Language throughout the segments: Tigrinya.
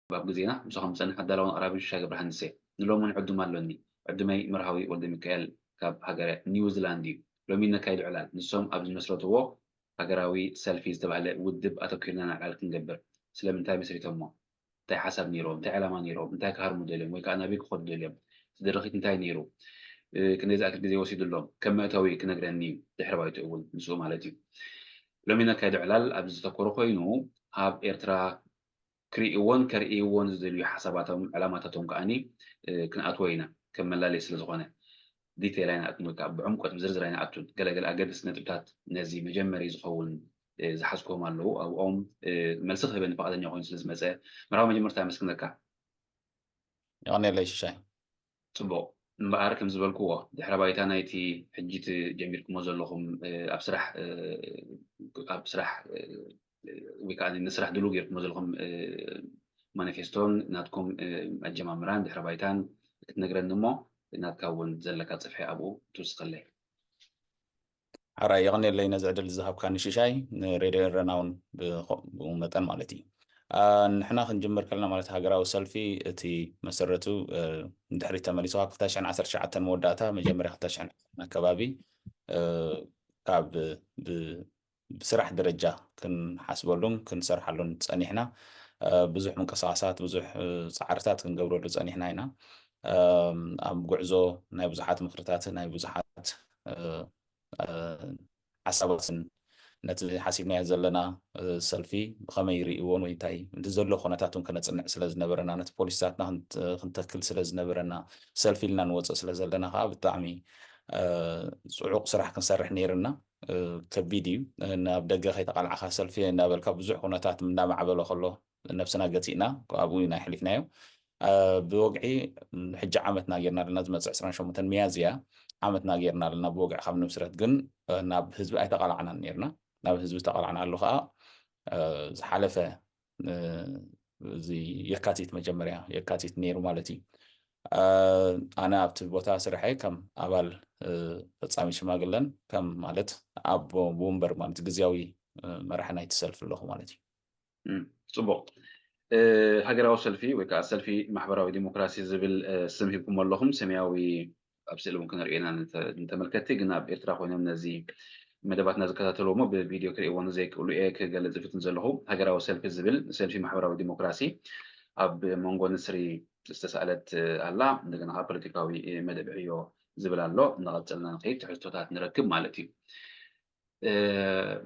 ኣብ ግዜና ምሳኹም ዝጸንሕ ኣዳላውን ኣቕራብን ሽሻይ ገብረሃንስ እየ። ንሎሚ እውን ዕዱም ኣሎኒ። ዕዱመይ መርሃዊ ወልደሚካኤል ካብ ሃገረ ኒውዚላንድ እዩ። ሎሚ ነካይዶ ዕላል ንሶም ኣብ ዝመስረትዎ ሃገራዊ ሰልፊ ዝተባህለ ውድብ ኣተኲርና ናብ ዕላል ክንገብር። ስለምንታይ መስሪቶሞ? እንታይ ሓሳብ ነይሮም? እንታይ ዕላማ ነይሮም? እንታይ ክሃርሙ ደልዮም? ወይ ከዓ ናበይ ክኸዱ ደልዮም? እቲ ድርኺት እንታይ ነይሩ? ክንደይ ዝኣክል ግዜ ወሲዱሎም? ከም መእተዊ ክነግረኒ እዩ፣ ድሕሪ ባይትኡ እውን ምስኡ ማለት እዩ። ሎሚ ነካይዶ ዕላል ኣብዚ ዝተኮረ ኮይኑ ኣብ ኤርትራ ክርእይዎን ከርእይዎን ዝደልዩ ሓሳባቶም ዕላማታቶም ከዓኒ ክንኣትዎ ኢና፣ ከም መላለይ ስለ ዝኾነ። ዲቴል ኣይንኣቱን ወይ ከዓ ብዕምቆት ብዝርዝር ኣይንኣቱን። ገለገለ ኣገደስቲ ነጥብታት ነዚ መጀመሪ ዝኸውን ዝሓዝክዎም ኣለዉ። ኣብኦም መልሲ ክህበኒ ፈቓደኛ ኮይኑ ስለ ዝመፀ መርሃዊ መጀመርታ የመስግነካ። የቐንየለይ ሽሻይ። ፅቡቕ። እምበኣር ከም ዝበልክዎ ድሕረ ባይታ ናይቲ ሕጂ ጀሚርኩሞ ዘለኹም ኣብ ስራሕ ኣብ ስራሕ ወይ ከዓ ንስራሕ ድሉ ጌርኩሞ ዘለኹም ማኒፌስቶን ናትኩም ኣጀማምራን ድሕረ ባይታን ክትነግረኒ እሞ ናትካ እውን ዘለካ ፅፍሒ ኣብኡ ትውስኸለይ። ሓራይ የቐንየለይ ነዚ ዕድል ዝሃብካኒ ሽሻይ፣ ንሬድዮ ኤረና እውን ብኡ መጠን ማለት እዩ። ንሕና ክንጅምር ከለና ማለት ሃገራዊ ሰልፊ እቲ መሰረቱ ንድሕሪት ተመሊስኻ ክልተ ሽሕን ዓሰርተ ትሽዓተን መወዳእታ መጀመርያ ክልተ ሽሕን ዓሰርተን ኣከባቢ ካብ ብስራሕ ደረጃ ክንሓስበሉን ክንሰርሓሉን ጸኒሕና። ብዙሕ ምንቅስቓሳት፣ ብዙሕ ጻዕርታት ክንገብረሉ ጸኒሕና ኢና። ኣብ ጉዕዞ ናይ ብዙሓት ምኽርታት፣ ናይ ብዙሓት ሓሳባትን ነቲ ሓሲብናዮ ዘለና ሰልፊ ብኸመይ ይርእይዎን ወይ እንታይ እቲ ዘሎ ኩነታት እውን ከነጽንዕ ስለ ዝነበረና፣ ነቲ ፖሊሲታትና ክንተክል ስለ ዝነበረና፣ ሰልፊ ኢልና ንወፅእ ስለ ዘለና ከዓ ብጣዕሚ ፅዑቕ ስራሕ ክንሰርሕ ነይርና። ከቢድ እዩ። ናብ ደገ ከይተቓላዕካ ሰልፊ እናበልካ ብዙሕ ኩነታት እናማዕበለ ከሎ ነብስና ገቲእና ኣብኡ ኢና የሕሊፍናዮ። ብወግዒ ሕጂ ዓመትና ጌርና ኣለና። ዝመፅእ ዕስራን ሸሞንተን ሚያዝያ ዓመትና ጌርና ኣለና ብወግዒ ካብ ንምስረት። ግን ናብ ህዝቢ ኣይተቓላዕናን ኔርና። ናብ ህዝቢ ተቓላዕናሉ ከዓ ዝሓለፈ እዚ የካቲት መጀመርያ የካቲት ነይሩ ማለት እዩ። ኣነ ኣብቲ ቦታ ስርሐይ ከም ኣባል ፈጻሚ ሽማግለን ከም ማለት ኣቦ ወንበር ማለት ግዝያዊ መራሒ ናይቲ ሰልፊ ኣለኹ ማለት እዩ። ጽቡቕ። ሃገራዊ ሰልፊ ወይ ከዓ ሰልፊ ማሕበራዊ ዲሞክራሲ ዝብል ስም ሂብኩም ኣለኹም። ሰማያዊ ኣብ ስእሊ እውን ክንርእየና ንተመልከትቲ ግን ኣብ ኤርትራ ኮይኖም ነዚ መደባትና ዝከታተሉ እሞ ብቪድዮ ክርእይዎ ንዘይክእሉ እየ ክገልጽ ዝፍትን ዘለኹ። ሃገራዊ ሰልፊ ዝብል ሰልፊ ማሕበራዊ ዲሞክራሲ ኣብ መንጎ ንስሪ ዝተሳእለት ኣላ። እንደገና ከዓ ፖለቲካዊ መደብ ዕዮ ዝብል ኣሎ። እናቐጸልና ንኸይድ ትሕዝቶታት ንረክብ ማለት እዩ።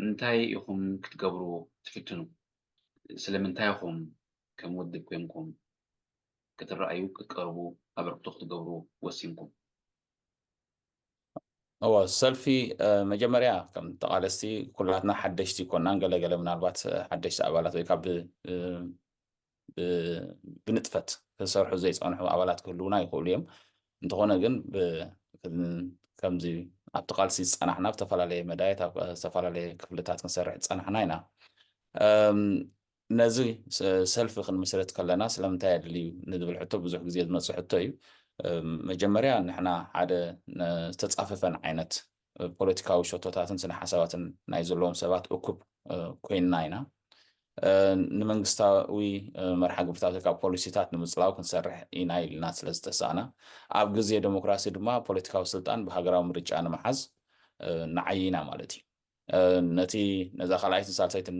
እንታይ ኢኹም ክትገብሩ ትፍትኑ? ስለምንታይ ኢኹም ከም ውድብ ኮንኩም ክትረኣዩ ክትቀርቡ ኣበርክቶ ክትገብሩ ወሲንኩም? እወ ሰልፊ መጀመርያ ከም ተቓለስቲ ኩላትና ሓደሽቲ ይኮናን ገለገለ ምናልባት ሓደሽቲ ኣባላት ወይ ካብ ብንጥፈት ክሰርሑ ዘይፀንሑ ኣባላት ክህልውና ይኽእሉ እዮም። እንተኾነ ግን ከምዚ ኣብቲ ቃልሲ ዝፀናሕና ብዝተፈላለየ መዳየት ኣብ ዝተፈላለየ ክፍልታት ክንሰርሕ ዝፀናሕና ኢና። ነዚ ሰልፊ ክንምስርት ከለና ስለምንታይ ኣድልዩ ንዝብል ሕቶ ብዙሕ ግዜ ዝመፅእ ሕቶ እዩ። መጀመርያ ንሕና ሓደ ዝተፃፈፈን ዓይነት ፖለቲካዊ ሸቶታትን ስነ ሓሳባትን ናይ ዘለዎም ሰባት እኩብ ኮይንና ኢና። ንመንግስታዊ መርሓ ግብርታት ወይ ከዓ ፖሊሲታት ንምፅላው ክንሰርሕ ኢና ኢልና ስለ ዝተሳእና ኣብ ግዜ ዴሞክራሲ ድማ ፖለቲካዊ ስልጣን ብሃገራዊ ምርጫ ንምሓዝ ንዓይ ኢና ማለት እዩ። ነቲ ነዛ ካልኣይትን ሳልሰይትን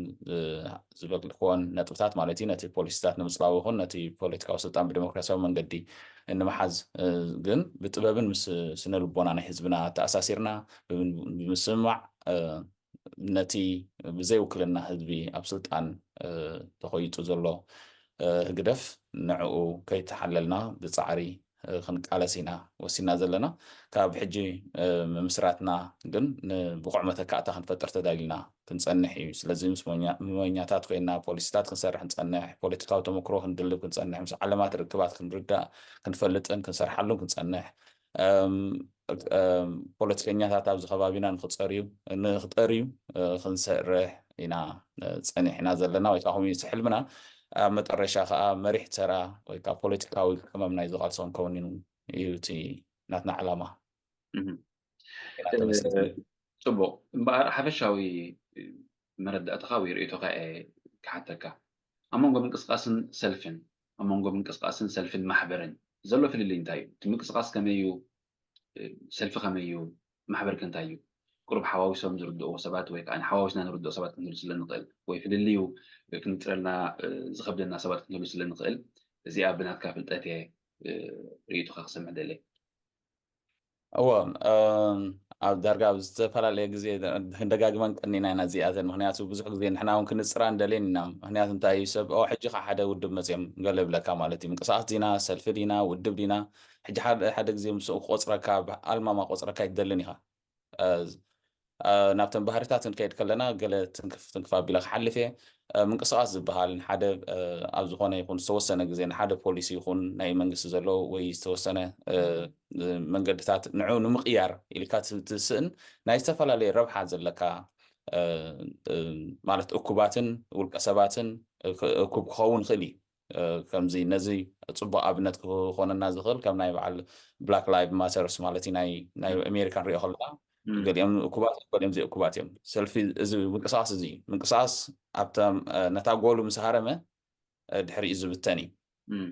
ዝበልክዎን ነጥብታት ማለት እዩ ነቲ ፖሊሲታት ንምፅላው ይኹን ነቲ ፖለቲካዊ ስልጣን ብዴሞክራሲያዊ መንገዲ ንምሓዝ ግን ብጥበብን ምስ ስነ ልቦና ናይ ህዝብና ተኣሳሲርና ብምስምማዕ ነቲ ብዘይ ውክልና ህዝቢ ኣብ ስልጣን ተኾይጡ ዘሎ ህግደፍ ንዕኡ ከይተሓለልና ብፃዕሪ ክንቃለስ ኢና ወሲና ዘለና። ካብ ሕጂ ምምስራትና ግን ንብቑዕ መተካእታ ክንፈጥር ተዳሊና ክንፀንሕ እዩ። ስለዚ ምስ ሞኛታት ኮይና ፖሊሲታት ክንሰርሕ ክንፀንሕ፣ ፖለቲካዊ ተመክሮ ክንድልብ ክንፀንሕ፣ ምስ ዓለማት ርክባት ክንርዳእ ክንፈልጥን ክንሰርሓሉን ክንፀንሕ ፖለቲከኛታት ኣብዚ ከባቢና ንክፀርዩ ንክጠርዩ ክንሰርሕ ኢና ፀኒሕና ዘለና ወይ ከዓ ከምኡ እዩ ሕልምና። ኣብ መጠረሻ ከዓ መሪሕ ተራ ወይ ከዓ ፖለቲካዊ ቅመም ናይዚ ቃልሲ ክንከውን እዩ እቲ ናትና ዕላማ። ፅቡቕ እምበኣር ሓፈሻዊ መረዳእትኻ ወይ ርእይቶኻ እየ ክሓተካ። ኣብ መንጎ ምንቅስቃስን ሰልፍን ኣብ መንጎ ምንቅስቃስን ሰልፍን ማሕበርን ዘሎ ፍልልይ እንታይ እዩ? እቲ ምንቅስቃስ ከመይ እዩ? ሰልፊ ከመይ እዩ? ማሕበር ከ እንታይ እዩ? ቁሩብ ሓዋዊሶም ዝርድእዎ ሰባት ወይ ከዓ ሓዋዊስና ንርድኦ ሰባት ክንህሉ ስለ ንኽእል ወይ ፍልልዩ ክንፅረልና ዝኸብደና ሰባት ክንህሉ ስለ ንኽእል እዚኣ ብናትካ ፍልጠት እየ ርእይቶኻ ክሰምዕ ደለየ። እዎ ኣብ ዳርጋ ኣብ ዝተፈላለየ ግዜ ደጋግመን ቀኒና ኢና እዚኣተን። ምክንያቱ ብዙሕ ግዜ ንሕና እውን ክንፅራ ንደልየን ኢና። ምክንያቱ እንታይ እዩ ሰብ ሕጂ ከዓ ሓደ ውድብ መፅኦም ገለ ይብለካ ማለት እዩ። ምንቅስቃስ ዲና ሰልፊ ዲና ውድብ ዲና ሕጂ ሓደ ግዜ ምስ ክቆፅረካ ኣልማማ ቆፅረካ ኣይትደልን ኢካ። ናብተን ባህርታት ክንከይድ ከለና ገለ ትንክፍ ትንክፍ ኣቢለ ክሓልፍ እየ። ምንቅስቃስ ዝበሃል ንሓደ ኣብ ዝኾነ ይኹን ዝተወሰነ ግዜ ንሓደ ፖሊሲ ይኹን ናይ መንግስቲ ዘሎ ወይ ዝተወሰነ መንገድታት ንዑ ንምቕያር ኢልካ ትስእን ናይ ዝተፈላለየ ረብሓ ዘለካ ማለት እኩባትን ውልቀ ሰባትን እኩብ ክኸውን ይኽእል እዩ። ከምዚ ነዚ ፅቡቅ ኣብነት ክኾነና ዝኽእል ከም ናይ በዓል ብላክ ላይቭ ማተርስ ማለት ናይ ኣሜሪካ ንሪኦ ከለና ገሊኦም እኩባት ገሊኦም ዘይእኩባት እዮም። ሰልፊ እዚ ምንቅስቃስ እዚ ምንቅስቃስ ኣብቶም ነታ ጎሉ ምስ ሃረመ ድሕሪኡ ዝብተን እዩ።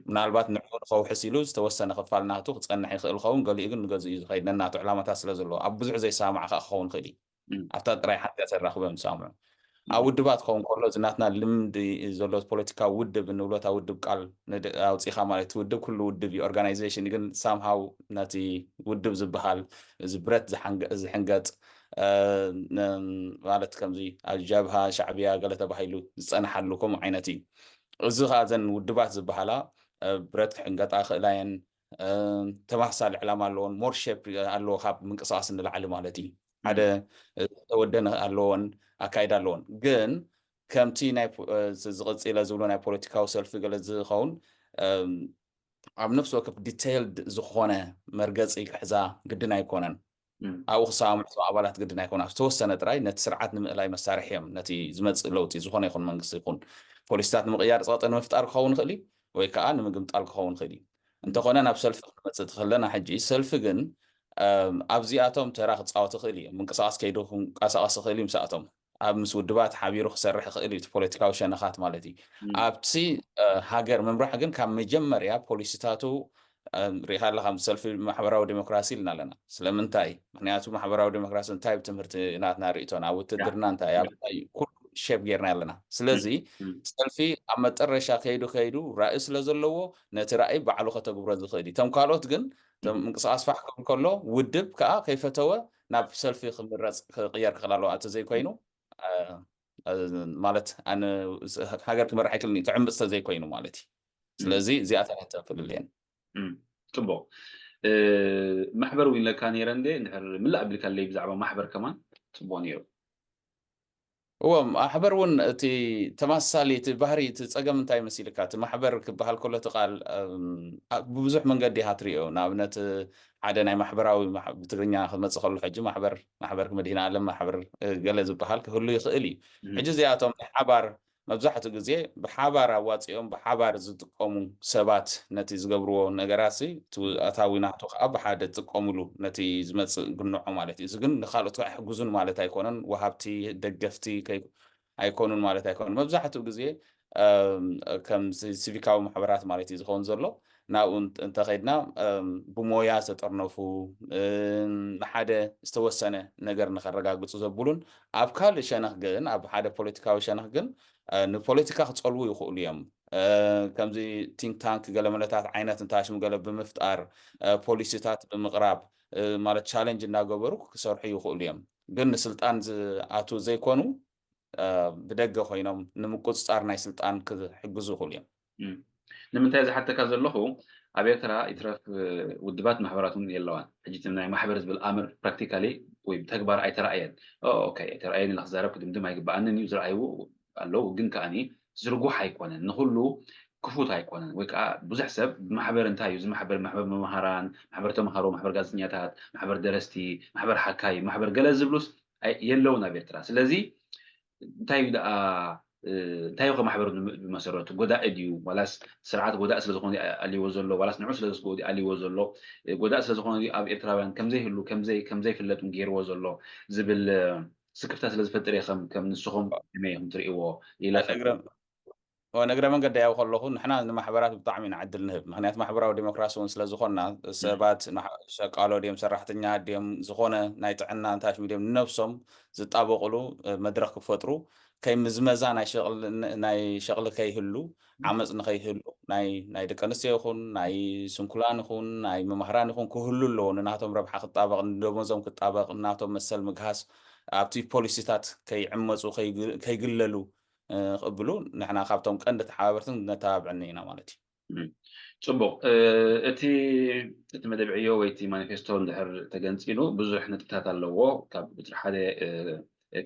ምናልባት ንዕኡ ንኸውሕስ ኢሉ ዝተወሰነ ክፋል ናቱ ክፀንሕ ይኽእል ኸውን፣ ገሊኡ ግን ንገዝኡ እዩ ዝኸይድ ነናቱ ዕላማታት ስለ ዘለዎ ኣብ ብዙሕ ዘይሰማማዕ ከዓ ክኸውን ይኽእል እዩ። ኣብታ ጥራይ ሓንቲያ ተራኽበ ምሳምዑ ኣብ ውድባት ክኸውን ከሎ እዚ ናትና ልምዲ ዘሎ ፖለቲካዊ ውድብ እንብሎ እታ ውድብ ቃል ኣውፂኻ ማለት ውድብ ኩሉ ውድብ እዩ ኦርጋናይዜሽን ግን ሳምሃው ነቲ ውድብ ዝበሃል እዚ ብረት ዝሕንገጥ ማለት ከምዚ ኣብ ጀብሃ ሻዕብያ ገለ ተባሂሉ ዝፀንሓሉ ከምኡ ዓይነት እዩ። እዚ ከዓ እዘን ውድባት ዝበሃላ ብረት ክሕንገጣ ክእላየን ተመሳሳሊ ዕላማ ኣለዎን ሞር ሼፕ ኣለዎ ካብ ምንቅስቃስ ንላዕሊ ማለት እዩ። ሓደ ዝተወደነ ኣለዎን ኣካይዳ ኣለዎን ግን ከምቲ ዝቕፂለ ዝብሎ ናይ ፖለቲካዊ ሰልፊ ገለ ዝኸውን ኣብ ነፍሲ ወከፍ ዲቴይልድ ዝኾነ መርገፂ ክሕዛ ግድን ኣይኮነን። ኣብኡ ክሰማምዑ ኣባላት ግድን ኣይኮነ ዝተወሰነ ጥራይ ነቲ ስርዓት ንምእላይ መሳርሒ እዮም። ነቲ ዝመፅእ ለውጢ ዝኾነ ይኹን መንግስቲ ይኹን ፖሊሲታት ንምቕያር ፀቕጢ ንምፍጣር ክኸውን ይኽእል እዩ ወይ ከዓ ንምግምጣል ክኸውን ይኽእል እዩ። እንተኾነ ናብ ሰልፊ ክንመፅእ ትኽእለና ሕጂ ሰልፊ ግን ኣብዚኣቶም ተራ ክፃወት ይኽእል እዩ። ምንቅስቃስ ከይዱ ክንቀሳቀስ ይኽእል እዩ ምስኣቶም ኣብ ምስ ውድባት ሓቢሩ ክሰርሕ ይኽእል እዩ ፖለቲካዊ ሸነኻት ማለት እዩ። ኣብቲ ሃገር ምምራሕ ግን ካብ መጀመርያ ፖሊሲታቱ ሪኢኻ ኣለካ ሰልፊ ማሕበራዊ ዴሞክራሲ ኢልና ኣለና። ስለምንታይ? ምክንያቱ ማሕበራዊ ዴሞክራሲ እንታይ ኣብ ትምህርቲ ናትና ርእቶ ናብ ውትድርና እንታይ ኣብ ኩሉ ሼፕ ጌርና ኣለና። ስለዚ ሰልፊ ኣብ መጠረሻ ከይዱ ከይዱ ራእይ ስለ ዘለዎ ነቲ ራእይ ባዕሉ ከተግብሮ ዝኽእል እዩ። እቶም ካልኦት ግን ምንቅስቃስ ፋሕ ክብል ከሎ ውድብ ከዓ ከይፈተወ ናብ ሰልፊ ክምረፅ ክቅየር ክኽእል ኣለዎ። ኣተ ዘይኮይኑ ማለት ሃገር ክመርሕ ኣይክልን እዩ ትዕምፅ ተዘይኮይኑ ማለት እዩ። ስለዚ እዚኣተን እተን ፍልልየን ፅቡቅ ማሕበር እውን ኢለካ ነይረ እንደ እንድሕር ምላእ ኣቢልካለይ ብዛዕባ ማሕበር ከማን ፅቡቅ ነይሩ። እዎ ማሕበር እውን እቲ ተመሳሳሊ እቲ ባህሪ እቲ ፀገም እንታይ መሲልካ እቲ ማሕበር ክበሃል ከሎ እቲ ቃል ብብዙሕ መንገዲ ኢካ ትሪኦ። ንኣብነት ሓደ ናይ ማሕበራዊ ብትግርኛ ክመፅእ ከሎ ሕጂ ማሕበር ማሕበር መድሂን ኣለም ማሕበር ገለ ዝበሃል ክህሉ ይኽእል እዩ። ሕጂ እዚኣቶም ናይ ሓባር መብዛሕትኡ ግዜ ብሓባር ኣዋፂኦም ብሓባር ዝጥቀሙ ሰባት ነቲ ዝገብርዎ ነገራት ኣታዊ ናቱ ከዓ ብሓደ ዝጥቀምሉ ነቲ ዝመፅእ ግንዖ ማለት እዩ። እዚ ግን ንካልኦት ከዓ ይሕግዙን ማለት ኣይኮነን። ወሃብቲ ደገፍቲ ኣይኮኑን ማለት ኣይኮነን። መብዛሕትኡ ግዜ ከም ሲቪካዊ ማሕበራት ማለት እዩ ዝኸውን ዘሎ ናብኡ እንተኸይድና ብሞያ ዝተጠርነፉ ንሓደ ዝተወሰነ ነገር ንኸረጋግፁ ዘብሉን ኣብ ካልእ ሸነኽ ግን ኣብ ሓደ ፖለቲካዊ ሸነኽ ግን ንፖለቲካ ክፀልዉ ይኽእሉ እዮም። ከምዚ ቲንክ ታንክ ገለመለታት ዓይነት እንታሽሙ ገለ ብምፍጣር ፖሊሲታት ብምቕራብ ማለት ቻለንጅ እናገበሩ ክሰርሑ ይኽእሉ እዮም። ግን ንስልጣን ዝኣትዉ ዘይኮኑ ብደገ ኮይኖም ንምቁፅፃር ናይ ስልጣን ክሕግዙ ይኽእሉ እዮም። ንምንታይ ዝሓተካ ዘለኹ ኣብ ኤርትራ ይትረፍ ውድባት ማሕበራት እውን የለዋን። ሕጂ ናይ ማሕበር ዝብል ኣምር ፕራክቲካሊ ወይ ብተግባር ኣይተረኣየን። ኣይተረኣየን ኢለ ክዛረብ ክድምድም ኣይግበኣንን እዩ። ዝረኣይዎ ኣለዉ ግን ከዓኒ ዝርጉሕ ኣይኮነን። ንኩሉ ክፉት ኣይኮነን ወይ ከዓ ብዙሕ ሰብ ማሕበር እንታይ እዩ ዝማሕበር ማሕበር መምሃራን ማሕበር ተምሃሮ ማሕበር ጋዜጠኛታት ማሕበር ደረስቲ ማሕበር ሓካይ ማሕበር ገለ ዝብሉስ የለውን ኣብ ኤርትራ። ስለዚ እንታይ እዩ ደኣ እንታይ እዩ ከማሕበር ብመሰረቱ ጎዳኢ ድዩ ዋላስ ስርዓት ጎዳኢ ስለዝኾነ ኣልዎ ዘሎ ዋላስ ንዑ ስለዝጎዲ ኣልዎ ዘሎ ጎዳኢ ስለዝኾነ ኣብ ኤርትራውያን ከምዘይህሉ ከምዘይ ከምዘይፍለጥ ገይርዎ ዘሎ ዝብል ስክፍታ ስለዝፈጥር እየ ከም ከም ንስኹም ከመይ ኢኹም ትርእይዎ ኢለ እግረ መንገዲ ያው ከለኹ ንሕና ንማሕበራት ብጣዕሚ ኢና ዕድል ንህብ። ምክንያቱ ማሕበራዊ ዴሞክራሲ እውን ስለ ዝኾንና፣ ሰባት ንሓ-፣ ሸቃሎ ድዮም፣ ሰራሕተኛ ድዮም፣ ዝኾነ ናይ ጥዕና እንታይ ሽሙ ድዮም፣ ንነብሶም ዝጣበቕሉ፣ እ፣ መድረኽ ክፈጥሩ፣ ከይምዝመዛ ናይ ሸቕል-፣ ናይ ሸቕሊ ከይህሉ፣ ዓመፅ ንኸይህሉ፣ ናይ፣ ናይ ደቂ ኣንስትዮ ይኹን፣ ናይ ስንኩላን ይኹን፣ ናይ መማህራን ይኹን ክህሉ ኣለዎ። ንናቶም ረብሓ ክጣበቕ፣ ንደሞዞም ክጣበቕ፣ ንናቶም መሰል ምግሃስ፣ ኣብቲ ፖሊሲታት ከይዕመፁ፣ ከይግ-፣ ከይግለሉ፣ እ፣ ክቕብሉ፣ ንሕና ካብቶም ቀንዲ ተሓባበርትን ነተባብዕን ኢና ማለት እዩ። እም፣ ጽቡቕ። እ፣ እቲ፣ እቲ መደብ ዕዮ ወይ እቲ ማኒፌስቶ እንድሕር ተገንጺሉ፣ ብዙሕ ነጥብታት ኣለዎ። ካብ ቁጽሪ ሓደ፣ እ፣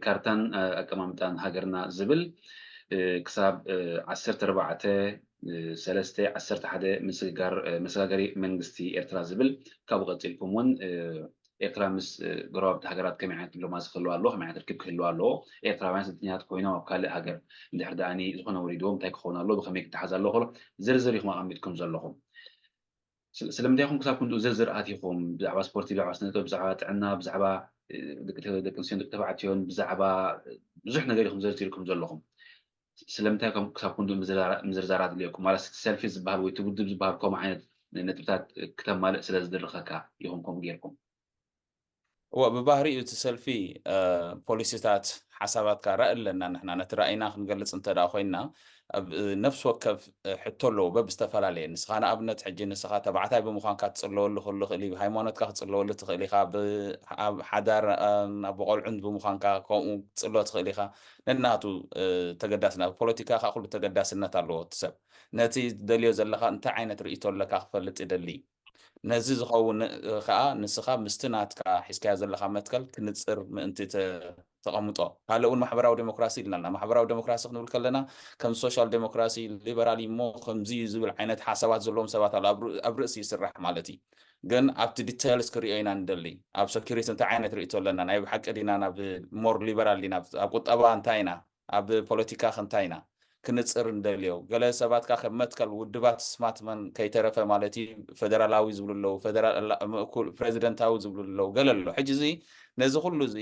ካርታን፣ እ፣ ኣቀማምጣን ሃገርና ዝብል፣ እ፣ ክሳብ፣ እ፣ ዓሰርተ ኣርባዕተ፣ እ፣ ሰለስተ፣ ዓሰርተ ሓደ ምስግጋር፣ እ፣ መሰጋገሪ መንግስቲ ኤርትራ ዝብል፣ ካብኡ ቀጺልኩም እውን፣ እ፣ ኤርትራ ምስ፣ እ፣ ጎረባብቲ ሃገራት ከመይ ዓይነት ዲፕሎማሲ ክህልዋ ኣለዎ፣ ከመይ ዓይነት ርክብ ክህልዋ ኣለዎ፣ ኤርትራውያን ስደተኛታት ኮይኖም ኣብ ካልእ ሃገር እንድሕር ደኣኒ ዝኾነ ወሪድዎም እንታይ ክኸውን ኣለዎ፣ ብኸመይ ክተሓዝ ኣለዎ፣ ዝርዝር ኢኹም ኣቐሚጥኩም ዘለኹም። ስለ-፣ ስለምንታይ ኢኹም ክሳብ ክንድኡ ዝርዝር ኣቲኹም? ብዛዕባ ስፖርቲ፣ ብዛዕባ ስነ ጥበብ፣ ብዛዕባ ጥዕና፣ ብዛዕባ፣ እ፣ ደቂ ተ-፣ ደቂ ኣንስትዮን ደቂ ተባዕትዮን፣ ብዛዕባ ብዙሕ ነገር ኢኹም ዘርዚርኩም ዘለኹም። ስለምንታይ ከም ክሳብ ክንድኡ ምዝርዛር-፣ ምዝርዛር ኣድልየኩም? ማለት ሰልፊ ዝበሃል ወይ እቲ ውድብ ዝበሃል ከምኡ ዓይነት ነጥብታት ክተማልእ ስለ ዝድርኸካ ኢኹም ከምኡ ጌርኩም? እወ፣ ብባህሪኡ እቲ ሰልፊ፣ እ፣ ፖሊሲታት፣ ሓሳባትካ ራኢ ኣለና። ንሕና ነቲ ራኢና ክንገልጽ እንተ ደኣ ኮይንና፣ ኣብ፣ እ፣ ነፍሲ ወከፍ፣ እ፣ ሕቶ ኣለዎ፣ በብዝተፈላለየ። ንስኻ ንኣብነት፣ ሕጂ ንስኻ ተባዕታይ ብምዃንካ ትጽለወሉ ክህሉ ይኽእል እዩ፣ ሃይማኖትካ ክትጽለወሉ ትኽእል ኢኻ፣ ብ-፣ ኣብ ሓዳር፣ እ፣ ኣብ ቆልዑን ብምዃንካ ከምኡ ክትጽሎ ትኽእል ኢኻ። ነናቱ፣ እ፣ ተገዳስነት፣ ኣብ ፖለቲካ ከኣ ኩሉ ተገዳስነት ኣለዎ እቲ ሰብ። ነቲ ትደልዮ ዘለኻ እንታይ ዓይነት ርእይቶ ኣለካ ክፈልጥ ይደሊ። ነዚ ዝኸውን፣ እ፣ ከኣ ንስኻ ምስቲ ናትካ ሒዝካዮ ዘለኻ መትከል ክንጽር ምእንቲ ተ-፣ ተቐምጦ። ካልእ እውን ማሕበራዊ ዴሞክራሲ ኢልና ኣለና። ማሕበራዊ ዴሞክራሲ ክንብል ከለና ከም ሶሻል ዴሞክራሲ፣ ሊበራል እሞ ከምዚ እዩ ዝብል ዓይነት ሓሳባት ዘለዎም ሰባት ኣሎ። ኣብ ር-፣ ኣብ ርእሲ ይስራሕ ማለት እዩ። ግን ኣብቲ ዲቴልስ ክርእዮ ኢና ንደሊ። ኣብ ሴኩሪቲ እንታይ ዓይነት ርእይቶ ኣለና? ናይ ብሓቂ ዲና ናብ ሞር ሊበራል ዲና? ኣብ ቁጠባ እንታይ ኢና? ኣብ ፖለቲካ ከ እንታይ ኢና? ክንጽር እንደልዮ። ገለ ሰባት ከኣ ከም መትከል ውድባት ስማትመን ከይተረፈ ማለት እዩ፣ ፌደራላዊ ዝብሉ ኣለዉ፣ ፌደራል-፣ ምእኩል ፕሬዚደንታዊ ዝብሉ ኣለዉ፣ ገለ ኣሎ። ሕጂ እዚ ነዚ ኩሉ እዚ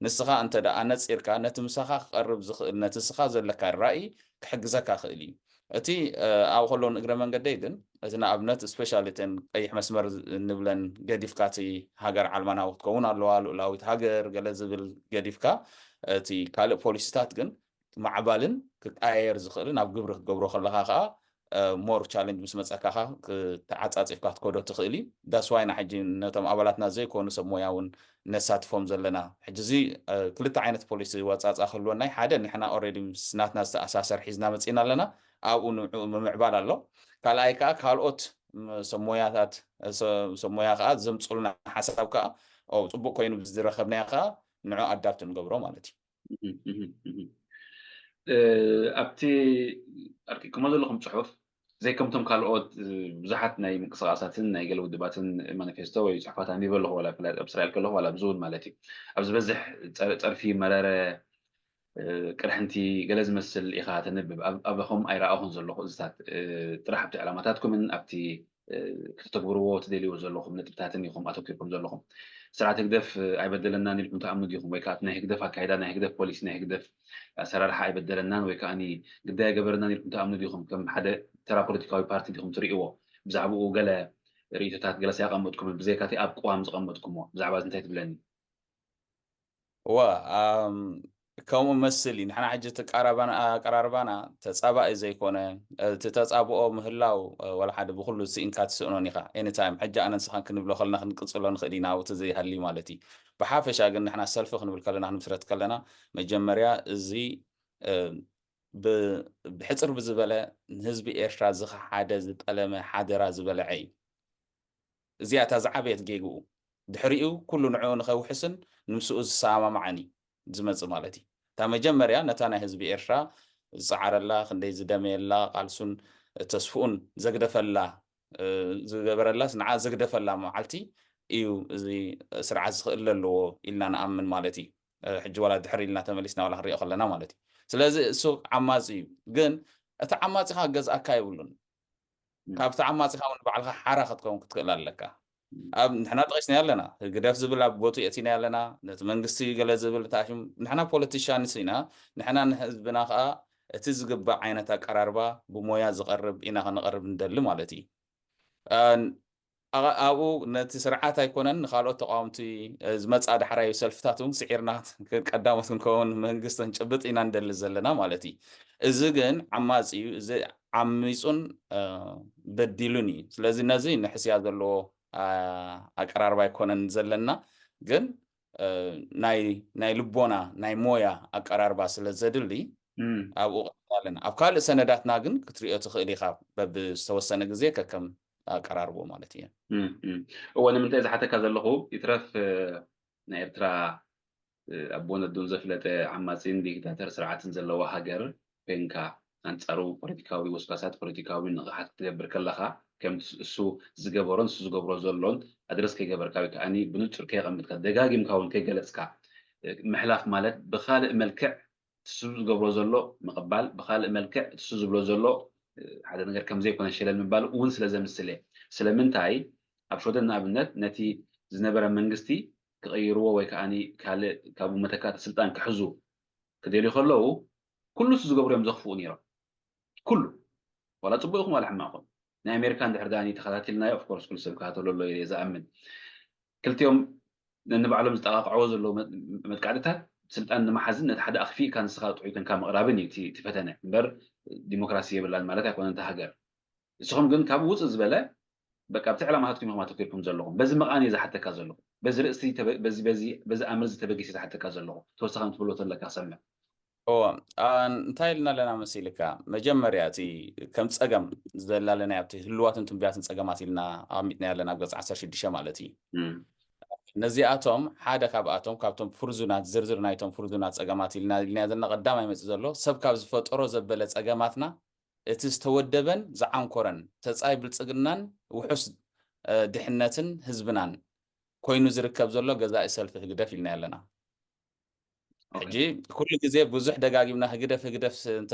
ንስኻ እንተ ደኣ ኣነጺርካ፣ ነቲ ምሳኻ ክቐርብ ዝኽእል፣ ነቲ ንስኻ ዘለካ ራእይ ክሕግዘካ ክእል እዩ። እቲ፣ እ፣ ኣብኡ ከሎ ንእግረ መንገደይ ግን፣ እቲ ንኣብነት ስፔሻሊ እተን ቀይሕ መስመር ዝ-፣ እንብለን ገዲፍካ፣ እቲ ሃገር ዓለማናዊ ክትከውን ኣለዋ፣ ልኡላዊት ሃገር፣ ገለ ዝብል ገዲፍካ፣ እቲ ካልእ ፖሊሲታት ግን ማዕባልን ክቀያየር ዝኽእልን ኣብ ግብሪ ክትገብሮ ከለኻ ከኣ፣ እ፣ ሞር ቻለንጅ ምስ መጸካ ከኣ ክተዓጻጺፍካ ክትከዶ ትኽእል እዩ። ዳስ ዋይ ንሕጂ ነቶም ኣባላትና ዘይኮኑ ሰብ ሞያ እውን ነሳትፎም ዘለና። ሕጂ እዚ፣ እ፣ ክልተ ዓይነት ፖሊሲ ዋጻጻ ክህልወና እዩ። ሓደ ንሕና ኦልሬዲ ምስ ናትና ዝተኣሳሰር ሒዝና መጺእና ኣለና። ኣብኡ ንዕኡ ምምዕባል ኣሎ። ካልኣይ ከኣ ካልኦት፣ ም-፣ ሰብ ሞያታት፣ እ፣ ሰ-፣ ሰብ ሞያ ከኣ ዘምጽኡልና ሓሳብ ከኣ፣ ኦ፣ ጽቡቕ ኮይኑ ዝረኸብናዮ ከኣ ንዕኡ ኣዳፕት ንገብሮ ማለት እዩ። እህ፣ እህ፣ እህ። እ፣ ኣብቲ ኣርቂቅሞ ዘለኹም ጽሑፍ፣ ዘይከምቶም ካልኦት፣ እ፣ ብዙሓት ናይ ምንቅስቃሳትን ናይ ገለ ውድባትን ማኒፌስቶ ወይ ጽሑፋት ኣንቢበ ኣለኹ፣ ዋላ ብፍላይ ኣብ እስራኤል ከለኹ፣ ዋላ ኣብዚ እውን ማለት እዩ። ኣብ ዝበዝሕ ጸ-፣ ጸርፊ፣ መረረ፣ እ፣ ቅርሕንቲ፣ ገለ ዝመስል ኢኻ ተንብብ። ኣብ-፣ ኣባኹም ኣይረኣኹን ዘለኹ እዚታት፣ እ፣ ጥራሕ ኣብቲ ዕላማታትኩምን ኣብቲ እ፣ ከተተግብርዎ ትደልይዎ ዘለኹም ነጥብታትን ኢኹም ኣተኲርኩም ዘለኹም። ስርዓት ህግደፍ፣ እ፣ ኣይበደለናን ኢልኩም ትኣምኑ ዲኹም? ወይ ከኣ እቲ ናይ ህግደፍ ኣካይዳ፣ ናይ ህግደፍ ፖሊሲ፣ ናይ ህግደፍ ኣሰራርሓ ኣይበደለናን ወይ ከኣኒ ግዳይ ኣይገበረናን ኢልኩም ትኣምኑ ዲኹም? ከም ሓደ ተራ ፖለቲካዊ ፓርቲ ዲኹም ትርእይዎ? ብዛዕባኡ ገለ ርእይቶታት ገለ ኣቐመጥኩም፣ ብዘይካ እቲ ኣብ ቅዋም ዘቐመጥኩምዎ፣ ብዛዕባ እዚ እንታይ ትብለኒ? እወ፣ ኣም፣ ከምኡ መስል እዩ። ንሕና ሕጂ እቲ ኣቀራርባና፣ ኣቀራርባና ተጻባኢ ዘይኮነ፣ እቲ ተጻብኦ ምህላው፣ እ፣ ዋላ ሓደ ብኹሉ ስኢንካ ትስእኖን ኢኻ። ኤኒታይም፣ ሕጂ ኣነ ንስኻን ክንብሎ ከለና ክንቅጽሎ ንኽእል ኢና፣ ኣብኡ እቲ ዘይሃልዩ ማለት እዩ። ብሓፈሻ ግን ንሕና ሰልፊ ክንብል ከለና፣ ክንምስረት ከለና፣ መጀመርያ እዚ፣ እ፣ ብ-፣ ብሕጽር ብዝበለ ንህዝቢ ኤርትራ ዝኸሓደ፣ ዝጠለመ፣ ሓደራ ዝበልዐ እዩ። እዚኣ እታ ዝዓበየት ጌግኡ። ድሕሪኡ ኩሉ ንዕኡ ንኸውሕስን ንምስኡ ዝሰማማዕን እዩ ዝመጽእ ማለት እዩ። እታ መጀመርያ ነታ ናይ ህዝቢ ኤርትራ ዝጸዓረላ፣ ክንደይ ዝደመየላ፣ ቃልሱን ተስፍኡን ዘግደፈላ፣ እ፣ ዝገበረላስ ንዓ ዘግደፈላ መዓልቲ እዩ እዚ ስርዓት እዚ ክእለ ኣለዎ ኢልና ንኣምን ማለት እዩ። እ፣ ሕጂ ዋላ ድሕሪ ኢልና ተመሊስና ዋላ ክንሪኦ ከለና ማለት እዩ። ስለዚ እሱ ዓማጺ እዩ። ግን እቲ ዓማጺ ከኣ ክገዝኣካ የብሉን። እም። ካብቲ ዓማጺኻ እውን ባዕልኻ ሓራ ክትከውን ክትክእል ኣለካ። እም። ኣብ ንሕና ጠቒስናዮ ኣለና። ህግደፍ ዝብል ኣብ ቦትኡ የእቲናዮ ኣለና። ነቲ መንግስቲ ገለ ዝብል ተኣሽም-፣ ንሕና ፖለቲሻንስ ኢና። ንሕና ንህዝብና ከኣ እቲ ዝግባእ ዓይነት ኣቀራርባ ብሞያ ዝቐርብ ኢና ከነቐርብ ንደሊ ማለት እዩ። ኣብኡ ነቲ ስርዓት ኣይኮነን ንካልኦት ተቃወምቲ ዝመፅኣ ዳሕራይ ሰልፍታት እውን ስዒርና ቀዳሞት ክንከውን መንግስቲ ክንጭብጥ ኢና ንደሊ ዘለና ማለት እዩ። እዚ ግን ዓማፂ እዩ። እዚ ዓሚፁን በዲሉን እዩ። ስለዚ ነዚ ንሕስያ ዘለዎ ኣቀራርባ ኣይኮነን ዘለና፣ ግን ናይ ልቦና ናይ ሞያ ኣቀራርባ ስለ ዘድሊ ኣብኡ ቀሪብና ኣለና። ኣብ ካልእ ሰነዳትና ግን ክትሪኦ ትኽእል ኢኻ፣ በብዝተወሰነ ግዜ ከከም ኣቀራርቦ ማለት እዩ። እወ፣ ንምንታይ ዝሓተካ ዘለኹ ይትረፍ ናይ ኤርትራ ኣቦን ኣዶን ዘፍለጠ ዓማጺን ዲክታተር ስርዓትን ዘለዋ ሃገር ኮይንካ ኣንጻሩ ፖለቲካዊ ወስባሳት ፖለቲካዊ ንቕሓት ክትገብር ከለኻ ከም እሱ ዝገበሮን እሱ ዝገብሮ ዘሎን ኣድረስ ከይገበርካ ወይ ከዓኒ ብንጹር ከየቐምጥካ ደጋጊምካ እውን ከይገለጽካ ምሕላፍ ማለት ብኻልእ መልክዕ እሱ ዝገብሮ ዘሎ ምቕባል ብኻልእ መልክዕ እሱ ዝብሎ ዘሎ ሓደ ነገር ከም ዘይኮነ ሸለል ምባል እውን ስለ ዘምስል እየ። ስለምንታይ ኣብ ሽወደን ንኣብነት ነቲ ዝነበረ መንግስቲ ክቕይርዎ ወይ ከዓ ካልእ ካብኡ መተካእቲ ስልጣን ክሕዙ ክደልዩ ከለዉ ኩሉ እሱ ዝገብሩ እዮም ዘኽፍኡ ነይሮም። ኩሉ ዋላ ፅቡቅ ይኹን ዋላ ሕማቅ ይኹን ናይ ኣሜሪካ እንድሕር ዳኒ ተኸታቲልናዮ ኦፍኮርስ ኩሉ ሰብ ክከታተሎ ኣሎ ኢለ ዝኣምን። ክልቲኦም ነንባዕሎም ዝጠቃቅዕዎ ዘለዉ መጥቃዕትታት ስልጣን ንምሓዝን ነቲ ሓደ ኣኽፊእካ ንስኻ ጥዑይ ኮንካ ምቕራብን እዩ እቲ ፈተነ እምበር ዲሞክራሲ የብላን ማለት ኣይኮነን እታ ሃገር። ንስኹም ግን ካብኡ ውፅእ ዝበለ በቃ ኣብቲ ዕላማታትኩም ኢኹም ኣተኪርኩም ዘለኹም። በዚ መቓን እየ ዝሓተካ ዘለኹ። በዚ ርእሲ በዚ ኣምር ዝተበጊሰ ዝሓተካ ዘለኹ። ተወሳኺ ትብሎ ተለካ ክሰምዕ። እዎ እንታይ ኢልና ኣለና መሲልካ? መጀመርያ እቲ ከም ፀገም ዘላለናዮ ኣብቲ ህልዋትን ትንቢያትን ፀገማት ኢልና ኣቐሚጥና ኣለና ኣብ ገፅ ዓሰርተ ሽዱሽተ ማለት እዩ። ነዚኣቶም ሓደ ካብኣቶም ካብቶም ፍርዙናት ዝርዝር ናይቶም ፍርዙናት ፀገማት ኢልና ኢልና ዘለና ቀዳማይ መፅእ ዘሎ ሰብ ካብ ዝፈጠሮ ዘበለ ፀገማትና እቲ ዝተወደበን ዝዓንኮረን ተፃይ ብልፅግናን ውሑስ ድሕነትን ህዝብናን ኮይኑ ዝርከብ ዘሎ ገዛኢ ሰልፊ ህግደፍ ኢልና ኣለና። ሕጂ ኩሉ ግዜ ብዙሕ ደጋጊምና ህግደፍ ህግደፍ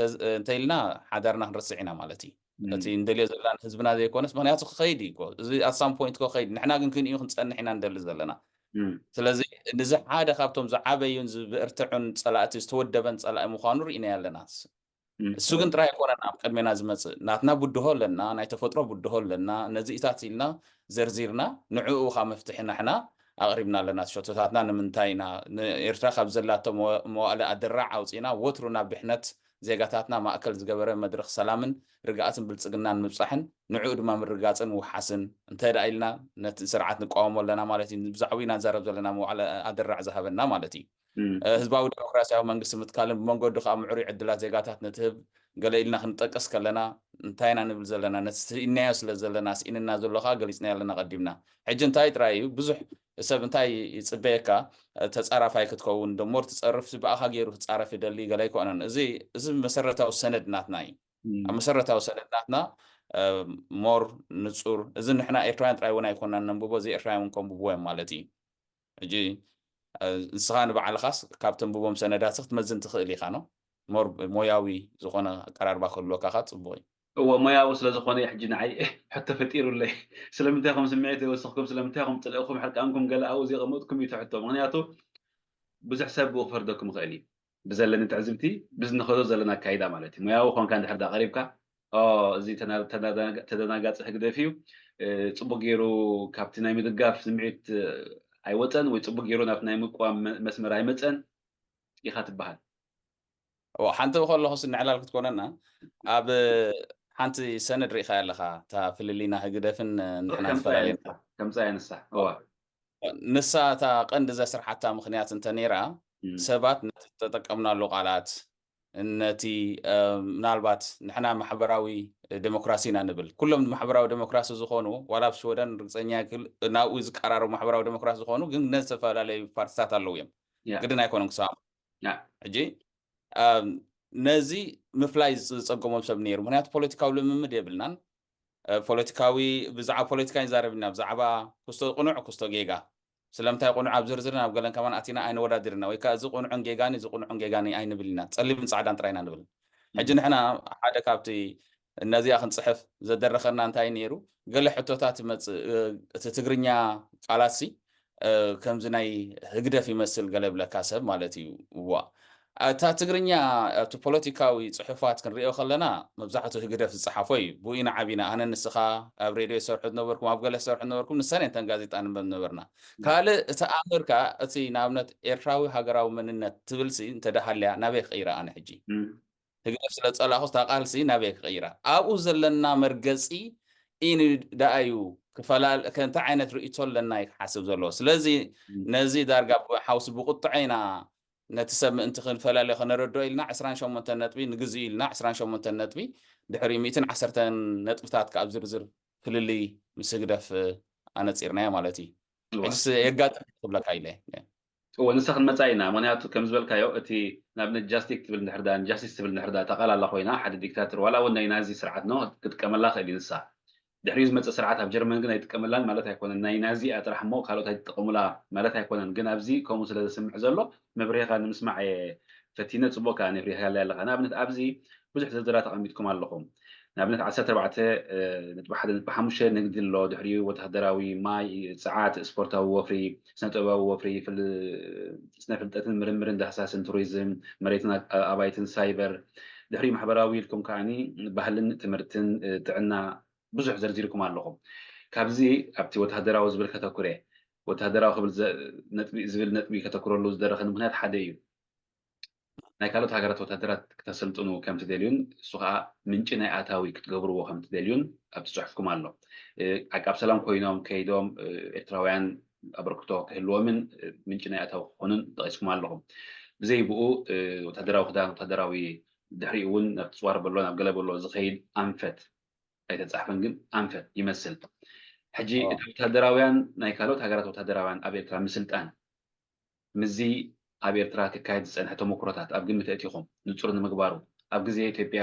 እንተኢልና ሓዳርና ክንርስዕ ኢና ማለት እዩ። እቲ እንደልዮ ዘለና ህዝብና ዘይኮነስ ምክንያቱ ክኸይድ እዩ እዚ ኣሳም ፖይንት ክኸይድ ንሕና ግን ክንዩ ክንፀንሕ ኢና እንደሊ ዘለና። ስለዚ እዚ ሓደ ካብቶም ዝዓበዩን ዝብእርትዑን ፀላእቲ ዝተወደበን ፀላኢ ምኳኑ ርኢና ኣለና። እሱ ግን ጥራይ ኣይኮነን ኣብ ቅድሜና ዝመፅእ ናትና ብድሆ ኣለና ናይ ተፈጥሮ ብድሆ ኣለና ነዚ ኢታት ኢልና ዘርዚርና ንዕኡ ካብ መፍትሒ ናሕና ኣቕሪብና ኣለና ሸቶታትና ንምንታይ ኢና ንኤርትራ ካብ ዘላቶ መዋእለ ኣደራዕ ኣውፅእና ወትሩ ናብ ድሕነት ዜጋታትና ማእከል ዝገበረ መድረኽ ሰላምን ርግኣትን ብልፅግናን ምብፃሕን ንዕኡ ድማ ምርጋፅን ውሓስን እንተ ደኣ ኢልና ነቲ ስርዓት ንቃወሞ ኣለና ማለት እዩ ብዛዕባኡ ኢና ንዛረብ ዘለና መዋእለ ኣደራዕ ዝሃበና ማለት እዩ ህዝባዊ ዲሞክራሲያዊ መንግስቲ ምትካልን ብመንገዱ ከዓ ምዕሩይ ዕድላት ዜጋታት ንትህብ ገለ ኢልና ክንጠቅስ ከለና እንታይ ኢና ንብል ዘለና ነቲ ስኢንናዮ ስለ ዘለና ስኢንና ዘሎ ከዓ ገሊፅናዮ ኣለና ቀዲምና ሕጂ እንታይ ጥራይ እዩ ብዙሕ ሰብ እንታይ ይፅበየካ ተፃራፋይ ክትከውን ደሞር ትፀርፍ ብኣኻ ገይሩ ክፃረፍ ይደሊ ገለ ኣይኮነን እዚ እዚ መሰረታዊ ሰነድ ናትና እዩ ኣብ መሰረታዊ ሰነድ ናትና ሞር ንፁር እዚ ንሕና ኤርትራውያን ጥራይ እውን ኣይኮና ነንብቦ እዚ ኤርትራውያን እውን ከንብብዎ እዮም ማለት እዩ ሕጂ ንስኻ ንባዕልኻስ ካብ ተንብቦም ሰነዳት ክትመዝን ትኽእል ኢኻ ነው ሞር ሞያዊ ዝኾነ ኣቀራርባ ክህልወካ ካ ፅቡቅ እዩ እዎ ሞያዊ ስለ ዝኾነ ሕጂ ንዓይ ሕቶ ፈጢሩለይ ስለምንታይ ኹም ስምዒት የወስኽኩም ስለምንታይ ኹም ፅልእኹም ሕርቃንኩም ገለ ኣብኡ ዘየቐመጥኩም እዩ ትሕቶ ምክንያቱ ብዙሕ ሰብ ብኡ ክፈርደኩም ይኽእል እዩ ብዘለኒ ትዕዝብቲ ብዝንኸዶ ዘለና ኣካይዳ ማለት እዩ ሞያዊ ኾንካ እንድሕር ዳ ቀሪብካ እዚ ተደናጋፂ ህግደፍ እዩ ፅቡቅ ገይሩ ካብቲ ናይ ምድጋፍ ስምዒት ኣይወፀን ወይ ፅቡቅ ገይሩ ናብቲ ናይ ምቅዋም መስመር ኣይመፀን ኢኻ ትበሃል ሓንቲ ከለኹስ ንዕላል ክትኮነና ኣብ ሓንቲ ሰነድ ርኢኻ ኣለኻ እታ ፍልልይና ህግደፍን ንሕናፈላለና ከምፃ ንሳ ንሳ እታ ቀንዲ ዘስርሓታ ምክንያት እንተ ነይራ ሰባት ነቲ ተጠቀምናሉ ቃላት ነቲ ምናልባት ንሕና ማሕበራዊ ዴሞክራሲ ኢና ንብል ኩሎም ማሕበራዊ ዴሞክራሲ ዝኾኑ ዋላ ኣብ ሽወደን ርግፀኛ ናብኡ ዝቀራረቡ ማሕበራዊ ዴሞክራሲ ዝኾኑ ግን ነዝተፈላለዩ ፓርቲታት ኣለዉ እዮም ግድን ኣይኮነን ክሰማሙ ሕጂ ነዚ ምፍላይ ዝፀገሞም ሰብ ነይሩ ምክንያቱ ፖለቲካዊ ልምምድ የብልናን ፖለቲካዊ ብዛዕባ ፖለቲካ ይዛረብ ኢና ብዛዕባ ክስቶ ቅኑዕ ክስቶ ጌጋ ስለምንታይ ቅኑዕ ኣብ ዝርዝርን ኣብ ገለን ከማን ኣቲና ኣይነወዳድርና ወይ ከዓ እዚ ቅኑዕን ጌጋን እዚ ቅኑዕን ጌጋን ኣይንብል ኢና ፀሊምን ፃዕዳን ጥራይ ኢና ንብል ሕጂ ንሕና ሓደ ካብቲ ነዚኣ ክንፅሕፍ ዘደረኸና እንታይ ነይሩ ገለ ሕቶታት ይመፅእ እቲ ትግርኛ ቃላትሲ ከምዚ ናይ ህግደፍ ይመስል ገለ ብለካ ሰብ ማለት እዩ ዋ እታ ትግርኛ ኣብቲ ፖለቲካዊ ጽሑፋት ክንሪኦ ከለና መብዛሕትኡ ህግደፍ ዝጸሓፎ እዩ። ብኡ ኢና ዓቢና። ኣነ ንስኻ ኣብ ሬድዮ ዝሰርሑ ዝነበርኩም፣ ኣብ ገለ ዝሰርሑ ዝነበርኩም፣ ንሰን እየን እተን ጋዜጣ ንንበብ ነበርና። ካልእ እቲ ኣምር ከኣ እቲ ንኣብነት ኤርትራዊ ሃገራዊ መንነት ትብልሲ እንተ ደሃልያ ናበይ ክቕይራ ኣነ ሕጂ? ህግደፍ ስለ ዝጸላእኹስ እታ ቃልሲ ናበይ ክቕይራ? ኣብኡ ዘለና መርገጺ ኢኑ ደኣ እዩ ክፈላለ፣ ከ እንታይ ዓይነት ርእይቶ ኣለና እዩ ክሓስብ ዘለዎ። ስለዚ ነዚ ዳርጋ ሓውሲ ብቁጥዐ ኢና ነቲ ሰብ ምእንቲ ክንፈላለዮ ከነረድኦ ኢልና ዕስራን ሸሞንተን ነጥቢ ንግዚኡ ኢልና ዕስራን ሸሞንተን ነጥቢ ድሕሪ ሚእትን ዓሰርተን ነጥብታት ከኣ ኣብ ዝርዝር ፍልልይ ምስ ህግደፍ ኣነጺርናዮ ማለት እዩ። ሕጅስ የጋጥም ክብለካ ኢለ። እወ ንሳ ክንመጻ ኢና። ምክንያቱ ከም ዝበልካዮ እቲ ንኣብነት ጃስቲክ ትብል እንድሕር ደኣ ጃስቲስ ትብል እንድሕር ደኣ እታ ቃል ኣላ ኮይና ሓደ ዲክታተር ዋላ እውን ናይ ናዚ ስርዓት ነው ክትጥቀመላ ክእል እዩ ንሳ። ድሕሪኡ ዝመጽእ ስርዓት ኣብ ጀርመን ግን ኣይጥቀመላን ማለት ኣይኮነን። ናይ ናዚኣ ጥራሕ እሞ ካልኦት ኣይትጠቐሙላ ማለት ኣይኮነን። ግን ኣብዚ ከምኡ ስለ ዘስምዕ ዘሎ መብርሂኻ ንምስማዕ እየ ፈቲነ። ጽቡቕ ከኣ ነብሪኻለይ ኣለኻ። ንኣብነት ኣብዚ ብዙሕ ዝርዝራት ኣቐሚጥኩም ኣለኹም። ንኣብነት ዓሰርተ ኣርባዕተ ነጥቢ ሓደ ነጥቢ ሓሙሽተ ንግዲ ኣሎ፣ ድሕሪኡ ወተሃደራዊ፣ ማይ፣ ጸዓት፣ ስፖርታዊ ወፍሪ፣ ስነ ጥበባዊ ወፍሪ፣ ፍል- ስነ ፍልጠትን ምርምርን ዳህሳስን ቱሪዝም፣ መሬትን ኣባይትን ሳይበር፣ ድሕሪኡ ማሕበራዊ ኢልኩም ከኣኒ ባህልን ትምህርትን ጥዕና ብዙሕ ዘርዚርኩም ኣለኹም። ካብዚ ኣብቲ ወተሃደራዊ ዝብል ከተኩረ ወተሃደራዊ ክብል ነጥቢ ዝብል ነጥቢ ከተኩረሉ ዝደረኸኒ ምክንያት ሓደ እዩ። ናይ ካልኦት ሃገራት ወታደራት ክተሰልጥኑ ከም ትደልዩን እሱ ከዓ ምንጪ ናይ ኣታዊ ክትገብርዎ ከም ትደልዩን ኣብቲ ጽሑፍኩም ኣሎ። ዓቃብ ሰላም ኮይኖም ከይዶም ኤርትራውያን ኣበርክቶ ክህልዎምን ምንጪ ናይ ኣታዊ ክኾኑን ጠቂስኩም ኣለኹም። ብዘይ ብኡ ወታደራዊ ክዳን ወታደራዊ ድሕሪኡ እውን ናብ ትፅዋር በሎ ናብ ገለ በሎ ዝኸይድ ኣንፈት ኣይተፃሕፈን ግን ኣንፈት ይመስል። ሕጂ እቲ ወታደራውያን ናይ ካልኦት ሃገራት ወታደራውያን ኣብ ኤርትራ ምስልጣን ምስዚ ኣብ ኤርትራ ክካየድ ዝጸንሐ ተመኩሮታት ኣብ ግምት ኣእቲኹም ንጹር ንምግባሩ፣ ኣብ ግዜ ኢትዮጵያ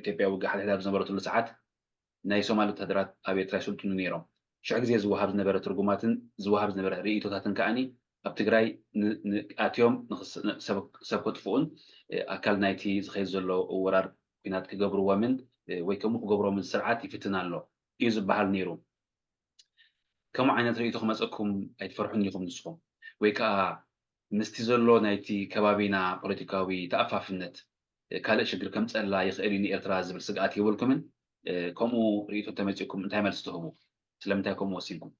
ኢትዮጵያ ውግእ ሓድሕድ ኣብ ዝነበረትሉ ሰዓት ናይ ሶማል ወታደራት ኣብ ኤርትራ ይስልጥኑ ነይሮም። ሽሕ ግዜ ዝወሃብ ዝነበረ ትርጉማትን ዝወሃብ ዝነበረ ርእይቶታትን ከኣኒ ኣብ ትግራይ ኣትዮም ሰብ ከጥፍኡን ኣካል ናይቲ ዝኸይድ ዘሎ ወራር ኲናት ክገብርዎምን ወይ ከምኡ ክገብሮምን ስርዓት ይፍትን ኣሎ እዩ ዝበሃል ነይሩ። ከምኡ ዓይነት ርእይቶ ክመፀኩም ኣይትፈርሑን ኢኹም ንስኹም ወይ ከዓ ምስቲ ዘሎ ናይቲ ከባቢና ፖለቲካዊ ተኣፋፍነት ካልእ ሽግር ከምፀላ ይኽእል እዩ ንኤርትራ ዝብል ስግኣት የብልኩምን? ከምኡ ርእይቶ ተመፂእኩም እንታይ መልሲ ትህቡ? ስለምንታይ ከምኡ ወሲንኩም?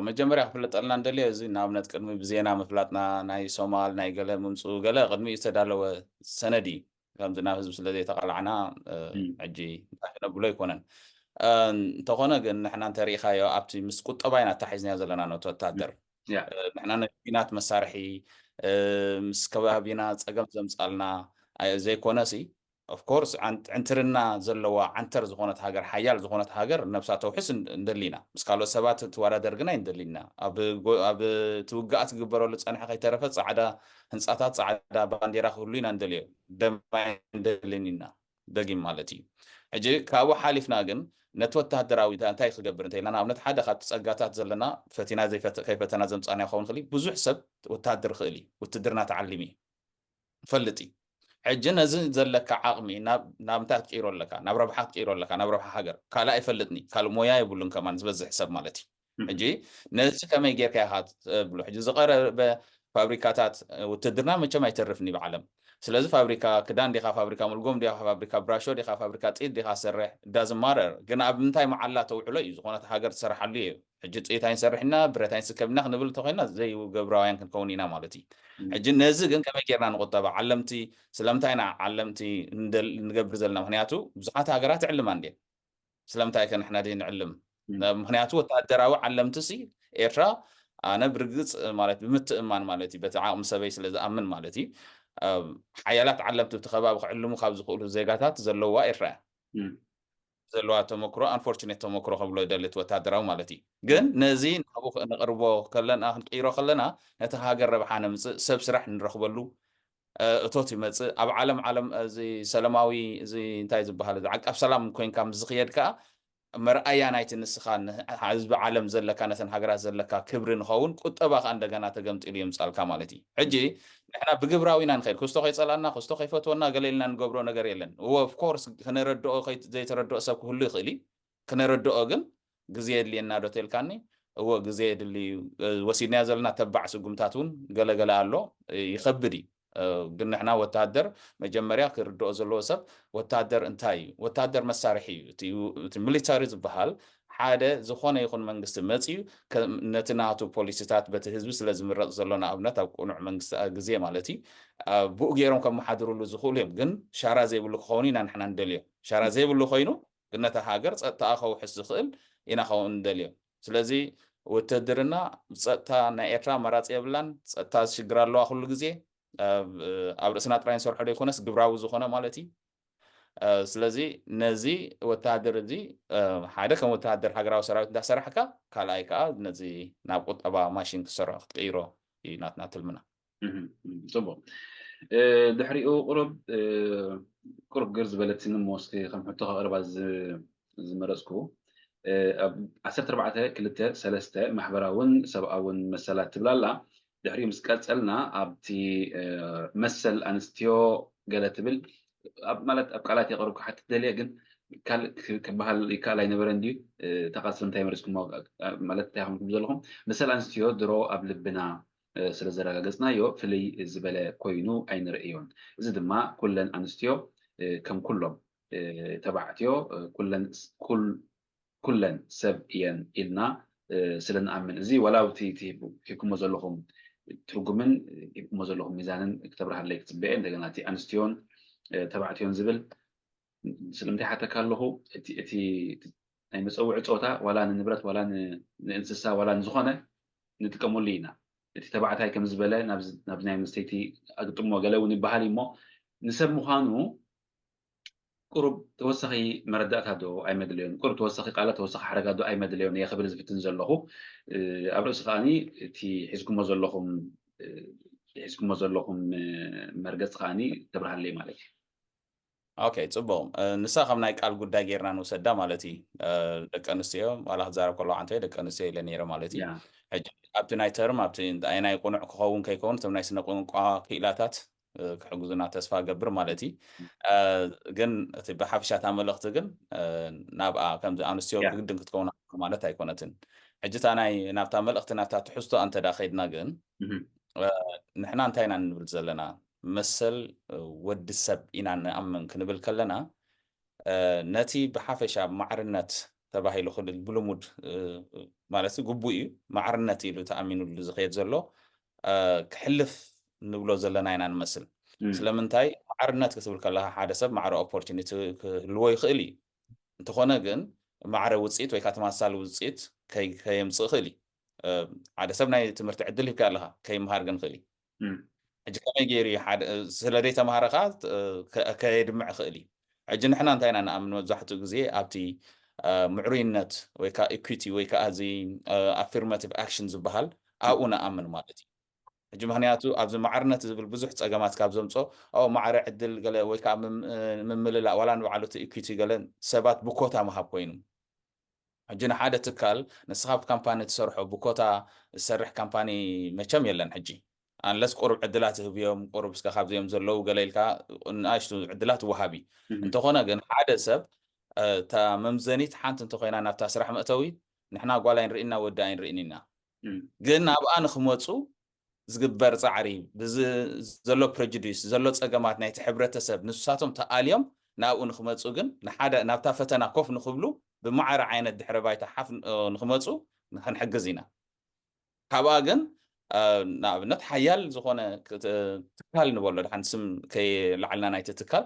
መጀመርያ ክፍለጠልና እንደልዮ እዚ ንኣብነት ቅድሚ ብዜና ምፍላጥና ናይ ሶማል ናይ ገለ ምምፅኡ ገለ ቅድሚኡ ዝተዳለወ ሰነድ እዩ። ከምዚ ናብ ህዝቢ ስለ ዘይተቃላዕና ሕጂ እንታይ ክነብሎ ኣይኮነን። እንተኾነ ግን ንሕና እንተሪኢኻዮ ኣብቲ ምስ ቁጠባ ኢና ኣታሒዝናዮ ዘለና ነቲ ወታደር ንሕና ናይ ኲናት መሳርሒ ምስ ከባቢና ፀገም ዘምፃልና ዘይኮነሲ ኦፍኮርስ ዕንትርና ዘለዋ ዓንተር ዝኾነት ሃገር ሓያል ዝኾነት ሃገር ነብሳ ተውሕስ እንደሊና ምስ ካልኦት ሰባት ትወዳደር ግን ኣይንደሊና ኣብ ትውግኣት ዝግበረሉ ፀንሐ ከይተረፈ ፃዕዳ ህንፃታት ፃዕዳ ባንዴራ ክህሉ ኢና እንደልዮ ደማይ እንደልን ኢና ደጊም ማለት እዩ። ሕጂ ካብኡ ሓሊፍና ግን ነቲ ወታደራዊ እንታይ ክገብር እንተ ኢልና ንኣብነት ሓደ ካብቲ ጸጋታት ዘለና ፈቲና ከይፈተና ዘምጻና ይኸውን ክእል ብዙሕ ሰብ ወታደር ክእል እዩ ውትድርና ተዓሊሙ እዩ ፈልጥ እዩ። ሕጂ ነዚ ዘለካ ዓቕሚ ናብ እንታይ ክትቅይሮ ኣለካ ናብ ረብሓ ክትቅይሮ ኣለካ ናብ ረብሓ ሃገር ካልእ ኣይፈልጥኒ ካልእ ሞያ የብሉን ከማን ዝበዝሕ ሰብ ማለት እዩ። ሕጂ ነዚ ከመይ ጌርካ ኢኻ ትብሎ? ሕጂ ዝቐረበ ፋብሪካታት ውትድርና መቸም ኣይተርፍን እዩ ብዓለም። ስለዚ ፋብሪካ ክዳን ዲኻ፣ ፋብሪካ ሙልጎም ዲኻ፣ ፋብሪካ ብራሾ ዲኻ፣ ፋብሪካ ጥይት ዲኻ ትሰርሕ ዳዝማረር ግን ኣብ ምንታይ መዓላ ተውዕሎ እዩ ዝኾነት ሃገር ትሰርሓሉ እዩ። ሕጂ ጥይት ኣይንሰርሕ ኢና ብረት ኣይንስከብ ኢና ክንብል እንተኮይና ዘይገብራውያን ክንከውን ኢና ማለት እዩ። ሕጂ ነዚ ግን ከመይ ጌርና ንቁጠባ ዓለምቲ ስለምንታይ ኢና ዓለምቲ ንገብር ዘለና ምክንያቱ ብዙሓት ሃገራት ይዕልማ እንድየን ስለምንታይ ከ ንሕና ደይ ንዕልም? ምክንያቱ ወታደራዊ ዓለምቲ ሲ ኤርትራ ኣነ ብርግፅ ማለት ብምትእማን ማለት እዩ በቲ ዓቕሚ ሰበይ ስለ ዝኣምን ማለት እዩ ሓያላት ዓለምቲ ብቲ ከባቢ ክዕልሙ ካብ ዝኽእሉ ዜጋታት ዘለዋ ኤርትራ እያ ዘለዋ ተመክሮ unfortunate ተመክሮ ከብሎ ይደሊ እቲ ወታደራዊ ማለት እዩ ግን ነዚ ንዕኡ ነቕርቦ ከለና ክንቅይሮ ከለና ነቲ ሃገር ረብሓ ነምፅእ ሰብ ስራሕ ንረኽበሉ እቶት ይመፅእ ኣብ ዓለም ዓለም እዚ ሰለማዊ እዚ እንታይ ዝበሃል እዚ ዓቃብ ሰላም ኮይንካ ምስ ዝኽየድ ከዓ መርኣያ ናይቲ ንስኻ ህዝቢ ዓለም ዘለካ ነተን ሃገራት ዘለካ ክብሪ ንኸውን ቁጠባ ከዓ እንደገና ተገምጢሉ የምፃልካ ማለት እዩ ሕጂ ንሕና ብግብራዊ ኢና ንኸይድ ክስቶ ከይፀላና ክስቶ ከይፈትወና ገለ ኢልና ንገብሮ ነገር የለን of course ክነረድኦ ዘይተረድኦ ሰብ ክህሉ ይኽእል እዩ ክነረድኦ ግን ግዜ የድልየና ዶ ተልካኒ እወ ግዜ የድሊ እዩ ወሲድናዮ ዘለና ተባዕ ስጉምታት እውን ገለገለ ኣሎ ይኸብድ እዩ ግን ንሕና ወታደር መጀመርያ ክርድኦ ዘለዎ ሰብ ወታደር እንታይ እዩ? ወታደር መሳርሒ እዩ። እቲ ሚሊታሪ ዝበሃል ሓደ ዝኾነ ይኹን መንግስቲ መፅዩ ነቲ ናቱ ፖሊሲታት በቲ ህዝቢ ስለ ዝምረፅ ዘሎ ንኣብነት ኣብ ቅኑዕ መንግስቲ ግዜ ማለት እዩ ብኡ ገይሮም ከመሓድርሉ ዝኽእሉ እዮም። ግን ሻራ ዘይብሉ ክኸውን ኢና ንሕና ንደልዮ። ሻራ ዘይብሉ ኮይኑ ግን ነታ ሃገር ፀጥታኣ ከውሕስ ዝኽእል ኢና ከውን ንደልዮ። ስለዚ ውትድርና ፀጥታ ናይ ኤርትራ ኣማራፂ የብላን። ፀጥታ ሽግር ኣለዋ ኩሉ ግዜ ኣብ ርእስና ጥራይ ንሰርሖ ዘይኮነስ ግብራዊ ዝኾነ ማለት እዩ። ስለዚ ነዚ ወተሃደር እዚ ሓደ ከም ወተሃደር ሃገራዊ ሰራዊት እንዳሰራሕካ ካልኣይ ከዓ ነዚ ናብ ቁጠባ ማሽን ክትሰርሖ ክትቅይሮ እዩ ናትና ትልምና። ጽቡቅ። ድሕሪኡ ቁሩብ ቁሩብ ግር ዝበለትኒ ሞስኪ ከም ሕቶ ከቅርባ ዝመረጽኩ ኣብ ዓሰርተ ኣርባዕተ ክልተ ሰለስተ ማሕበራውን ሰብኣውን መሰላት ትብላላ። ድሕሪኡ ምስ ቀጸልና ኣብቲ መሰል ኣንስትዮ ገለ ትብል ማለት ኣብ ቃላት የቀርብኩ ሓትት ደልየ ግን ክበሃል ይከኣል ኣይነበረ እንድዩ። ተቃጽል እንታይ መሪጽኩሞ ማለት እንታይ ከምኩም ዘለኹም መሰል ኣንስትዮ ድሮ ኣብ ልብና ስለ ዘረጋገጽናዮ ፍልይ ዝበለ ኮይኑ ኣይንርእዮን። እዚ ድማ ኩለን ኣንስትዮ ከም ኩሎም ተባዕትዮ ኩለን ሰብ እየን ኢልና ስለ ንኣምን እዚ ዋላ ኣብቲ ሂብኩሞ ዘለኹም ትርጉምን ሂብኩሞ ዘለኹም ሚዛንን ክተብርሃለይ ክጽበየ እንደገና እቲ ኣንስትዮን ተባዕትዮን ዝብል ስለምንታይ ሓተካ ኣለኹ እቲ ናይ መፀውዒ ፆታ ዋላ ንንብረት ዋላ ንእንስሳ ዋላ ንዝኾነ ንጥቀመሉ ኢና። እቲ ተባዕታይ ከም ዝበለ ናብዚ ናይ ኣንስተይቲ ኣግጥሞ ገለ እውን ይበሃል እሞ ንሰብ ምዃኑ ቁሩብ ተወሳኺ መረዳእታ ዶ ኣይመድለዮን? ቁሩብ ተወሳኺ ቃላት ተወሳኺ ሓረጋት ዶ ኣይመድለዮን እየ ክብል ዝፍትን ዘለኹ። ኣብ ርእሲ ከዓኒ እቲ ሒዝኩሞ ዘለኹም ሒዝኩሞ ዘለኹም መርገፂ ከዓኒ ተብርሃለይ ማለት እዩ። ኦኬ ጽቡቕ ንሳ ከም ናይ ቃል ጉዳይ ጌርና ንውሰዳ ማለት እዩ። ደቂ ኣንስትዮ ዋላ ክዛረብ ከለዋ ዓንተ ደቂ ኣንስትዮ ኢለ ነይረ ማለት እዩ። ሕጂ ኣብቲ ናይ ተርም ኣብቲ ኣየናይ ቁኑዕ ክኸውን ከይከውን እቶም ናይ ስነ ቋንቋ ክኢላታት ክሕግዙና ተስፋ ገብር ማለት እዩ። ግን እቲ ብሓፈሻ እታ መልእኽቲ ግን ናብኣ ከምዚ ኣንስትዮ ብግድን ክትከውን ኣለዋ ማለት ኣይኮነትን። ሕጂ እታ ናይ ናብታ መልእኽቲ ናብታ ትሕዝቶ እንተ ደኣ ከይድና ግን ንሕና እንታይ ኢና ንብል ዘለና? መሰል ወዲ ሰብ ኢና ንኣምን ክንብል ከለና ነቲ ብሓፈሻ ማዕርነት ተባሂሉ ክልል ብልሙድ ማለት ግቡእ እዩ ማዕርነት ኢሉ ተኣሚኑሉ ዝኸየድ ዘሎ ክሕልፍ ንብሎ ዘለና ኢና ንመስል። ስለምንታይ ማዕርነት ክትብል ከለካ ሓደ ሰብ ማዕረ ኦፖርቹኒቲ ክህልዎ ይኽእል እዩ። እንተኾነ ግን ማዕረ ውፅኢት ወይ ከዓ ተመሳሳሊ ውፅኢት ከየምፅእ ይኽእል እዩ። ሓደ ሰብ ናይ ትምህርቲ ዕድል ሂብካ ኣለካ ከይምሃር ግን ክእል እዩ። ሕጂ ከመይ ገይሩ ስለ ዘይተምሃረ ከዓ ከየድምዕ ክእል እዩ። ሕጂ ንሕና እንታይ ኢና ንኣምን መብዛሕትኡ ግዜ ኣብቲ ምዕሩይነት ወይ ከዓ ኢኩዊቲ ወይ ከዓ እዚ ኣፊርማቲቭ ኣክሽን ዝበሃል ኣብኡ ንኣምን ማለት እዩ። ሕጂ ምክንያቱ ኣብዚ ማዕርነት ዝብል ብዙሕ ፀገማት ካብ ዘምፆ ማዕረ ዕድል ገለ ወይ ከዓ ምምልላእ ዋላ ንባዕሉ እቲ ኢኩዊቲ ገለ ሰባት ብኮታ ምሃብ ኮይኑ ሕጂ ንሓደ ትካል ንስኻ ኣብ ካምፓኒ ትሰርሖ ብኮታ ዝሰርሕ ካምፓኒ መቸም የለን ሕጂ ኣንለስ ቁሩብ ዕድላት ህብዮም ቁሩብ እስከ ካብዚኦም ዘለዉ ገለ ኢልካ ንኣሽቱ ዕድላት ወሃቢ እንተኾነ ግን ሓደ ሰብ እታ መምዘኒት ሓንቲ እንተኮይና ናብታ ስራሕ መእተዊ ንሕና ጓል ኣይንርእና ወዲ ኣይንርእን ኢና ግን ናብኣ ንክመፁ ዝግበር ፃዕሪ ብዚ ዘሎ ፕረጁዲስ ዘሎ ፀገማት ናይቲ ሕብረተሰብ ንሳቶም ተኣልዮም ናብኡ ንክመፁ ግን ንሓደ ናብታ ፈተና ኮፍ ንክብሉ ብማዕረ ዓይነት ድሕረ ባይታ ሓፍ ንክመፁ ክንሕግዝ ኢና። ካብኣ ግን ንኣብነት ሓያል ዝኾነ ትካል ንበሎ ድሓን ስም ከይላዕልና ናይቲ ትካል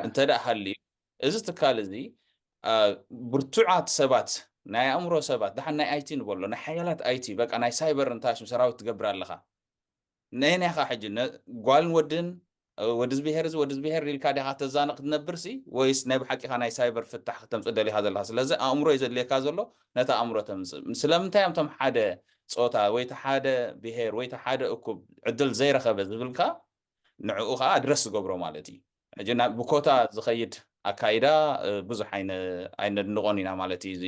እንተ ደኣ ሃልዩ እዚ ትካል እዚ ብርቱዓት ሰባት ናይ ኣእምሮ ሰባት ድሓን ናይ ኣይቲ ንበሎ ናይ ሓያላት ኣይቲ በቃ ናይ ሳይበር እንታሽም ሰራዊት ትገብር ኣለኻ ነየናይኻ ሕጂ ጓልን ወድን ወዲ ዝብሄር እዚ ወዲ ዝብሄር ኢልካ ዲኻ ተዛንቕ ክትነብር ሲ ወይስ ናይ ብሓቂኻ ናይ ሳይበር ፍታሕ ክተምፅእ ደሊኻ ዘለኻ ስለዚ ኣእምሮ እዩ ዘድልየካ ዘሎ ነቲ ኣእምሮ ተምፅእ ስለምንታይ እዮም ቶም ሓደ ፆታ ወይ ሓደ ብሄር ወይ ሓደ እኩብ ዕድል ዘይረኸበ ዝብልካ ንዕኡ ከዓ ኣድረስ ዝገብሮ ማለት እዩ ሕጂ ብኮታ ዝኸይድ ኣካይዳ ብዙሕ ኣይነድንቆን ኢና ማለት እዩ እዚ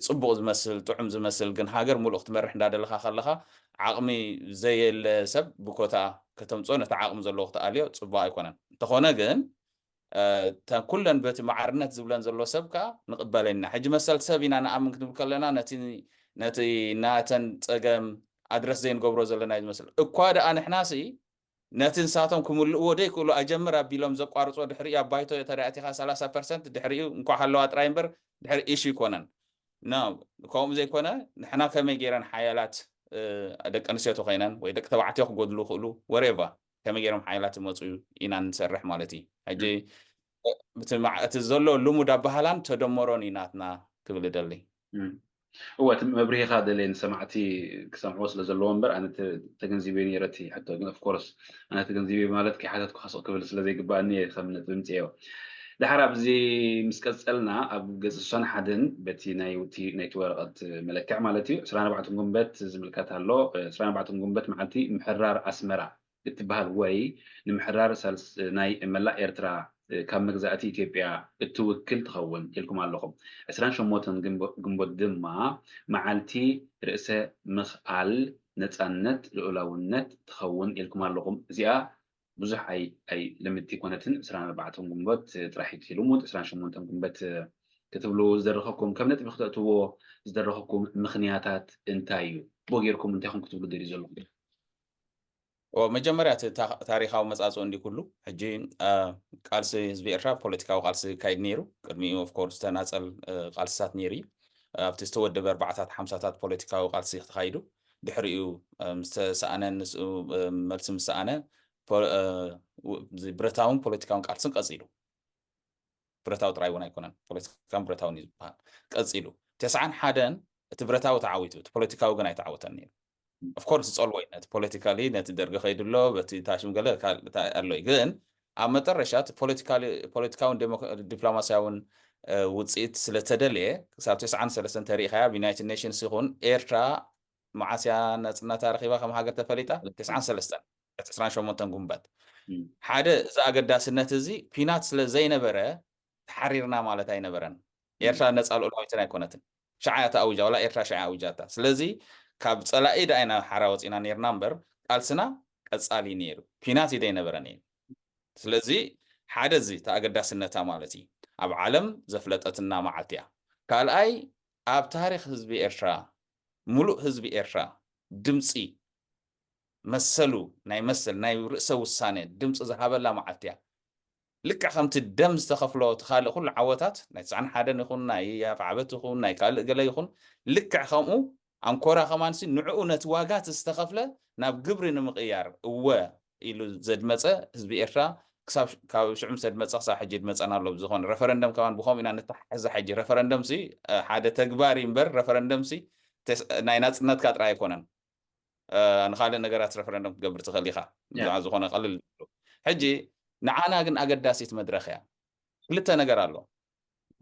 ፅቡቅ ዝመስል ጥዑም ዝመስል ግን ሃገር ሙሉእ ክትመርሕ እንዳደለካ ከለካ ዓቅሚ ዘየለ ሰብ ብኮታ ከተምፅኦ ነቲ ዓቅሚ ዘለዎ ክትኣልዮ ፅቡቅ ኣይኮነን እንተኾነ ግን እተን ኩለን በቲ ማዕርነት ዝብለን ዘሎ ሰብ ከዓ ንቅበለና ሕጂ መሰልቲ ሰብ ኢና ንኣምን ክንብል ከለና ነቲ ናተን ፀገም ኣድረስ ዘይንገብሮ ዘለና እዩ ዝመስል እኳ ደኣ ንሕና ሲ ነቲ ንሳቶም ክምልእዎ ዘይክእሉ ኣጀምር ኣቢሎም ዘቋርፅዎ ድሕሪኡ ኣብ ባይቶ ተሪኣቲኻ ሰላሳ ፐርሰንት ድሕሪኡ እንኳዕ ሃለዋ ጥራይ እምበር ድሕሪ ኢሹ ኣይኮነን። ና ከምኡ ዘይኮነ ንሕና ከመይ ገይረን ሓያላት ደቂ ኣንስትዮ ተኮይነን ወይ ደቂ ተባዕትዮ ክጎድሉ ክእሉ ወሬቫ ከመይ ገይሮም ሓያላት ይመፁ ኢና ንሰርሕ ማለት እዩ። ሕጂ እቲ ዘሎ ልሙድ ኣባህላን ተደመሮን እዩ ናትና ክብል እደሊ። እወ እቲ መብርሂኻ ደለየ ንሰማዕቲ ክሰምዕዎ ስለ ዘለዎ እምበር ኣነ ተገንዚበ ነይረ እቲ ሕቶ ግን ኦፍኮርስ ኣነ ተገንዚበ ማለት ከይሓተትኩ ስቕ ክብል ስለ ዘይግባኣኒ እየ ከም ነጥቢ ምፅኤዮ። ደሓር ኣብዚ ምስ ቀፀልና ኣብ ገፅ ስሳን ሓደን በቲ ናይቲ ወረቐት መለክዕ ማለት እዩ ዕስራን ኣርባዕተን ጉንበት ዝምልከት ኣሎ። ዕስራን ኣርባዕተን ጉንበት መዓልቲ ምሕራር ኣስመራ እትበሃል ወይ ንምሕራር ናይ መላእ ኤርትራ ካብ መግዛእቲ ኢትዮጵያ እትውክል ትኸውን ኢልኩም ኣለኹም። ዕስራን ሸሞንተን ግንቦት ድማ መዓልቲ ርእሰ ምኽኣል ነፃነት ልኡላውነት ትኸውን ኢልኩም ኣለኹም። እዚኣ ብዙሕ ኣይ ኣይ ልምድቲ ኮነትን ዕስራን ኣርባዕተን ግንቦት ጥራሕ እዩ ልሙድ ዕስራን ሸሞንተን ግንቦት ክትብሉ ዝደረኸኩም ከም ነጥቢ ክተእትዎ ዝደረኸኩም ምኽንያታት እንታይ እዩ? ብኡ ጌርኩም እንታይ ኹም ክትብሉ ደልዩ ዘለኹም? መጀመርያ እቲ ታሪካዊ መፃፅኡ እንዲ ኩሉ ሕጂ ቃልሲ ህዝቢ ኤርትራ ፖለቲካዊ ቃልሲ ይካይድ ነይሩ። ቅድሚኡ ኦፍኮርስ ተናፀል ቃልስታት ነይሩ እዩ። ኣብቲ ዝተወደበ ኣርባዕታት ሓምሳታት ፖለቲካዊ ቃልሲ ተኻይዱ ድሕሪኡ ምስተሰኣነ መልሲ ምሰኣነ ብረታውን ፖለቲካውን ቃልስን ቀፂሉ። ብረታዊ ጥራይ እውን ኣይኮነን፣ ፖለቲካን ብረታውን እዩ ዝበሃል። ቀፂሉ ተስዓን ሓደን እቲ ብረታዊ ተዓዊቱ፣ እቲ ፖለቲካዊ ግን ኣይተዓወተን ነይሩ። ኦፍኮርስ ዝፀልዎ እዩ ነቲ ፖለቲካሊ ነቲ ደርጊ ከይዱ ኣሎ በቲ ታሽም ገለ ኣሎ እዩ። ግን ኣብ መጠረሻ ፖለቲካውን ዲፕሎማሲያውን ውፅኢት ስለተደልየ ክሳብ ተስዓን ሰለስተን ተሪኢኻያ ብዩናይትድ ኔሽንስ ይኹን ኤርትራ መዓስያ ነፅነታ ረኪባ ከም ሃገር ተፈሊጣ ተስዓን ሰለስተን ዕስራን ሸሞንተን ጉንበት ሓደ እዚ ኣገዳስነት እዚ ኲናት ስለ ዘይነበረ ተሓሪርና ማለት ኣይነበረን። ኤርትራ ነፃ ልኡላዊትን ኣይኮነትን። ሸዓ እያ ተኣዊጃ ዋላ ኤርትራ ሸዓ ኣዊጃታ። ስለዚ ካብ ፀላኢ ደኣ ኢና ሓራ ወፂና ነርና እምበር ቃልስና ቀፃሊ ነይሩ። ኲናት እዩ ዘይነበረ ነይሩ። ስለዚ ሓደ እዚ ተኣገዳስነታ ማለት እዩ ኣብ ዓለም ዘፍለጠትና መዓልቲ እያ። ካልኣይ ኣብ ታሪክ ህዝቢ ኤርትራ ሙሉእ ህዝቢ ኤርትራ ድምፂ መሰሉ ናይ መሰል ናይ ርእሰ ውሳነ ድምፂ ዝሃበላ መዓልቲ እያ። ልክዕ ከምቲ ደም ዝተኸፍሎ እቲ ካልእ ኩሉ ዓወታት ናይ ትስዓን ሓደን ይኹን ናይ ኣፍዓበት ይኹን ናይ ካልእ ገለ ይኹን ልክዕ ከምኡ ኣንኮራ ከማንሲ ንዕኡ ነቲ ዋጋ እቲ ዝተኸፍለ ናብ ግብሪ ንምቕያር እወ ኢሉ ዘድመፀ ህዝቢ ኤርትራ ካብ ሽዑ ምስ ኣድመፀ ክሳብ ሕጂ ይድመፀና ኣሎ። ብዝኾነ ረፈረንደም ከማን ብኸምኡ ኢና ንተሓሕዛ። ሕጂ ረፈረንደም ሲ ሓደ ተግባር እዩ እምበር ረፈረንደም ሲ ናይ ናፅነትካ ጥራይ ኣይኮነን። ንካልእ ነገራት ረፈረንደም ክትገብር ትኽእል ኢኻ ብዛዕ ዝኾነ ቀልል። ሕጂ ንዓና ግን ኣገዳሲት መድረክ እያ። ክልተ ነገር ኣሎ።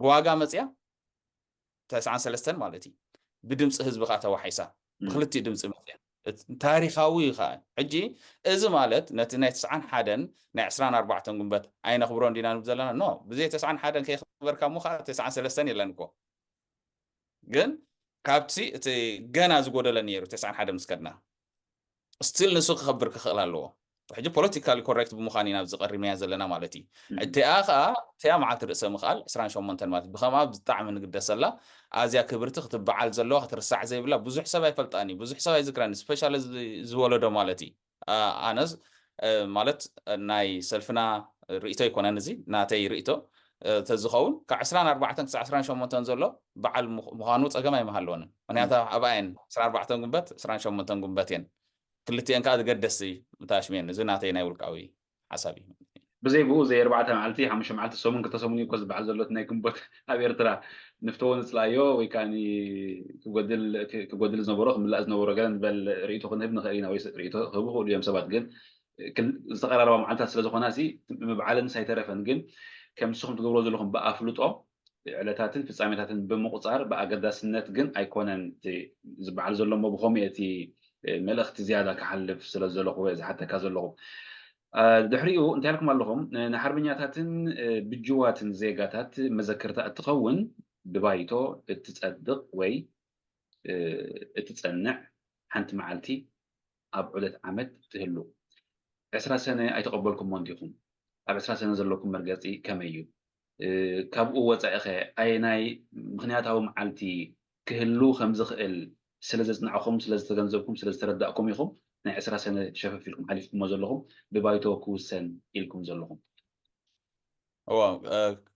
ብዋጋ መፅያ ተስዓን ሰለስተን ማለት እዩ። ብድምፂ ህዝቢ ከዓ ተዋሒሳ ብክልቲኡ ድምፂ መፅያ። ታሪካዊ ከዓ ሕጂ እዚ ማለት ነቲ ናይ ተስዓን ሓደን ናይ ዕስራን ኣርባዕተን ጉንበት ኣይነኽብሮ እንዲና ንብል ዘለና ኖ ብዘይ ተስዓን ሓደን ከይኽበርካ እሞ ከዓ ተስዓን ሰለስተን የለን እኮ። ግን ካብቲ እቲ ገና ዝጎደለ ነይሩ ተስዓን ሓደ ምስ ከድና ስቲል ንሱ ክኸብር ክኽእል ኣለዎ። ሕጂ ፖለቲካሊ ኮሬክት ብምዃን ኢና ኣብዚ ቀሪምያ ዘለና ማለት እዩ። እቲኣ ከዓ እቲኣ መዓልቲ ርእሰ ምኽኣል ዕስራን ሸሞንተን ማለት ብኸምኣ ብጣዕሚ ንግደሰላ ኣዝያ ክብርቲ ክትበዓል ዘለዋ ክትርሳዕ ዘይብላ ብዙሕ ሰብ ኣይፈልጣን እዩ ብዙሕ ሰብ ኣይዝክረን ስፔሻሊ ዝወለዶ ማለት እዩ። ኣነስ ማለት ናይ ሰልፍና ርእቶ ኣይኮነን እዚ ናተይ ርእቶ ተዝኸውን ካብ ዕስራን ኣርባዕተን ክሳብ ዕስራን ሸሞንተን ዘሎ በዓል ምዃኑ ፀገም ኣይምሃለወንን። ምክንያቱ ኣብኣየን ዕስራን ኣርባዕተን ጉንበት ዕስራን ሸሞንተን ጉንበት እየን። ክልቲኤን ከዓ ዝገደስ ምታሽም እየን። እዚ ናተይ ናይ ውልቃዊ ሓሳብ እዩ። ብዘይ ብኡ ዘይ ኣርባዕተ መዓልቲ ሓሙሽተ መዓልቲ ሰሙን ክልተ ሰሙን እዩ እኮ ዝበዓል ዘሎ እቲ ናይ ግንቦት ኣብ ኤርትራ ንፍተዎ ንፅላዮ ወይ ከዓ ክጎድል ዝነበሮ ክምላእ ዝነበሮ ገለ ንበል ርእይቶ ክንህብ ንኽእል ኢና ወይ ርእይቶ ክህቡ ክእሉ እዮም ሰባት ግን ዝተቀራረባ መዓልታት ስለዝኾና ሲ ምብዓለንስ ኣይተረፈን ግን ከም ንስኹም ትገብሮ ዘለኹም ብኣፍልጦ ዕለታትን ፍፃሜታትን ብምቁፃር ብኣገዳስነት ግን ኣይኮነን ዝበዓል ዘሎ እሞ ብኸምኡ እቲ መልእኽቲ ዝያዳ ክሓልፍ ስለ ዘለኹ ዝሓተካ ዘለኹ ድሕሪኡ እንታይ ኢልኩም ኣለኹም ንሓርበኛታትን ብጅዋትን ዜጋታት መዘክርታ እትኸውን ብባይቶ እትፀድቕ ወይ እትፀንዕ ሓንቲ መዓልቲ ኣብ ዑደት ዓመት ትህሉ ዕስራ ሰነ ኣይተቐበልኩሞ እንዲኹም ኣብ ዕስራ ሰነ ዘለኩም መርገፂ ከመይ እዩ ካብኡ ወፃኢኸ ኣየናይ ምኽንያታዊ መዓልቲ ክህሉ ከም ዝኽእል ስለ ዘፅናዕኹም ስለ ዝተገንዘብኩም ስለ ዝተረዳእኩም ኢኹም ናይ ዕስራ ሰነ ሸፈፍ ኢልኩም ሓሊፍኩሞ ዘለኹም ብባይቶ ክውሰን ኢልኩም ዘለኹም? እዎ፣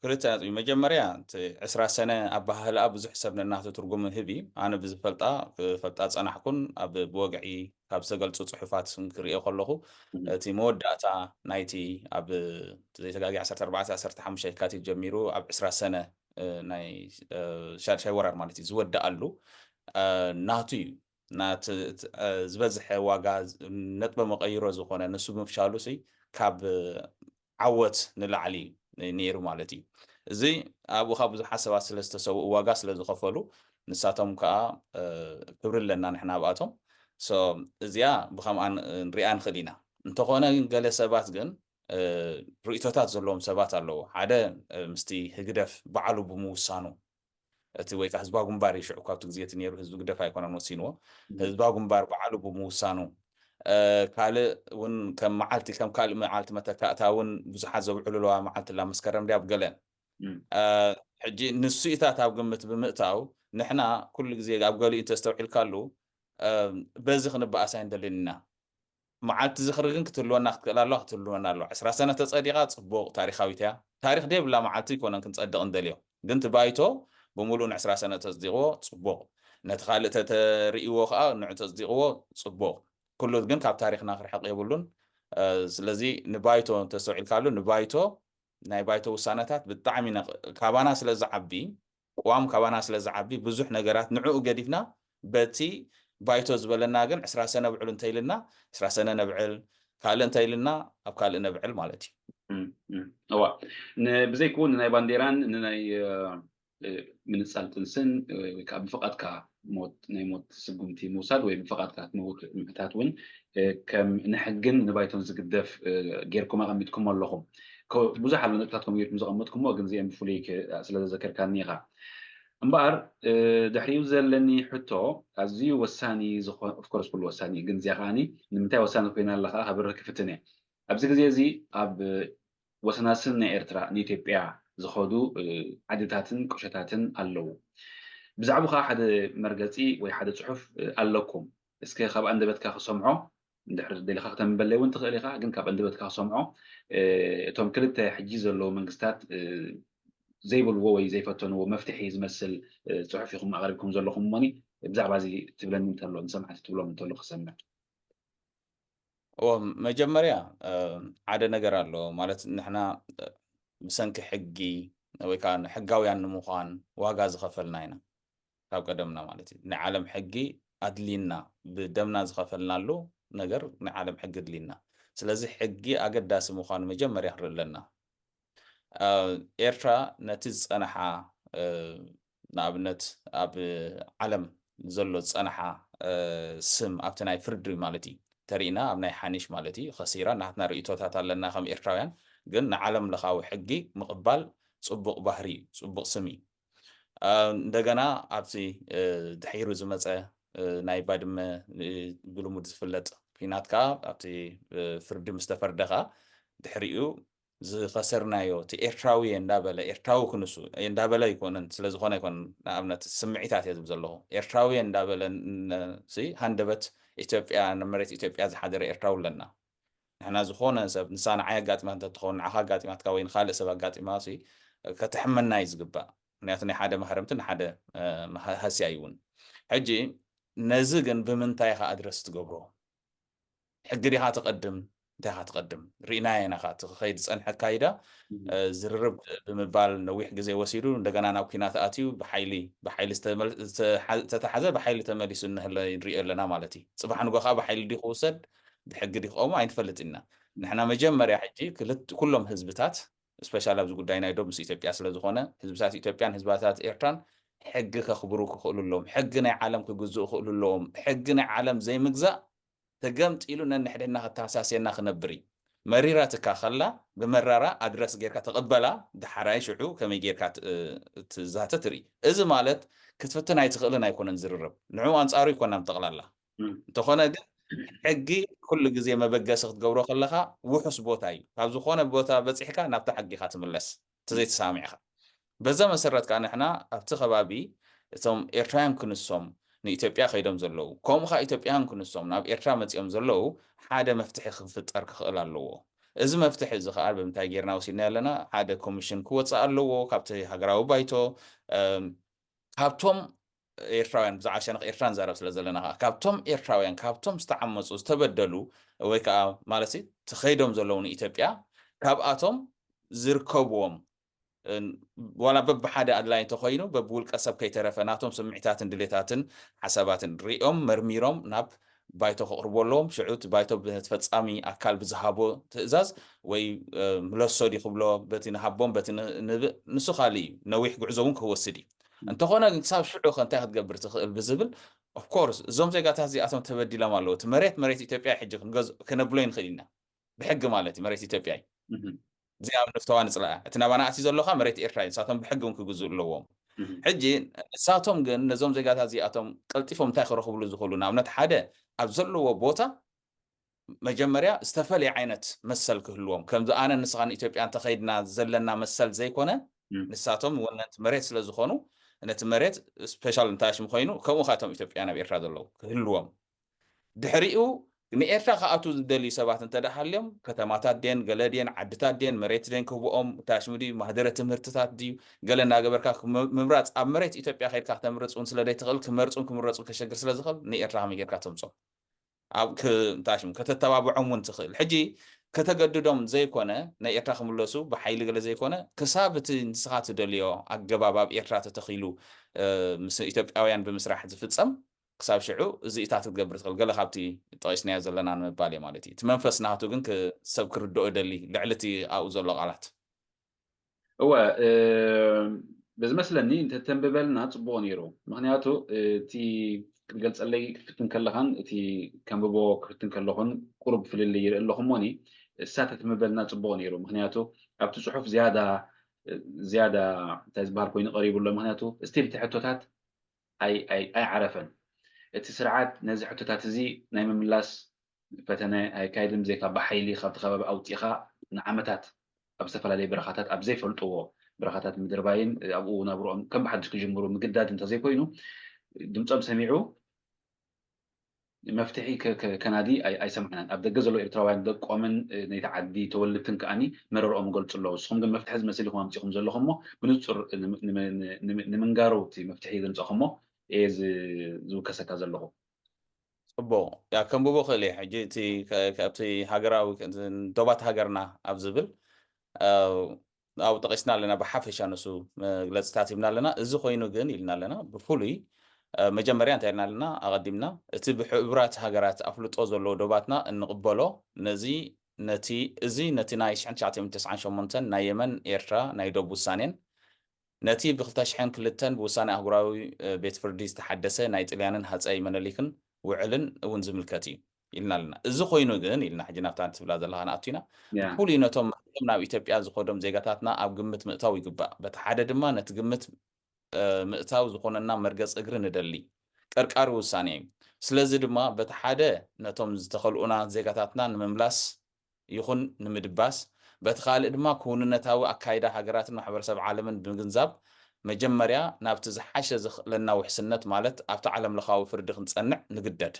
ክልተ ነጥቢ። መጀመርያ እቲ ዕስራ ሰነ ኣበሃህልኣ ብዙሕ ሰብ ነናቱ ትርጉም ህብ እዩ። ኣነ ብዝፈልጣ ክፈልጣ ጸናሕኩን ኣብ ብወግዒ ካብ ዝተገልጹ ጽሑፋት ክርእዮ ከለኹ እቲ መወዳእታ ናይቲ ኣብ ዘይተጋጊ ዓሰርተ ኣርባዕተ ዓሰርተ ሓሙሽተ የካቲት ጀሚሩ ኣብ ዕስራ ሰነ ናይ ሻድሻይ ወራር ማለት እዩ ዝወድኣሉ ናቱ እዩ። ናቲ ዝበዝሐ ዋጋ ነጥበ መቐይሮ ዝኾነ ንሱ ምፍሻሉ ሲ ካብ ዓወት ንላዕሊ ነይሩ ማለት እዩ። እዚ ኣብኡ ካብ ብዙሓት ሰባት ስለ ዝተሰውኡ ዋጋ ስለ ዝኸፈሉ ንሳቶም ከዓ ክብሪ ኣለና ንሕና ኣብኣቶም። እዚኣ ብከምኣ ንሪኣ ንኽእል ኢና። እንተኾነ ግን ገለ ሰባት ግን ርእቶታት ዘለዎም ሰባት ኣለዉ። ሓደ ምስቲ ህግደፍ ባዕሉ ብምውሳኑ እቲ ወይ ከዓ ህዝባዊ ግንባር እዩ ሽዑ ካብቲ ግዜ እቲ ነይሩ ህዝቢ ግደፍ ኣይኮነን ወሲንዎ። ህዝባዊ ግንባር ባዕሉ ብምውሳኑ ካልእ እውን ከም መዓልቲ ከም ካልእ መዓልቲ መተካእታ እውን ብዙሓት ዘውዕሉለዋ መዓልቲ ላ መስከረም ድያ ብገለ ሕጂ ንሱኢታት ኣብ ግምት ብምእታው ንሕና ኩሉ ግዜ ኣብ ገሊኡ እንተስተውዒልካሉ በዚ ክንበኣስ ኣይንደልን ኢና። መዓልቲ ዝኽሪ ግን ክትህልወና ክትክእል ኣለዋ ክትህልወና ኣለዋ። ዕስራ ሰነ ተፀዲቓ ፅቡቕ ታሪኻዊት እያ። ታሪኽ ደይብላ መዓልቲ ይኮነን ክንፀድቕ እንደልዮ። ግን እቲ ባይቶ ብምሉእ ንዕስራ ሰነ ተፅዲቕዎ ፅቡቕ። ነቲ ካልእ ተተርእይዎ ከዓ ንዑ ተፅዲቕዎ ፅቡቕ። ኩሉ ግን ካብ ታሪኽና ክርሕቕ የብሉን። ስለዚ ንባይቶ እንተስተውዒልካሉ ንባይቶ ናይ ባይቶ ውሳነታት ብጣዕሚ ካባና ስለ ዝዓቢ ቅዋም ካባና ስለ ዝዓቢ ብዙሕ ነገራት ንዕኡ ገዲፍና በቲ ባይቶ ዝበለና ግን ዕስራ ሰነ ብዕሉ እንተኢልና ዕስራ ሰነ ነብዕል ካልእ እንተኢልና ኣብ ካልእ ነብዕል ማለት እዩ። እዋ ብዘይክውን ንናይ ባንዴራን ንናይ ምንጻል ጥንስን ወይ ከዓ ብፍቓድካ ሞት ናይ ሞት ስጉምቲ ምውሳድ ወይ ብፍቓድካ ትመውት ምሕታት እውን ከም ንሕግን ንባይቶን ዝግደፍ ጌርኩም ኣቐሚጥኩም ኣለኹም። ብዙሕ ኣሎ ነጥብታት ከም ጌርኩም ዘቐመጥኩሞ ግን እዚኦም ብፍሉይ ስለዘዘከርካኒ ኢኻ። እምበኣር ድሕሪኡ ዘለኒ ሕቶ ኣዝዩ ወሳኒ ዝኾነ ኦፍኮርስ ኩሉ ወሳኒ ግን እዚኣ ከዓኒ ንምንታይ ወሳኒ ኮይና ኣለካ ከብርህ ክፍትን እየ። ኣብዚ ግዜ እዚ ኣብ ወሰናስን ናይ ኤርትራ ንኢትዮጵያ ዝኸዱ ዓድታትን ቁሸታትን ኣለዉ። ብዛዕባኻ ሓደ መርገጺ ወይ ሓደ ጽሑፍ ኣለኩም። እስከ ካብ ኣንደበትካ ክሰምዖ እንድሕር ደሊኻ ክተንበለይ እውን ትኽእል ኢኻ፣ ግን ካብ ኣንደበትካ ክሰምዖ እቶም ክልተ ሕጂ ዘለዉ መንግስታት ዘይበልዎ ወይ ዘይፈተንዎ መፍትሒ ዝመስል ጽሑፍ ኢኹም ኣቕሪብኩም ዘለኹም እሞኒ ብዛዕባ እዚ ትብለኒ እንተሎ ንሰማዕቲ ትብሎም እንተሎ ክሰምዕ። እዎ መጀመርያ ሓደ ነገር ኣሎ ማለት ንሕና ብሰንኪ ሕጊ ወይ ከዓ ሕጋውያን ንምዃን ዋጋ ዝኸፈልና ኢና ካብ ቀደምና ማለት እዩ። ናይ ዓለም ሕጊ ኣድልይና ብደምና ዝኸፈልናሉ ነገር ናይ ዓለም ሕጊ ኣድልይና። ስለዚ ሕጊ ኣገዳሲ ምዃኑ መጀመርያ ክንርኢ ኣለና። ኤርትራ ነቲ ዝጸንሓ ንኣብነት ኣብ ዓለም ዘሎ ዝጸንሓ ስም ኣብቲ ናይ ፍርዲ ማለት እዩ ተሪእና ኣብ ናይ ሓኒሽ ማለት እዩ ከሲራ ናትና ርእቶታት ኣለና ከም ኤርትራውያን ግን ንዓለም ለኻዊ ሕጊ ምቕባል ጽቡቕ ባህሪ እዩ ጽቡቕ ስም እዩ። እንደገና ኣብቲ ድሒሩ ዝመፀ ናይ ባድመ ብልሙድ ዝፍለጥ ፊናት ከዓ ኣብቲ ፍርዲ ምስ ተፈርደ ከዓ ድሕሪኡ ዝኸሰርናዮ እቲ ኤርትራዊ እየ እንዳበለ ኤርትራዊ ክንሱ እንዳበለ ኣይኮነን ስለዝኾነ ኣይኮነን ንኣብነት ስምዒታት እየ ዝብል ዘለኹ ኤርትራዊ እየ እንዳበለ ሃንደበት ኢትዮጵያ ንመሬት ኢትዮጵያ ዝሓደረ ኤርትራዊ ኣለና። ንሕና ዝኾነ ሰብ ንሳ ንዓይ ኣጋጢማ እንተትኸውን ንዓኻ ኣጋጢማትካ ወይ ንኻልእ ሰብ ኣጋጢማ ከተሕመና እዩ ዝግባእ። ምክንያቱ ናይ ሓደ ማህረምቲ ንሓደ ሃስያ እዩ እውን። ሕጂ ነዚ ግን ብምንታይ ኢኻ ኣድረስ ትገብሮ? ሕጊ ዲኻ ትቐድም እንታይ ኢኻ ትቐድም? ርኢናዮ ኢና እቲ ክኸይድ ዝፀንሐ ኣካይዳ ዝርርብ ብምባል ነዊሕ ግዜ ወሲዱ እንደገና ናብ ኲናት ኣትዩ ብሓይሊ ብሓይሊ ዝተተሓዘ ብሓይሊ ተመሊሱ እንህለ ንሪኦ ኣለና ማለት እዩ። ፅባሕ ንጎ ከዓ ብሓይሊ ድዩ ክውሰድ ብሕጊ ድዩ ክቐሙ ኣይንፈልጥ ኢና። ንሕና መጀመርያ ሕጂ ኩሎም ህዝብታት ስፔሻል ኣብዚ ጉዳይ ናይ ዶብ ምስ ኢትዮጵያ ስለ ዝኾነ ህዝብታት ኢትዮጵያን ህዝባታት ኤርትራን ሕጊ ከኽብሩ ክኽእሉ ኣለዎም። ሕጊ ናይ ዓለም ክግዝኡ ክኽእሉ ኣለዎም። ሕጊ ናይ ዓለም ዘይምግዛእ ተገምጢሉ ነንሕድሕድና ክተሃሳስየና ክነብር እዩ። መሪራትካ ከላ ብመራራ ኣድረስ ጌርካ ተቐበላ፣ ዳሕራይ ሽዑ ከመይ ጌርካ ትዛተ ትርኢ። እዚ ማለት ክትፍትን ኣይትኽእልን ኣይኮነን ዝርርብ። ንዕኡ ኣንጻሩ ኣይኮናን ብጠቕላላ። እንተኾነ ግን ሕጊ ኩሉ ግዜ መበገሲ ክትገብሮ ከለኻ ውሑስ ቦታ እዩ። ካብ ዝኾነ ቦታ በጺሕካ ናብታ ሕጊ ኢኻ ትምለስ እንተዘይተሳሚዕኻ። በዛ መሰረት ከዓ ንሕና ኣብቲ ከባቢ እቶም ኤርትራውያን ክንሶም ንኢትዮጵያ ከይዶም ዘለዉ፣ ከምኡ ኸዓ ኢትዮጵያውያን ክንሶም ናብ ኤርትራ መጺኦም ዘለዉ ሓደ መፍትሒ ክፍጠር ክኽእል ኣለዎ። እዚ መፍትሒ እዚ ኸዓ ብምንታይ ጌርና ወሲድና ኣለና? ሓደ ኮሚሽን ክወጽእ ኣለዎ ካብቲ ሃገራዊ ባይቶ፣ እም፣ ካብቶም ኤርትራውያን፣ ብዛዕባ ሸነኽ ኤርትራ ንዛረብ ስለ ዘለና ኸዓ፣ ካብቶም ኤርትራውያን፣ ካብቶም ዝተዓመጹ፣ ዝተበደሉ፣ ወይ ከዓ ማለት ተኸይዶም ዘለዉ ንኢትዮጵያ፣ ካብኣቶም ዝርከብዎም፣ እን-፣ ዋላ በብሓደ ኣድላይ እንተኾይኑ፣ በብውልቀ ሰብ ከይተረፈ ናቶም ስምዒታትን ድሌታትን ሓሳባትን ሪኦም መርሚሮም ናብ ባይቶ ከቕርቡ ኣለዎም። ሽዑ እቲ ባይቶ በቲ ፈጻሚ ኣካል ብዝሃቦ ትእዛዝ ወይ፣ እ፣ ምለሶ ድዩ ክብሎ፣ በቲ ንሃቦም፣ በቲ ን-፣ ንብእ፣ ንሱ ካልእ እዩ። ነዊሕ ጉዕዞ እውን ክወስድ እዩ። እንተኾነ ግን ክሳብ ሽዑ ከ እንታይ ክትገብር ትኽእል ብዝብል፣ ኦፍ ኮርስ እዞም ዜጋታት እዚኣቶም ተበዲሎም ኣለዉ። እቲ መሬት፣ መሬት ኢትዮጵያ ሕጂ ክንገዝ-፣ ክነብሎ ይንኽእል ኢና። ብሕጊ ማለት እዩ፣ መሬት ኢትዮጵያ እዩ። እዚኣ ኣብ ንፍተዋ ንጽልኣ። እቲ ናባና ኣትዩ ዘሎ ከኣ መሬት ኤርትራ እዩ። ንሳቶም ብሕጊ እውን ክግዝኡ ኣለዎም። ሕጂ ንሳቶም ግን ነዞም ዜጋታት እዚኣቶም ቀልጢፎም እንታይ ክረኽብሉ ዝኽእሉ? ንኣብነት ሓደ ኣብ ዘለዎ ቦታ መጀመርያ ዝተፈልየ ዓይነት መሰል ክህልዎም፣ ከምዚ ኣነ ንስኻ ንኢትዮጵያ እንተኸይድና ዘለና መሰል ዘይኮነ፣ ንሳቶም ወነንቲ መሬት ስለ ዝኾኑ ነቲ መሬት ስፔሻል እንታይ ሽም ኮይኑ፣ ከምኡ ኻቶም ኢትዮጵያ ናብ ኤርትራ ዘለዉ ክህልዎም። ድሕሪኡ ንኤርትራ ክኣትዉ ዝደልዩ ሰባት እንተ ደኣ ሃልዮም፣ ከተማታት ድየን፣ ገለ ድየን፣ ዓድታት ድየን፣ መሬት ድየን ክህብኦም፣ እንታይ ሽሙ ድዩ፣ ማህደረ ትምህርትታት ድዩ፣ ገለ እናገበርካ ክም-፣ ምምራጽ፣ ኣብ መሬት ኢትዮጵያ ከይድካ ክተምርጽ እውን ስለ ዘይትኽእል፣ ክመርጹን ክምረጹን ከሸግር ስለ ዝኽእል፣ ንኤርትራ ከመይ ጌርካ ተምጾም? ኣብ ክ-፣ እንታይ ሽሙ፣ ከተተባብዖም እውን ትኽእል። ሕጂ ከተገድዶም ዘይኮነ፣ ናይ ኤርትራ ክምለሱ ብሓይሊ ገለ ዘይኮነ፣ ክሳብ እቲ ንስኻ ትደልዮ ኣገባብ ኣብ ኤርትራ ተተኺሉ፣ እ፣ ምስ ኢትዮጵያውያን ብምስራሕ ዝፍጸም፣ ክሳብ ሽዑ እዚኢታት ክትገብር ትኽእል። ገለ ካብቲ ጠቒስናዮ ዘለና ንምባል እየ ማለት እዩ። እቲ መንፈስ ናቱ ግን ክ-፣ ሰብ ክርድኦ እደሊ፣ ልዕሊ እቲ ኣብኡ ዘሎ ቃላት። እወ፣ እ፣ ብዝመስለኒ እንተተንብበልና ጽቡቕ ነይሩ። ምኽንያቱ፣ እ፣ እቲ ክትገልጸለይ ክትፍትን ከለኻን እቲ ከንብቦ ክፍትን ከለኹን ቁሩብ ፍልልይ ይርኢ ኣለኹ እሞኒ፣ እሳ ተትንብበልና ጽቡቕ ነይሩ። ምኽንያቱ ኣብቲ ጽሑፍ ዝያዳ፣ እ፣ ዝያዳ እንታይ ዝበሃል ኮይኑ ቀሪቡ ኣሎ። ምኽንያቱ ስቲል እቲ ሕቶታት ኣይ-፣ ኣይ-፣ ኣይዓረፈን። እቲ ስርዓት ነዚ ሕቶታት እዚ ናይ ምምላስ ፈተነ ኣይካየድን፣ ብዘይካ ብሓይሊ ካብቲ ከባቢ ኣውጺእኻ ንዓመታት ኣብ ዝተፈላለየ በረኻታት፣ ኣብ ዘይፈልጥዎ በረኻታት ምድርባይን ኣብኡ ናብርኦም ከም ብሓድሽ ክጅምሩ ምግዳድ እንተዘይኮይኑ፣ ድምጾም ሰሚዑ መፍትሒ ከ-፣ ከ-፣ ከናዲ ኣይ-፣ ኣይሰማዕናን። ኣብ ደገ ዘለዉ ኤርትራውያን ደቆምን፣ እ፣ ናይቲ ዓዲ ተወልድትን ከኣኒ መረርኦም ይገልጹ ኣለዉ። ንስኹም ግን መፍትሒ ዝመስል ኢኹም ኣምጺእኹም ዘለኹም እሞ፣ ብንጹር ንም-፣ ንም-፣ ንም-፣ ንምንጋሩ እቲ መፍትሒ ዘምጻእኹሞ እየ ዝ-፣ ዝውከሰካ ዘለኹ። ጽቡቕ። ያ፣ ከንብቦ ክእል እየ። ሕጂ እቲ ከ-፣ ካብቲ ሃገራዊ፣ ዶባት ሃገርና ኣብ ዝብል፣ እ፣ ኣብኡ ጠቒስና ኣለና፣ ብሓፈሻ ንሱ መግለጽታት ሂብና ኣለና። እዚ ኮይኑ ግን ኢልና ኣለና፣ ብፍሉይ፣ እ፣ መጀመርያ እንታይ ኢልና ኣለና? ኣቐዲምና፣ እቲ ብሕቡራት ሃገራት ኣፍልጦ ዘለዎ ዶባትና እንቕበሎ፣ ነዚ፣ ነቲ፣ እዚ ነቲ ናይ ሽሕን ትሽዓተ ሚእትን ተስዓን ሸሞንተን ናይ የመን፣ ኤርትራ ናይ ዶብ ውሳኔን፣ ነቲ ብክልተ ሽሕን ክልተን ብውሳኔ ኣህጉራዊ፣ እ፣ ቤት ፍርዲ ዝተሓደሰ ናይ ጥልያንን ሃጸይ መነሊክን ውዕልን እውን ዝምልከት እዩ ኢልና ኣለና። እዚ ኮይኑ ግን ኢልና ሕጂ ናብታ ትብላ ዘለኻ ንኣቱ ኢና። ያ። ብፍሉይ ነቶም መጺኦም ናብ ኢትዮጵያ ዝኸዶም ዜጋታትና ኣብ ግምት ምእታው ይግባእ። በቲ ሓደ ድማ ነቲ ግምት፣ እ፣ ምእታው ዝኾነና መርገጽ እግሪ ንደሊ። ቀርቃሪ ውሳኔ እዩ። ስለዚ ድማ በቲ ሓደ ነቶም ዝተኸልኡና ዜጋታትና ንምምላስ ይኹን ንምድባስ፣ በቲ ካልእ ድማ ክውንነታዊ ኣካይዳ ሃገራትን ማሕበረሰብ ዓለምን ብምግንዛብ፣ መጀመርያ ናብቲ ዝሓሸ ዘኽእለና ውሕስነት፣ ማለት ኣብቲ ዓለምለኻዊ ፍርዲ ክንጸንዕ ንግደድ።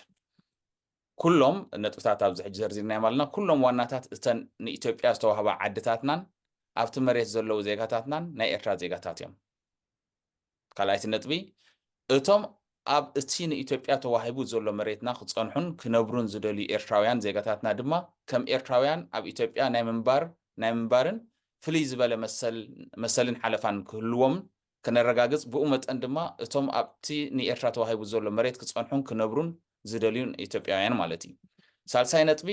ኩሎም ነጥብታት ኣብዚ ሕጂ ዘርዚርናዮም ኣለና፣ ኩሎም ዋናታት እተን ንኢትዮጵያ ዝተዋህባ ዓድታትናን ኣብቲ መሬት ዘለዉ ዜጋታትናን ናይ ኤርትራ ዜጋታት እዮም። ካልኣይቲ ነጥቢ፣ እቶም ኣብ እቲ ንኢትዮጵያ ተዋሂቡ ዘሎ መሬትና ክጸንሑን ክነብሩን ዝደልዩ ኤርትራውያን ዜጋታትና ድማ፣ ከም ኤርትራውያን ኣብ ኢትዮጵያ ናይ ምንባር፣ ናይ ምንባርን ፍልይ ዝበለ መሰል-፣ መሰልን ሓለፋን ክህልዎም ከነረጋግጽ፣ ብኡ መጠን ድማ እቶም ኣብቲ ንኤርትራ ተዋሂቡ ዘሎ መሬት ክጸንሑን ክነብሩን ዝደልዩን ኢትዮጵያውያን ማለት እዩ። ሳልሳይ ነጥቢ፣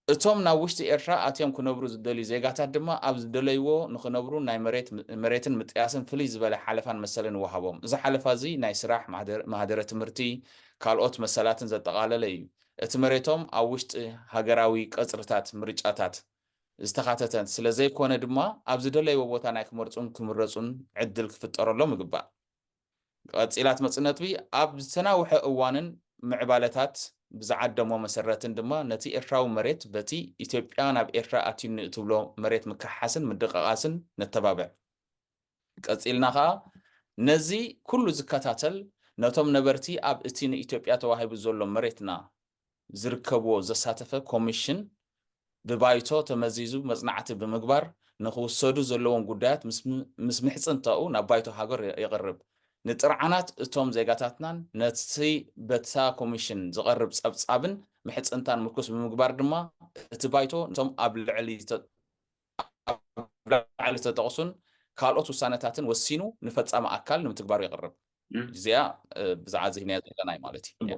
እቶም ናብ ውሽጢ ኤርትራ ኣትዮም ክነብሩ ዝደልዩ ዜጋታት ድማ ኣብ ዝደለይዎ ንኽነብሩ ናይ መሬት፣ መሬትን ምጥያስን ፍልይ ዝበለ ሓለፋን መሰልን ይወሃቦም። እዚ ሓለፋ እዚ ናይ ስራሕ፣ ማህደር-፣ ማህደረ ትምህርቲ፣ ካልኦት መሰላትን ዘጠቓለለ እዩ። እቲ መሬቶም ኣብ ውሽጢ ሃገራዊ ቀጽርታት ምርጫታት ዝተኻተተ ስለ ዘይኮነ ድማ ኣብ ዝደለይዎ ቦታ ናይ ክመርጹን ክምረጹን ዕድል ክፍጠረሎም ይግባእ። ቀጺላ ትመጽእ ነጥቢ፣ ኣብ ዝተናውሐ እዋንን ምዕባለታት ብዝዓደሞ መሰረትን ድማ ነቲ ኤርትራዊ መሬት በቲ ኢትዮጵያ ናብ ኤርትራ ኣትዩኒ እትብሎ መሬት ምክሕሓስን ምድቕቓስን ነተባብዕ። ቀጺልና ኸኣ ነዚ ኩሉ ዝከታተል ነቶም ነበርቲ ኣብ እቲ ንኢትዮጵያ ተዋሂቡ ዘሎ መሬትና ዝርከብዎ ዘሳተፈ ኮሚሽን ብባይቶ ተመዚዙ መጽናዕቲ ብምግባር ንኽውሰዱ ዘለዎም ጉዳያት ምስ ምሕጽንታኡ ናብ ባይቶ ሃገር የቕርብ። ንጥርዓናት እቶም ዜጋታትናን ነቲ በታ ኮሚሽን ዝቐርብ ጸብጻብን ምሕጽንታን ምርኩስ ብምግባር ድማ እቲ ባይቶ ነቶም ኣብ ልዕሊ ኣብ ላዕሊ ዝተጠቕሱን ካልኦት ውሳነታትን ወሲኑ ንፈጻሚ ኣካል ንምትግባሩ የቕርብ። እዚኣ ብዛዕባ እዚ ሂናዮ ዘለና እዩ ማለት እዩ።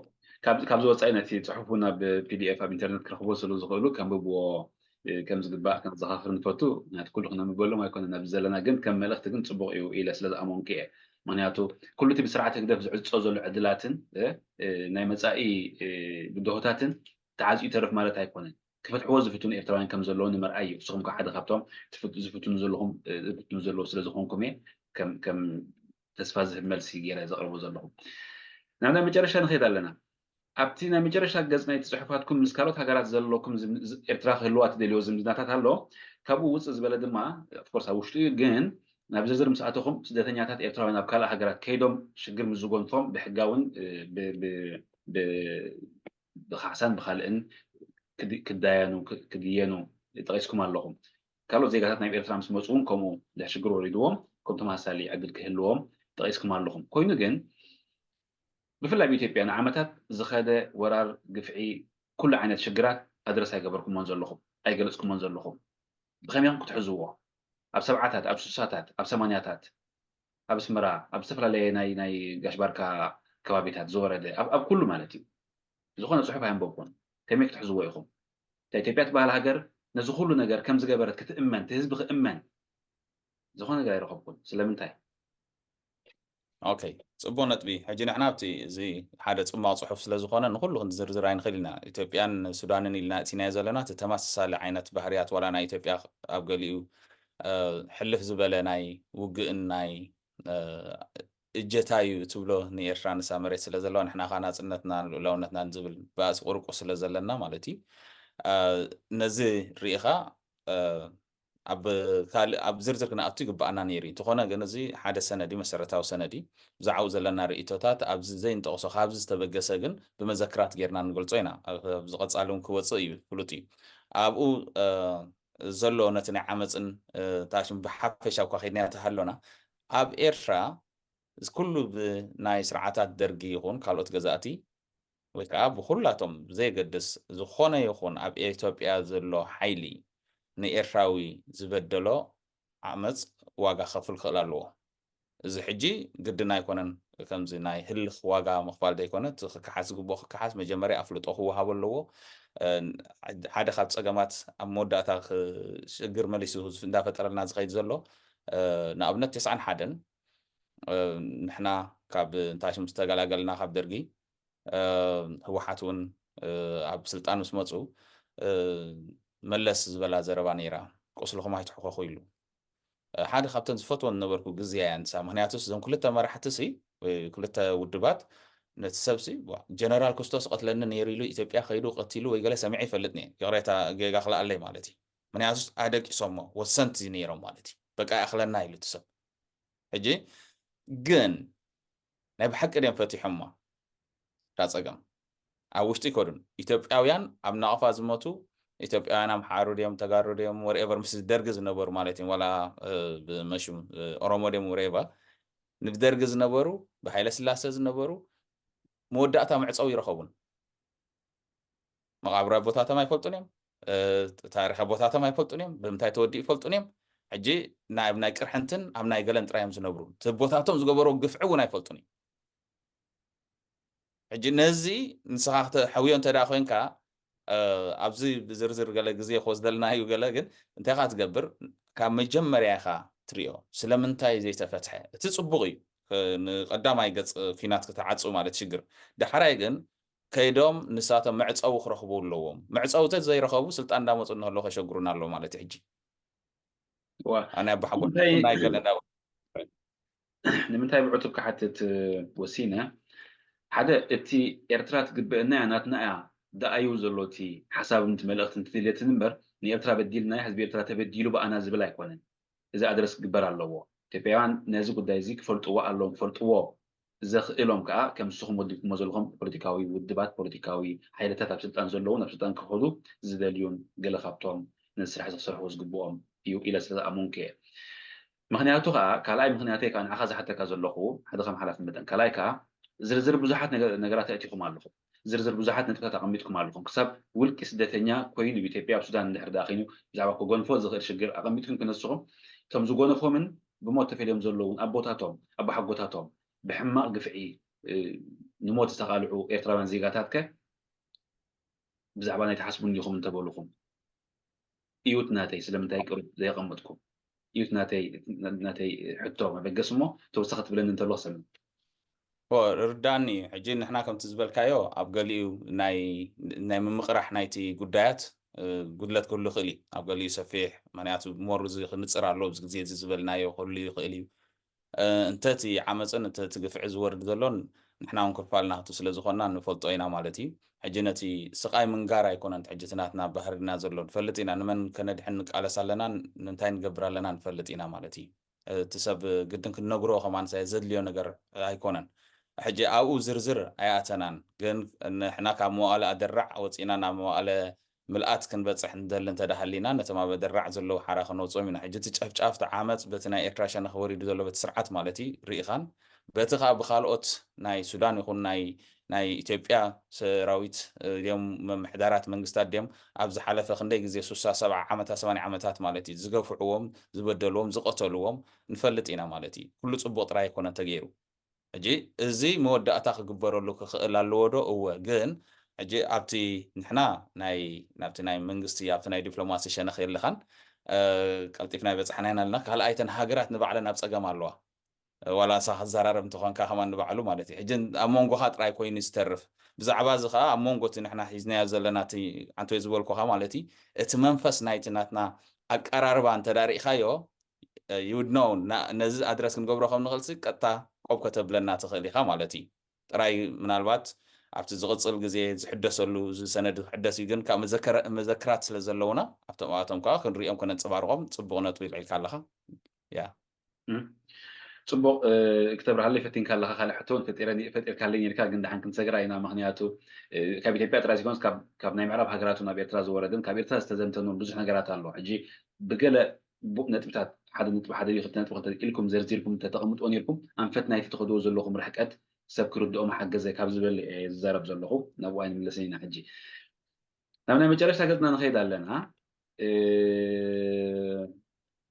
ካብዚ ወፃኢ ነቲ ፅሑፉ ናብ ፒዲኤፍ ኣብ ኢንተርነት ክረኽቦ ስለ ዝኽእሉ ከንብብዎ ከም ዝግባእ ከነዘኻኽር ንፈቱ። ምክንያቱ ኩሉ ክነንበሎም ኣይኮነን ኣብዚ ዘለና፣ ግን ከም መልእኽቲ ግን ፅቡቕ እዩ ኢለ ስለ ዝኣመንኩ እየ። ምክንያቱ ኩሉ እቲ ብስርዓት ህግደፍ ዝዕፆ ዘሎ ዕድላትን ናይ መፃኢ ብድሆታትን ተዓፅዩ ይተርፍ ማለት ኣይኮነን። ክፈትሕዎ ዝፍትኑ ኤርትራውያን ከም ዘለዉ ንምርኣይ እዩ። ንስኹም ከ ሓደ ካብቶም ዝፍትኑ ዘለኹም ዝፍትኑ ዘለዉ ስለ ዝኾንኩም እየ ከም ተስፋ ዝህብ መልሲ ገይረ ዘቕርቦ ዘለኹ። ናብ ናይ መጨረሻ ንኸይድ ኣለና። ኣብቲ ናይ መጨረሻ ገጽ ናይቲ ጽሑፋትኩም ምስ ካልኦት ሃገራት ዘለኩም ኤርትራ ክህልዋ ትደልዮ ዝምድናታት ኣሎ። ካብኡ ውፅእ ዝበለ ድማ ኦፍኮርስ ኣብ ውሽጡ እዩ፣ ግን ናብ ዝርዝር ምስ ኣተኹም ስደተኛታት ኤርትራውያን ኣብ ካልእ ሃገራት ከይዶም ሽግር ምስ ዝጎንፎም ብሕጋውን ብካሕሳን ብካልእን ክዳየኑ ክድየኑ ጠቂስኩም ኣለኹም። ካልኦት ዜጋታት ናይ ኤርትራ ምስ መፁ እውን ከምኡ ድሕር ሽግር ወሪድዎም ከም ተመሳሳሊ ዕድል ክህልዎም ጠቂስኩም ኣለኹም። ኮይኑ ግን ብፍላይ ኣብ ኢትዮጵያ ንዓመታት ዝኸደ ወራር፣ ግፍዒ፣ ኩሉ ዓይነት ሽግራት ኣድረስ ኣይገበርኩሞን ዘለኹም ኣይገለፅኩሞን ዘለኹም። ብኸመይ ኢኹም ክትሕዝዎ? ኣብ ሰብዓታት፣ ኣብ ስሳታት፣ ኣብ ሰማንያታት ኣብ ኣስመራ ኣብ ዝተፈላለየ ናይ ናይ ጋሽ ባርካ ከባቢታት ዝወረደ ኣብ ኩሉ ማለት እዩ። ዝኾነ ፅሑፍ ኣየንበብኩን። ከመይ ክትሕዝዎ ኢኹም? እታ ኢትዮጵያ ትበሃል ሃገር ነዚ ኩሉ ነገር ከም ዝገበረት ክትእመን፣ እቲ ህዝቢ ክእመን ዝኾነ ነገር ኣይረኸብኩን። ስለምንታይ? ኦኬ፣ ፅቡቅ ነጥቢ። ሕጂ ንሕና ኣብቲ እዚ ሓደ ፅማቕ ፅሑፍ ስለ ዝኾነ ንኩሉ ክንዝርዝር ኣይንኽእል ኢና። ኢትዮጵያን ሱዳንን ኢልና እቲናዮ ዘለና እቲ ተመሳሳሊ ዓይነት ባህርያት ዋላ ናይ ኢትዮጵያ ኣብ ገሊኡ ሕልፍ ዝበለ ናይ ውግእን ናይ እጀታ እዩ ትብሎ ንኤርትራ ንሳ መሬት ስለ ዘለዋ ንሕና ካ ናፅነትና ልኡላውነትና ዝብል ባእሲ ቁርቁ ስለ ዘለና ማለት እዩ። ነዚ ርኢኻ ኣብ ካልእ ኣብ ዝርዝር ክንኣቱ ይግባኣና ነይሩ። እንተኾነ ግን እዚ ሓደ ሰነድ እዩ፣ መሰረታዊ ሰነድ እዩ። ብዛዕባኡ ዘለና ርእይቶታት ኣብዚ ዘይንጠቕሶ ካብዚ ዝተበገሰ ግን ብመዘክራት ጌርና ንገልጾ ኢና። ኣብዚ ቀጻሊ እውን ክወፅእ እዩ ፍሉጥ እዩ። ኣብኡ ዘሎ ነቲ ናይ ዓመፅን ታሽም ብሓፈሻ እኳ ከይድና ተሃሎና ኣብ ኤርትራ ኩሉ ብናይ ስርዓታት ደርጊ ይኹን ካልኦት ገዛእቲ ወይ ከዓ ብኩላቶም ብዘየገድስ ዝኾነ ይኹን ኣብ ኢትዮጵያ ዘሎ ሓይሊ ንኤርትራዊ ዝበደሎ ዓመፅ ዋጋ ከፍል ክኽእል ኣለዎ። እዚ ሕጂ ግድን ኣይኮነን። ከምዚ ናይ ህልኽ ዋጋ ምኽፋል ዘይኮነ እቲ ክከሓስ ዝግብኦ ክከሓስ መጀመርያ ኣፍልጦ ክወሃቦ ኣለዎ። ሓደ ካብ ፀገማት ኣብ መወዳእታ ሽግር መሊሱ እንዳፈጠረልና ዝኸይድ ዘሎ ንኣብነት ተስዓን ሓደን ንሕና ካብ እንታይ ሽም ዝተገላገልና ካብ ደርጊ ህወሓት እውን ኣብ ስልጣን ምስ መፁ መለስ ዝበላ ዘረባ ነይራ። ቁስልኹም ኣይትሕኮኹ ኢሉ። ሓደ ካብተን ዝፈትወን ዝነበርኩ ግዜ እያ ንሳ። ምክንያቱስ እዞም ክልተ መራሕቲ ሲ ክልተ ውድባት ነቲ ሰብ ሲ ጀነራል ክስቶስ ቀትለኒ ነይሩ ኢሉ ኢትዮጵያ ከይዱ ቀቲሉ ወይ ገለ ሰሚዐ ይፈልጥ ነየ። ይቕሬታ ጌጋ ክልኣለይ ማለት እዩ። ምክንያቱስ ኣደቂሶሞ ወሰንቲ ነይሮም ማለት እዩ። በቃ ይኣኽለና ኢሉ እቲ ሰብ። ሕጂ ግን ናይ ብሓቂ ድዮም ፈቲሖማ? እታ ፀገም ኣብ ውሽጢ ይከዱን ኢትዮጵያውያን ኣብ ናቕፋ ዝመቱ ኢትዮጵያውያን ኣምሓሩ ድዮም ተጋሩ ድዮም ወርኤቨር ምስ ደርጊ ዝነበሩ ማለት እዩ ዋላ ብመሽም ኦሮሞ ድዮም ወርኤቨር ንብደርጊ ዝነበሩ ብሃይለ ስላሰ ዝነበሩ መወዳእታ መዕፀዊ ይረኸቡን መቓብር ኣቦታቶም ኣይፈልጡን እዮም። ታሪኽ ኣቦታቶም ኣይፈልጡን እዮም። ብምንታይ ተወዲኡ ይፈልጡን እዮም። ሕጂ ኣብ ናይ ቅርሕንትን ኣብ ናይ ገለን ጥራይ እዮም ዝነብሩ። እቲ ኣቦታቶም ዝገበሮ ግፍዒ እውን ኣይፈልጡን እዮም። ሕጂ ነዚ ንስኻ ክተሕውዮ እንተ ደኣ ኮይንካ ኣብዚ ብዝርዝር ገለ ግዜ ክወስደልና እዩ ገለ ግን እንታይ ኢኻ ትገብር ካብ መጀመርያ ኢኻ ትሪኦ ስለምንታይ ዘይተፈትሐ እቲ ጽቡቕ እዩ ንቀዳማይ ገጽ ኲናት ክትዓጹ ማለት ሽግር ዳሕራይ ግን ከይዶም ንሳቶም መዕፀዊ ክረኽቡ ኣለዎም። መዕፀዊ ተዘይረኸቡ ስልጣን እንዳመፁ እናሃለዉ ከሸግሩና ኣለዉ ማለት እዩ። ሕጂ ኣነ ኣባሓጎ ናይ ገለ እንዳ ንምንታይ ብዕቱብ ክሓትት ወሲነ ሓደ እቲ ኤርትራ ትግበአና እያ ናትና እያ ደኣዩ ዘሎ እቲ ሓሳብ ንቲ መልእኽቲ ንቲ ድልየትን እምበር ንኤርትራ በዲልና ህዝቢ ኤርትራ ተበዲሉ ብኣና ዝብል ኣይኮነን። እዚ ኣድረስ ክግበር ኣለዎ። ኢትዮጵያውያን ነዚ ጉዳይ እዚ ክፈልጥዎ ኣለዎም ክፈልጥዎ ዘኽእሎም ከዓ ከም ንስኹም ወዲብኩሞ ዘለኹም ፖለቲካዊ ውድባት፣ ፖለቲካዊ ሓይልታት ኣብ ስልጣን ዘለውን ኣብ ስልጣን ክኸዱ ዝደልዩን ገለ ካብቶም ነዚ ስራሕ እዚ ክሰርሕዎ ዝግብኦም እዩ ኢለ ስለ ዝኣመንኩ እየ። ምኽንያቱ ከዓ ካልኣይ ምኽንያተይ ከዓ ንዓኻ ዝሓተካ ዘለኹ ሓደ ከም ሓላፊ መጠን ካልኣይ ከዓ ዝርዝር ብዙሓት ነገ- ነገራት ኣእቲኹም ኣለኹም። ዝርዝር ብዙሓት ነጥብታት ኣቐሚጥኩም ኣለኹም። ክሳብ ውልቂ ስደተኛ ኮይኑ ኢትዮጵያ ኣብ ሱዳን እንድሕር ደኣ ኮይኑ ብዛዕባ ክጎንፎ ዝኽእል ሽግር ኣቐሚጥኩም ክነስኹም እቶም ዝጎነፎምን ብሞት ተፈልዮም ዘለውን ኣቦታቶም ኣቦሓጎታቶም ብሕማቕ ግፍዒ ንሞት ዝተቓልዑ ኤርትራውያን ዜጋታት ከ ብዛዕባ ናይ ትሓስቡ እንዲኹም እንተበሉኹም እዩት ናተይ ስለምንታይ ቅሩብ ዘየቐመጥኩም እዩት ናተይ ናተይ ሕቶ መበገስ እሞ ተወሳኺ ትብለኒ እንተሎ ክሰምዕ ርዳኒ ሕጂ ንሕና ከምቲ ዝበልካዮ ኣብ ገሊኡ ናይ ናይ ምምቕራሕ ናይቲ ጉዳያት ጉድለት ክህሉ ይኽእል እዩ ኣብ ገሊኡ ሰፊሕ ምክንያቱ ሞር እዚ ክንፅር ኣሎ ኣብዚ ግዜ እዚ ዝበልናዮ ክህሉ ይኽእል እዩ እንተ እቲ ዓመፅን እንተ እቲ ግፍዒ ዝወርድ ዘሎን ንሕና እውን ክፋል ናቱ ስለ ዝኾንና ንፈልጦ ኢና ማለት እዩ። ሕጂ ነቲ ስቓይ ምንጋር ኣይኮነን ሕጂ እቲ ናትና ባህርና ዘሎ ንፈልጥ ኢና። ንመን ከነድሕን ንቃለስ ኣለና፣ እንታይ ንገብር ኣለና ንፈልጥ ኢና ማለት እዩ። እቲ ሰብ ግድን ክንነግሮ ከማን ዘድልዮ ነገር ኣይኮነን። ሕጂ ኣብኡ ዝርዝር ኣይኣተናን፣ ግን ንሕና ካብ መዋእለ ኣደራዕ ወፂና ናብ መዋእለ ምልኣት ክንበፅሕ ንደሊ እንተደሃሊና ነቶም ኣብ ኣደራዕ ዘለዉ ሓራ ከነውፅኦም ኢና። ሕጂ እቲ ጨፍጫፍ እቲ ዓመፅ በቲ ናይ ኤርትራ ሸነኽ ወሪዱ ዘሎ በቲ ስርዓት ማለት እዩ ርኢኻን በቲ ከዓ ብካልኦት ናይ ሱዳን ይኹን ናይ ናይ ኢትዮጵያ ሰራዊት ድዮም ምምሕዳራት መንግስታት ድዮም ኣብ ዝሓለፈ ክንደይ ግዜ ሱሳ ሰብዓ ዓመታት ሰማንያ ዓመታት ማለት እዩ ዝገፍዕዎም ዝበደልዎም ዝቐተልዎም ንፈልጥ ኢና ማለት እዩ። ኩሉ ፅቡቕ ጥራይ ኣይኮነን ተገይሩ። ሕጂ እዚ መወዳእታ ክግበረሉ ክኽእል ኣለዎ ዶ? እወ። ግን ሕጂ ኣብቲ ንሕና ናይ ናብቲ ናይ መንግስቲ ኣብቲ ናይ ዲፕሎማሲ ሸነኽ የለኻን ቀልጢፍና ይበፃሕና ኢና ኣለና። ካልኣይተን ሃገራት ንባዕለን ኣብ ፀገም ኣለዋ። ዋላ ንሳ ክዘራረብ እንተኾንካ ከማን ንባዕሉ ማለት እዩ። ሕጂ ኣብ መንጎኻ ጥራይ ኮይኑ ዝተርፍ ብዛዕባ እዚ ከዓ ኣብ መንጎ እቲ ንሕና ሒዝናዮ ዘለና እቲ ዓንቶይ ዝበልኩኻ ማለት እዩ እቲ መንፈስ ናይቲ ናትና ኣቀራርባ እንተዳሪእኻዮ ይውድነው ነዚ ኣድረስ ክንገብሮ ከም ንኽእልሲ ቀጥታ ቆብ ከተብለና ትኽእል ኢኻ ማለት እዩ። ጥራይ ምናልባት ኣብቲ ዝቕፅል ግዜ ዝሕደሰሉ እዚ ሰነድ ክሕደስ እዩ ግን ካብ መዘክራት ስለ ዘለውና ኣብቶም ኣቶም ከዓ ክንሪኦም ከነንፀባርቆም ፅቡቕ ነጥቢ ልዒልካ ኣለኻ። ያ ፅቡቕ ክተብርሃለይ ፈቲንካ ኣለኻ ካልእ ሕቶ እውን ፈጢርካለይ ነርካ ግን ደሓን ክንሰግራ ኢና ምክንያቱ ካብ ኢትዮጵያ ጥራይ ሲኮንስ ካብ ናይ ምዕራብ ሃገራት ናብ ኤርትራ ዝወረድን ካብ ኤርትራ ዝተዘምተን እውን ብዙሕ ነገራት ኣሎ ሕጂ ብገለ ነጥብታት ሓደ ነጥቢ ሓደ ድዩ ክልተ ነጥቢ ክልተ ኢልኩም ዘርዚርኩም እንተተቐምጥዎ ነርኩም ኣንፈት ናይቲ ትኸድዎ ዘለኹም ርሕቀት ሰብ ክርድኦም ሓገዘ ካብ ዝበል እየ ዝዛረብ ዘለኹ ናብኡ ኣይንምለስን ኢና ሕጂ ናብ ናይ መጨረሽታ ገፅና ንኸይድ ኣለና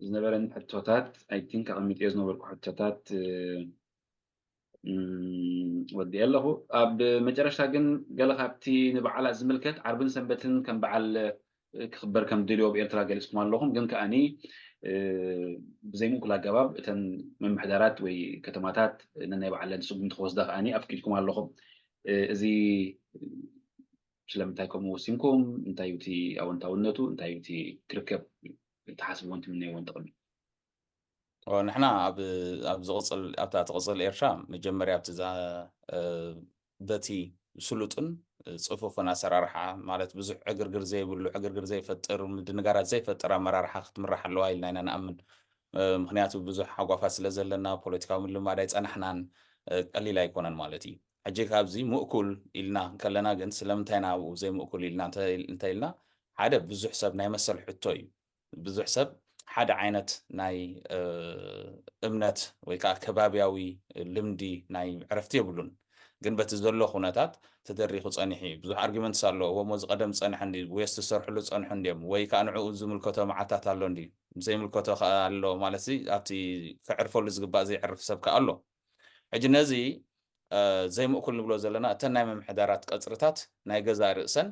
ዝነበረን ሕቶታት ኣይቲንክ ኣቐሚጥዮ ዝነበርኩ ሕቶታት ወዲአ ኣለኹ ኣብ መጨረሽታ ግን ገለ ካብቲ ንበዓላት ዝምልከት ዓርብን ሰንበትን ከም በዓል ክኽበር ከም ድልዮ ኣብ ኤርትራ ገሊፅኩም ኣለኹም ግን ከኣኒ ብዘይምእኩል ኣገባብ እተን ምምሕዳራት ወይ ከተማታት ነናይ በዓለን ስጉምቲ ክወስዳ ከኣኒ ኣፍቂድኩም ኣለኹም እዚ ስለምንታይ ከምኡ ወሲንኩም እንታይ እዩ እቲ ኣወንታውነቱ እንታይ እዩ እቲ ክርከብ ትሓስብዎን ትምነይዎን ጥቕሚ ንሕና ኣብ ዝቕፅል ኣብታ ትቕፅል ኤርትራ መጀመርያ ኣብቲ በቲ ስሉጥን ፅፉፍን ኣሰራርሓ ማለት ብዙሕ ዕግርግር ዘይብሉ ዕግርግር ዘይፈጥር ምድንጋራት ዘይፈጥር ኣመራርሓ ክትምራሕ ኣለዋ ኢልና ኢና ንኣምን። ምክንያቱ ብዙሕ ሓጓፋት ስለ ዘለና ፖለቲካዊ ምልማድ ኣይፀናሕናን ቀሊል ኣይኮነን ማለት እዩ። ሕጂ ካብዚ ምእኩል ኢልና ከለና ግን ስለምንታይ ኢና ኣብኡ ዘይምእኩል ኢልና እንተ ኢልና ሓደ ብዙሕ ሰብ ናይ መሰል ሕቶ እዩ። ብዙሕ ሰብ ሓደ ዓይነት ናይ እምነት ወይ ከዓ ከባብያዊ ልምዲ ናይ ዕረፍቲ የብሉን። ግን በቲ ዘሎ ኩነታት ተደሪኹ ፀኒሑ እዩ። ብዙሕ ኣርጊመንትስ ኣሎ። እሞ እዚ ቀደም ዝፀንሐ እንዲ ወይስ ዝሰርሕሉ ዝፀንሑ እንዲዮም ወይ ከዓ ንዕኡ ዝምልከቶ መዓልታት ኣሎ እንዲ ዘይምልከቶ ከዓ ኣሎ ማለት ኣብቲ ክዕርፈሉ ዝግባእ ዘይዕርፍ ሰብ ከዓ ኣሎ። ሕጂ ነዚ ዘይምእኩል ንብሎ ዘለና እተን ናይ ምምሕዳራት ቀፅርታት ናይ ገዛ ርእሰን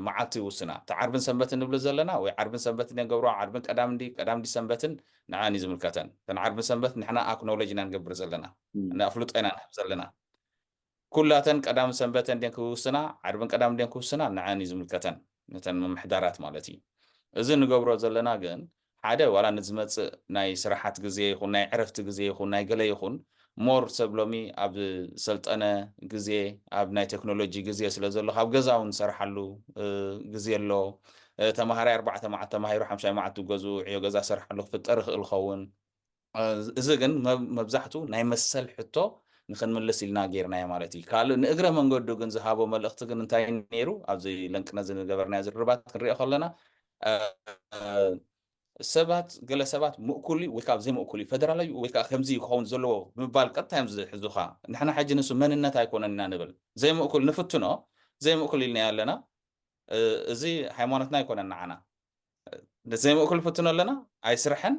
መዓልቲ ይውስና። እቲ ዓርብን ሰንበትን ንብሎ ዘለና ወይ ዓርብን ሰንበትን እየን ገብርኦ ዓርብን ቀዳም እንዲ ቀዳም እንዲ ሰንበትን ንዓን እዩ ዝምልከተን። እተን ዓርብን ሰንበት ንሕና ኣክኖሎጅ ኢና ንገብር ዘለና፣ ንኣፍልጦ ኢና ንህብ ዘለና። ኩላተን ቀዳም ሰንበተን ድን ክውስና፣ ዓርብን ቀዳም ድን ክውስና ንዓን እዩ ዝምልከተን፣ ነተን ምምሕዳራት ማለት እዩ። እዚ ንገብሮ ዘለና ግን ሓደ ዋላ ንዝመፅእ ናይ ስራሓት ግዜ ይኹን ናይ ዕረፍቲ ግዜ ይኹን ናይ ገለ ይኹን ሞር ሰብ ሎሚ ኣብ ሰልጠነ ግዜ ኣብ ናይ ቴክኖሎጂ ግዜ ስለ ዘሎ ካብ ገዛ እውን ዝሰርሓሉ ግዜ ኣሎ። ተማሃራይ ኣርባዕተ መዓት ተማሂሩ ሓምሻይ መዓት ገዝኡ ዕዮ ገዛ ሰርሓሉ ክፍጠር ይኽእል ኸውን። እዚ ግን መብዛሕቱ ናይ መሰል ሕቶ ንክንምልስ ኢልና ጌርናዮ ማለት እዩ። ካልእ ንእግረ መንገዱ ግን ዝሃቦ መልእኽቲ ግን እንታይ ነይሩ? ኣብዚ ለንቅነ ዝገበርናዮ ዝርርባት ክንሪኦ ከለና፣ እ፣ ሰባት፣ ገለ ሰባት ምእኩል እዩ ወይ ከዓ ዘይምእኩል እዩ፣ ፌደራላዊ ወይ ከዓ ከምዚ ክኸውን ዘለዎ ብምባል ቀጥታ እዮም ዝሕዙኻ። ንሕና ሕጂ ንሱ መንነት ኣይኮነን ኢና ንብል። ዘይምእኩል ንፍትኖ፣ ዘይምእኩል ኢልናዮ ኣለና። እ፣ እዚ ሃይማኖትና ኣይኮነን ንዓና። እ፣ ዘይምእኩል ንፍትኖ ኣለና፣ ኣይስርሐን።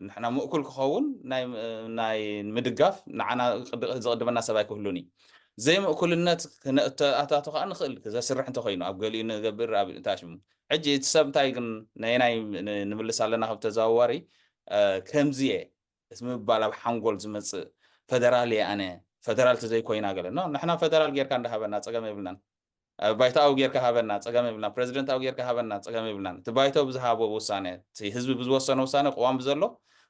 ንሕና ምእኩል ክኸውን ናይ፣ ናይ ምድጋፍ ንዓና ቅድ-፣ ዘቕድመና ሰብ ኣይክህሉን እዩ። ዘይምእኩልነት ክነእተኣታቶ ከዓ ንኽእል፣ ዘስርሕ እንተኾይኑ፣ ኣብ ገሊኡ ንገብር፣ ኣብ እንታይ ሽሙ። ሕጂ እቲ ሰብ እንታይ ግን ናይ፣ ናይ ን-፣ ንምልስ ኣለና ካብ ተዘዋዋሪ፣ እ፣ ከምዚ እየ እቲ ምባል ኣብ ሓንጎል ዝመጽእ፣ ፈደራል እየ ኣነ፣ ፈደራል ተዘይኮይና ገለ። ኖ፣ ንሕና ፈደራል ጌርካ እንዳሃበና ጸገም የብልናን። እ፣ ባይቶኣዊ ጌርካ ሃበና ጸገም የብልናን። ፕረዚደንታዊ ጌርካ ሃበና ጸገም የብልናን። እቲ ባይቶ ብዝሃቦ ውሳነ፣ እቲ ህዝቢ ብዝወሰኖ ውሳነ፣ ቅዋም ብዘሎ፣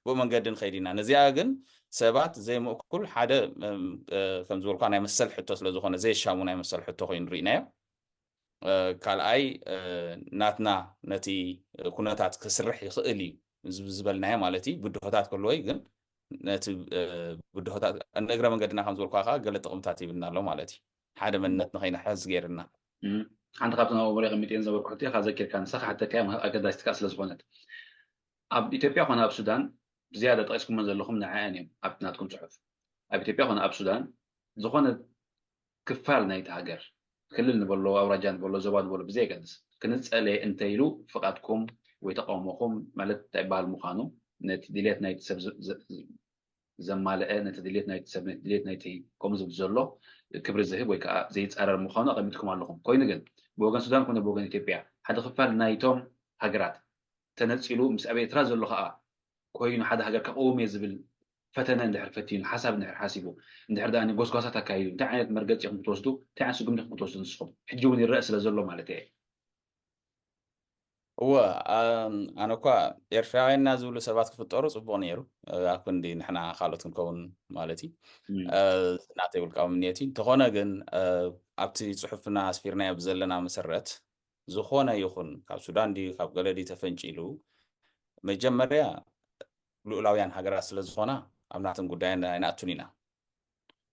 ብኡ መንገዲ ንኸይድ ኢና። ነዚኣ ግን ሰባት ዘይምእኩል ሓደ፣ እም፣ እ፣ ከም ዝበልኳ ናይ መሰል ሕቶ ስለ ዝኾነ፣ ዘየሻሙ ናይ መሰል ሕቶ ኮይኑ ርኢናዮ። እ፣ ካልኣይ፣ እ፣ ናትና ነቲ ኩነታት ክስርሕ ይኽእል እዩ ዝብ-፣ ዝበልናዮ ማለት እዩ። ብድሆታት ክህልዎ እዩ፣ ግን ነቲ፣ እ፣ ብድሆታት ንእግረ መንገድና ከም ዝበልኳ ከኣ ገለ ጥቕምታት ይብልና ኣሎ ማለት እዩ። ሓደ መንነት ንኸይንሕዝ ገይርና። እም፣ ሓንቲ ካብቲ ናብ ኣእምሮይ ኣቐሚጠየን ዝነበርኩ ሕቶ ኢኻ ዘኪርካ፣ ንሳ ክሓተካ እያ፣ ኣገዳሲት ከኣ ስለ ዝኾነት። ኣብ ኢትዮጵያ ኮነ ኣብ ሱዳን ብዝያዳ ጠቒስኩመን ዘለኹም ንዐኣን እዮም ኣብቲ ናትኩም ጽሑፍ። ኣብ ኢትዮጵያ ኮነ ኣብ ሱዳን ዝኾነ ክፋል ናይቲ ሃገር፣ ክልል ንበሎ፣ ኣውራጃ ንበሎ፣ ዞባ ንበሎ ብዘየገድስ፣ ክንጸለ እንተ ኢሉ ፍቓድኩም ወይ ተቃውሞኹም ማለት እንታይ ይበሃል ምዃኑ፣ ነቲ ድሌት ናይቲ ሰብ ዘ-፣ ዘ-፣ ዘማልአ፣ ነቲ ድሌት ናይቲ ሰብ፣ ነቲ ድሌት ናይቲ ከምኡ ዝብል ዘሎ ክብሪ ዝህብ ወይ ከዓ ዘይጻረር ምዃኑ ኣቐሚጥኩም ኣለኹም። ኮይኑ ግን ብወገን ሱዳን ኮነ ብወገን ኢትዮጵያ ሓደ ክፋል ናይቶም ሃገራት ተነጺሉ ምስ ኣብ ኤርትራ ዘሎ ከዓ ኮይኑ ሓደ ሃገር ከቐውም እየ ዝብል ፈተነ እንድሕር ፈቲኑ፣ ሓሳብ እንድሕር ሓሲቡ፣ እንድሕር ደኣ ጎስጓሳት ኣካይዱ፣ እንታይ ዓይነት መርገጺ ኢኹም ክትወስዱ፣ እንታይ ዓይነት ስጉምቲ ኢኹም ክትወስዱ ንስኹም? ሕጂ እውን ይረአ ስለ ዘሎ ማለት እየ። እወ፣ ኣም፣ ኣነ እኳ ኤርትራውያንና ዝብሉ ሰባት ክፍጠሩ ጽቡቕ ነይሩ። እ፣ ኣብ ክንዲ ንሕና ካልኦት ክንከውን ማለት እዩ። እም። እ፣ ናተይ ውልቃዊ ምንየት እዩ። እንተኾነ ግን፣ እ፣ ኣብቲ ጽሑፍና ኣስፊርናዮ ብዘለና መሰረት፣ ዝኾነ ይኹን ካብ ሱዳን ድዩ ካብ ገለ ድዩ ተፈንጪሉ፣ መጀመርያ ልኡላውያን ሃገራት ስለ ዝኾና ኣብ ናተን ጉዳይ ኣይንኣቱን ኢና።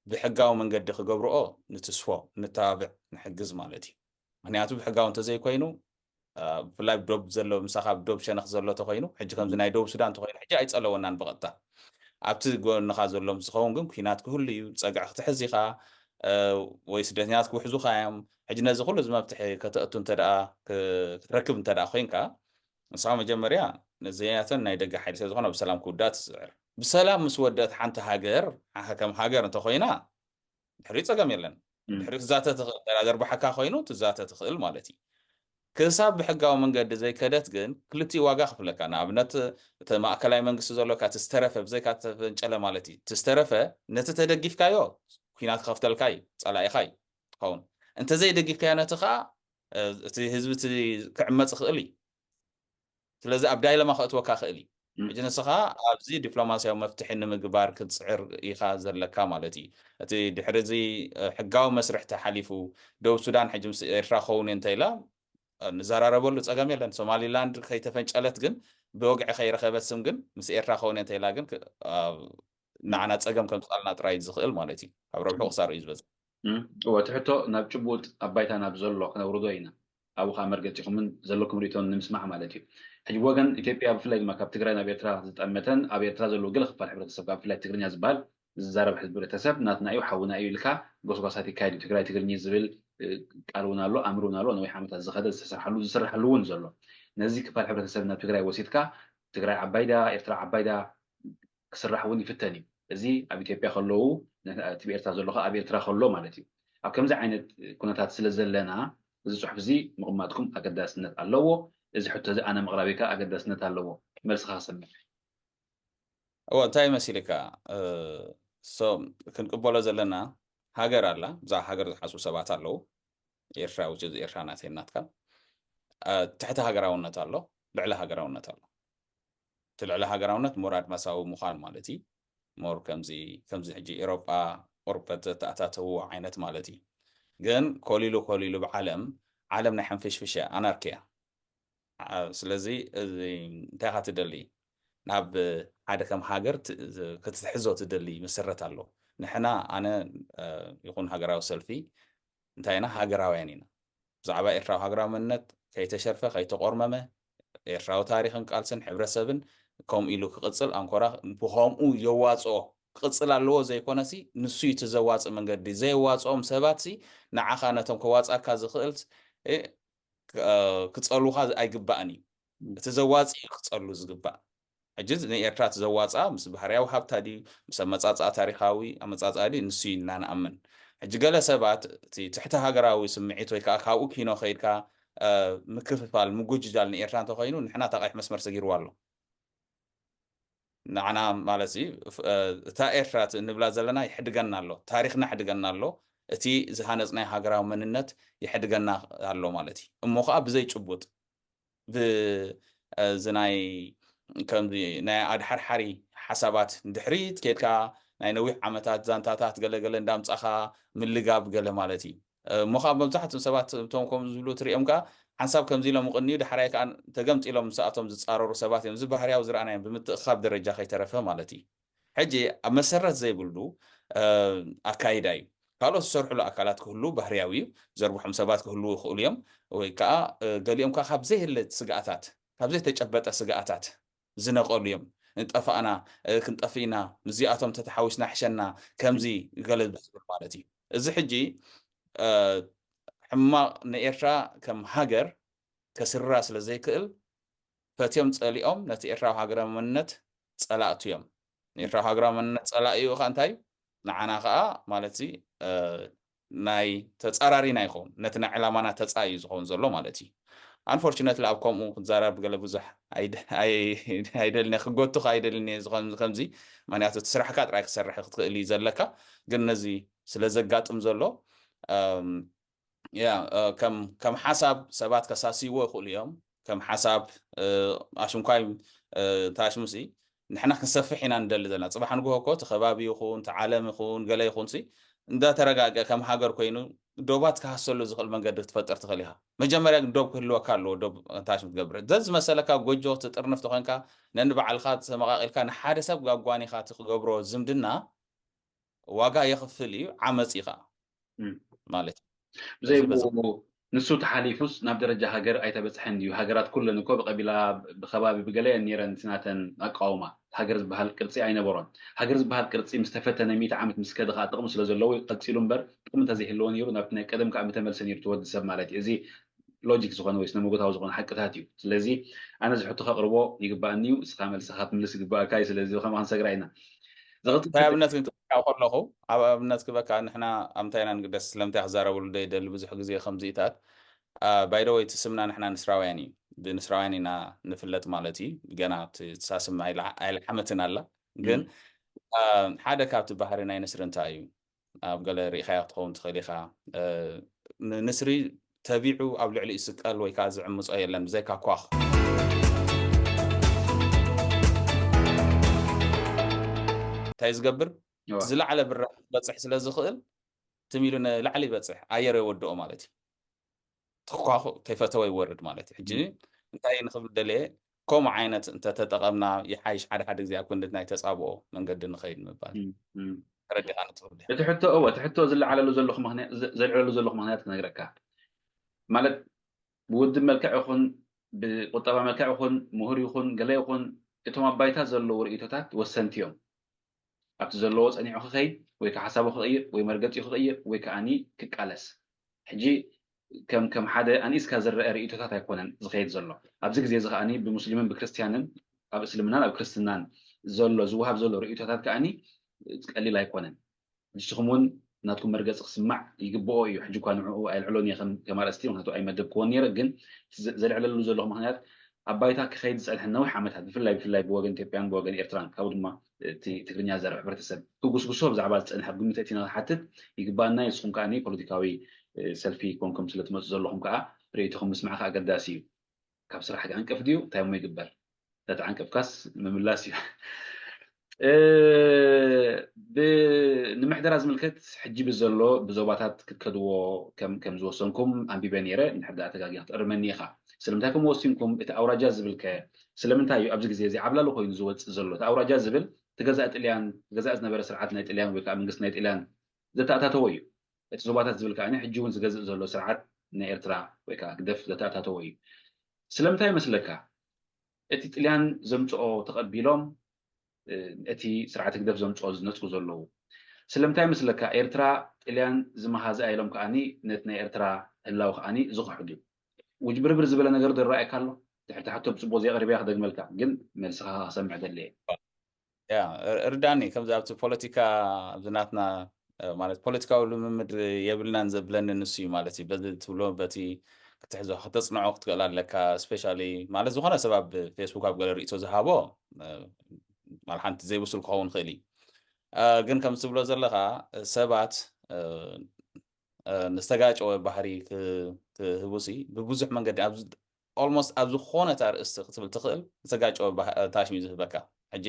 ብሕጋዊ መንገዲ ክገብርኦ ንትስፎ፣ ንተባብዕ፣ ንሕግዝ ማለት እዩ። ምኽንያቱ ብሕጋዊ እንተዘይኮይኑ፣ አ፣ ብፍላይ ዶብ ዘሎ፣ ምሳኻ ኣብ ዶብ ሸነኽ ዘሎ ተኾይኑ፣ ሕጂ ከምዚ ናይ ዶብ ሱዳን ተኾይኑ፣ ሕጂ ኣይጸለወናን ብቐጥታ። ኣብቲ ጎንኻ ዘሎ ምስ ዝኸውን ግን ኲናት ክህሉ እዩ፣ ጸግዒ ክትሕዝ ኢኻ፣ እ፣ ወይ ስደተኛታት ክውሕዙኻ እዮም። ሕጂ ነዚ ኩሉ እዚ መፍትሒ ከተእቱ እንተ ደኣ፣ ክ-፣ ክትረክብ እንተ ደኣ ኮይንካ፣ ንስኻ መጀመርያ ነዘያትን ናይ ደገ ሓይሊ ስለ ዝኾነ ብሰላም ክውዳእ ትጽዕር። ብሰላም ምስ ወደት ሓንቲ ሃገር፣ ሓ-፣ ከም ሃገር እንተኾይና፣ ድሕሪኡ ጸገም የለን። እም። ድሕሪኡ ትዛተ ትኽእል፣ እንተ ደኣ ዘርብሓካ ኮይኑ ትዛተ ትኽእል ማለት እዩ። ክሳብ ብሕጋዊ መንገዲ ዘይከደት ግን ክልቲኡ ዋጋ ክፍለካ። ንኣብነት፣ እቲ ማእከላይ መንግስቲ ዘሎ፣ ካብ እቲ ዝተረፈ፣ ብዘይካ እተፈንጨለ ማለት እዩ። እቲ ዝተረፈ፣ ነቲ ተደጊፍካዮ፣ ኲናት ክኸፍተልካ እዩ፣ ጸላኢኻ እዩ ትኸውን። እንተ ዘይደጊፍካዮ ነቲ ኸኣ፣ እ፣ እቲ ህዝቢ እቲ ክዕመጽ ይኽእል እዩ። ስለዚ ኣብ ዳይለማ ከእትወካ ክእል እዩ። እም። ሕጂ ንስኻ ኣብዚ ዲፕሎማስያዊ መፍትሒ ንምግባር ክትጽዕር ኢኻ ዘለካ ማለት እዩ። እቲ ድሕሪ እዚ፣ እ፣ ሕጋዊ መስርሕ ተሓሊፉ፣ ደቡብ ሱዳን ሕጂ ምስ ኤርትራ ክኸውን እየ እንተ ኢላ፣ እ፣ ንዘራረበሉ ጸገም የለን። ሶማሊላንድ ከይተፈንጨለት ግን ብወግዒ ከይረኸበት ስም ግን ምስ ኤርትራ ክኸውን እየ እንተ ኢላ ግን ክ-፣ ኣብ ንዓና ጸገም ከምጽኣልና ጥራይ እዩ ዝኽእል ማለት እዩ። ካብ ረብሑ ክሳርኡ እዩ ዝበዝሕ። እም፣ እወ፣ እቲ ሕቶ ናብ ጭቡጥ ኣብ ባይታ ናብ ዘሎ ክነውርዶ ኢና። ኣብኡ ከዓ መርገጺኹምን ዘለኩም ርእይቶን ንምስማዕ ማለት እዩ። ሕጂ ብወገን ኢትዮጵያ ብፍላይ ድማ ካብ ትግራይ ናብ ኤርትራ ዝጠመተን ኣብ ኤርትራ ዘለዉ ገለ ክፋል ሕብረተሰብ ካብ ብፍላይ ትግርኛ ዝበሃል ዝዛረብ ሕብረተሰብ ናትና እዩ፣ ሓውና እዩ ኢልካ ጎስጓሳት ይካየድ እዩ። ትግራይ ትግርኛ ዝብል፣ እ፣ ቃል እውን ኣሎ፣ ኣምር እውን ኣሎ፣ ነዊሕ ዓመታት ዝኸደ ዝተሰርሓሉ ዝስርሓሉ እውን ዘሎ። ነዚ ክፋል ሕብረተሰብ ናብ ትግራይ ወሲድካ ትግራይ ዓባይ ድያ፣ ኤርትራ ዓባይ ድያ፣ ክስራሕ እውን ይፍተን እዩ። እዚ ኣብ ኢትዮጵያ ከለዉ፣ ነ-፣ እቲ ብኤርትራ ዘሎ ከኣ ኣብ ኤርትራ ከሎ ማለት እዩ። ኣብ ከምዚ ዓይነት ኩነታት ስለ ዘለና፣ እዚ ጽሑፍ እዚ ምቕማጥኩም ኣገዳስነት ኣለዎ። እዚ ሕቶ እዚ ኣነ ምቕራበይ ከኣ ኣገዳስነት ኣለዎ። መልስኻ ክሰምዕ። እወ፣ እንታይ መሲልካ? እ፣ ሶ፣ ክንቅበሎ ዘለና ሃገር ኣላ። ብዛዕባ ሃገር ዝሓስቡ ሰባት ኣለዉ። ኤርትራ፣ which is ኤርትራ ናተይ ናትካ። እ፣ ትሕቲ ሃገራውነት ኣሎ፣ ልዕሊ ሃገራውነት ኣሎ። እቲ ልዕሊ ሃገራውነት ሞር ኣድማሳዊ ምዃን ማለት እዩ። ሞር ከምዚ፣ ከምዚ ሕጂ ኤሮጳ፣ ቆርበት ዘተኣታተውዎ ዓይነት ማለት እዩ። ግን ኮሊሉ ኮሊሉ ብዓለም፣ ዓለም ናይ ሕንፍሽፍሽ እያ፣ ኣናርኪ እያ። ዓ-፣ ስለዚ እዚ እንታይ ኢኻ ትደሊ? ናብ ሓደ ከም ሃገር ት-፣ ዝ-፣ ክትሕዞ ትደሊ መሰረት ኣሎ። ንሕና ኣነ ይኹን ሃገራዊ ሰልፊ እንታይ ኢና? ሃገራውያን ኢና። ብዛዕባ ኤርትራዊ ሃገራዊ መንነት ከይተሸርፈ ከይተቆርመመ ኤርትራዊ ታሪኽን ቃልስን ሕብረተሰብን ከምኡ ኢሉ ክቕጽል ኣንኮራ ብኸምኡ የዋጽኦ ክቕጽል ኣለዎ ዘይኮነሲ ንሱ እዩ እቲ ዘዋጽእ መንገዲ። ዘየዋጽኦም ሰባት ሲ ንዓኻ ነቶም ከዋጽኣካ ዝኽእል ክጸልውኻ ኣይግባእን እዩ። እቲ ዘዋጽእ እዩ ክጸሉ ዝግባእ። ሕጂ ንኤርትራ እቲ ዘዋጽኣ ምስ ባህርያዊ ሃብታ ድዩ ምስ ኣመጻጽኣ ታሪኻዊ ኣመጻጽኣ ድዩ ንሱ እዩ ኢልና ንኣምን። ሕጂ ገለ ሰባት እቲ ትሕቲ ሃገራዊ ስምዒት ወይ ከዓ ካብኡ ኪኖ ከይድካ ምክፍፋል ምጉጅጃል ንኤርትራ እንተኮይኑ ንሕና እታ ቀይሕ መስመር ሰጊርዋ ኣሎ። ንዓና ማለት እታ ኤርትራ እንብላ ዘለና ይሕድገና ኣሎ፣ ታሪክና ይሕድገና ኣሎ፣ እቲ ዝሃነፅናዮ ሃገራዊ መንነት ይሕድገና ኣሎ ማለት እዩ። እሞ ከዓ ብዘይ ጭቡጥ ብዚ ናይ ከምዚ ናይ ኣድሓርሓሪ ሓሳባት ንድሕሪት ኬድካ ናይ ነዊሕ ዓመታት ዛንታታት ገለገለ እንዳምፃኻ ምልጋብ ገለ ማለት እዩ። እሞ ከዓ መብዛሕትኡ ሰባት እቶም ከም ዝብሉ ትሪኦም ከዓ ሓንሳብ ከምዚ ኢሎም ይቕንዩ፣ ዳሕራይ ከዓ ተገምጢሎም ምስኣቶም ዝፃረሩ ሰባት እዮም። እዚ ባህርያዊ ዝረኣናዮም ብምትእኻብ ደረጃ ከይተረፈ ማለት እዩ። ሕጂ ኣብ መሰረት ዘይብሉ ኣካይዳ እዩ። ካልኦት ዝሰርሕሉ ኣካላት ክህሉ ባህርያዊ እዩ። ዘርብሖም ሰባት ክህልዉ ይኽእሉ እዮም። ወይ ከዓ ገሊኦም ከዓ ካብ ዘየለ ስግኣታት ካብ ዘይተጨበጠ ስግኣታት ዝነቐሉ እዮም። ንጠፋእና ክንጠፍእ ኢና፣ ምስዚኣቶም ተተሓዊስና ሕሸና ከምዚ ገለ ዝብል ማለት እዩ። እዚ ሕጂ ሕማቕ ንኤርትራ ከም ሃገር ከስርራ ስለ ዘይክእል ፈትዮም ጸሊኦም ነቲ ኤርትራዊ ሃገራዊ መንነት ጸላእቱ እዮም። ንኤርትራዊ ሃገራዊ መንነት ጸላኢ እዩ ከዓ እንታይ እዩ? ንዓና ከዓ ማለት ናይ ተጻራሪና ይኸውን፣ ነቲ ናይ ዕላማና ተጻይ እዩ ዝኸውን ዘሎ ማለት እዩ። Unfortunately ኣብ ከምኡ ክዛረብ ገለ ብዙሕ ኣይደልን ክጎቱካ ኣይደልን እየ ዝኮን ከምዚ ምክንያቱ እቲ ስራሕካ ጥራይ ክትሰርሕ ክትክእል እዩ ዘለካ። ግን ነዚ ስለ ዘጋጥም ዘሎ ያ ከም ሓሳብ ሰባት ከሳስይዎ ይኽእሉ እዮም። ከም ሓሳብ ኣሽንኳይ ታሽሙሲ ንሕና ክንሰፍሕ ኢና ንደሊ ዘለና። ጽባሕ ንግሆ እኮ እቲ ከባቢ ይኹን እቲ ዓለም ይኹን ገለ ይኹን ሲ እንዳተረጋገ ከም ሃገር ኮይኑ ዶባት ክሃሰሉ ዝኽእል መንገዲ ክትፈጥር ትኽእል ኢኻ። መጀመርያ ግን ዶብ ክህልወካ ኣለዎ። ዶብ እንታይ ክትገብር ዘዝመሰለካ ጎጆ ክትጥርንፍ ተኾንካ ነንባዕልኻ ተመቓቒልካ ንሓደ ሰብ ጋጓኒኻ እቲ ክገብሮ ዝምድና ዋጋ የኽፍል እዩ። ዓመፅ እዩ ከዓ ማለት እዩ። ብዘይ ንሱ ተሓሊፉስ ናብ ደረጃ ሃገር ኣይተበፅሐን ድዩ? ሃገራት ኩለን እኮ ብቀቢላ ብከባቢ ብገለ እየን ነይረን እቲ ናተን ኣቃውማ። ሃገር ዝበሃል ቅርፂ ኣይነበሮን። ሃገር ዝበሃል ቅርፂ ምስ ተፈተነ ሚእቲ ዓመት ምስ ከደ ከዓ ጥቕሚ ስለ ዘለዎ ቀፂሉ እምበር ጥቕሚ እንተዘይህልዎ ነይሩ ናብቲ ናይ ቀደም ከዓ ምተመልሰ ነይሩ እቲ ወዲ ሰብ ማለት እዩ። እዚ ሎጂክ ዝኾነ ወይ ስነ መጎታዊ ዝኾነ ሓቅታት እዩ። ስለዚ ኣነ እዚ ሕቶ ከቕርቦ ይግባኣኒ እዩ፣ እስኻ መልስኻ ክትምልስ ይግባኣካ እዩ። ስለዚ ከማኻ ንሰግራ ኢና። እንታይ ኣብነት ግን ክጠቅስ ከለኹ ኣብ ኣብነት ክበካ ንሕና ኣብ እንታይ ኢና ንግደስ ስለምንታይ ክዛረበሉ ደይደሊ ብዙሕ ግዜ ከምዚኢታት ባይደወይ እቲ ስምና ንሕና ንስራውያን እዩ ብንስራውያን ኢና ንፍለጥ ማለት እዩ ገና ትሳስም ኣይልሓመትን ኣላ ግን ሓደ ካብቲ ባህሪ ናይ ንስሪ እንታይ እዩ ኣብ ገለ ርኢኻዮ ክትኸውን ትኽእል ኢኻ ንስሪ ተቢዑ ኣብ ልዕሊኡ ስቀል ወይ ከዓ ዝዕምፆ የለን ብዘይካ ኳኽ እንታይ ዝገብር ዝለዓለ ብራ ክበፅሕ ስለ ዝኽእል ትም ኢሉ ንላዕሊ ይበፅሕ ኣየር የወድኦ ማለት እዩ ትኳኹ ከይፈተወ ይወርድ ማለት እዩ ሕጂ እንታይ ንኽብል ደልየ ከምኡ ዓይነት እንተተጠቐምና ይሓይሽ ሓደ ሓደ ግዜ ኣብ ክንዲ ናይ ተፃብኦ መንገዲ ንኸይድ ምባል ተረዲኻ ንትኽእል እቲ ሕቶ እወ እቲ ሕቶ ዝለዓለሉ ዘለኹ ዘልዕለሉ ዘለኹ ምክንያት ክነግረካ ማለት ብውድብ መልክዕ ይኹን ብቁጠባ መልክዕ ይኹን ምሁር ይኹን ገለ ይኹን እቶም ኣብ ባይታ ዘለዉ ርእይቶታት ወሰንቲ እዮም ኣብቲ ዘለዎ ጸኒዑ ክኸይድ ወይ ከዓ ሓሳቡ ክቕይር ወይ መርገጺኡ ክቕይር ወይ ከዓኒ ክቃለስ ሕጂ ከም ከም ሓደ ኣንኢስካ ዝረአ ርእይቶታት ኣይኮነን ዝኸይድ ዘሎ ኣብዚ ግዜ እዚ ከዓኒ ብሙስሊምን ብክርስትያንን ኣብ እስልምናን ኣብ ክርስትናን ዘሎ ዝወሃብ ዘሎ ርእይቶታት ከዓኒ ቀሊል ኣይኮነን ንስኹም እውን ናትኩም መርገፂ ክስማዕ ይግብኦ እዩ ሕጂ እኳ ንዕኡ ኣየልዕሎን እየ ከም ኣርእስቲ ምክንያቱ ኣይመደብክዎን ነይረ ግን ዘልዕለሉ ዘለኹ ምክንያት ኣብ ባይታ ክኸይድ ዝፀንሐ ነዊሕ ዓመታት ብፍላይ ብፍላይ ብወገን ኢትዮጵያን ብወገን ኤርትራን ካብኡ ድማ እቲ ትግርኛ ዘርብ ሕብረተሰብ ክጉስጉሶ ብዛዕባ ዝፀንሐ ግምት እቲ ንክሓትት ይግባና እዩ ንስኹም ከዓ ፖለቲካዊ ሰልፊ ኮንኩም ስለትመፁ ዘለኹም ከዓ ርእይቶኹም ምስማዕ ከዓ ኣገዳሲ እዩ ካብ ስራሕ ክዕንቅፍ ድዩ እንታይ እሞ ይግበር ተተዓንቀፍካስ ምምላስ እዩ ንምሕደራ ዝምልከት ሕጂ ብዘሎ ብዞባታት ክትከድዎ ከም ዝወሰንኩም ኣንቢበ ነይረ እንድሕር ደኣ ተጋጊ ክትእርመኒ ኢኻ ስለምንታይ ከም ወሲንኩም እቲ ኣውራጃ ዝብል ከ ስለምንታይ እዩ ኣብዚ ግዜ እዚ ዓብላሊ ኮይኑ ዝወፅእ ዘሎ እቲ ኣውራጃ ዝብል ተገዛእ ጥልያን፣ ተገዛእ ዝነበረ ስርዓት ናይ ጥልያን ወይ ከዓ መንግስቲ ናይ ጥልያን ዘተኣታተዎ እዩ። እቲ ዞባታት ዝብል ከዓ ሕጂ እውን ዝገዝእ ዘሎ ስርዓት ናይ ኤርትራ ወይ ከዓ ህግደፍ ዘተኣታተዎ እዩ። ስለምንታይ ይመስለካ? እቲ ጥልያን ዘምፅኦ ተቐቢሎም እቲ ስርዓት ህግደፍ ዘምፅኦ ዝነፅጉ ዘለዉ። ስለምንታይ ይመስለካ? ኤርትራ ጥልያን ዝመሃዝኣ ኢሎም ከዓኒ ነቲ ናይ ኤርትራ ህላው ከዓኒ ዝኽሕዱ። ውጅብርብር ዝበለ ነገር ዶ ይረኣየካ ኣሎ? ድሕርቲ ሕቶ ብፅቡቅ ዘየቕሪበያ ክደግመልካ፣ ግን መልስኻ ክሰምዕ ደልየ። ያ ር- ርዳኒ ከምዚ ኣብቲ ፖለቲካ ኣብዚ ናትና እ፣ ማለት ፖለቲካዊ ልምምድ የብልናን ዘብለኒ ንሱ እዩ ማለት እዩ። በዚ ትብሎ በቲ ክትሕዞ ክተፅንዖ ክትክእል ኣለካ። ስፔሻሊ ማለት ዝኾነ ሰብ ኣብ ፌስቡክ ኣብ ገለ ርእቶ ዝሃቦ እ፣ ማለት ሓንቲ ዘይብሱል ክኸውን ይኽእል እዩ። እ፣ ግን ከም ትብሎ ዘለኻ እ፣ ሰባት እ፣ እ፣ ንዝተጋጨወ ባህሪ ክ- ክህቡሲ ብብዙሕ መንገዲ ኣብዚ ኦልሞስት ኣብ ዝኾነ እታ ርእስቲ ክትብል ትኽእል ዝተጋጨወ ታሽሚ ዝህበካ። ሕጂ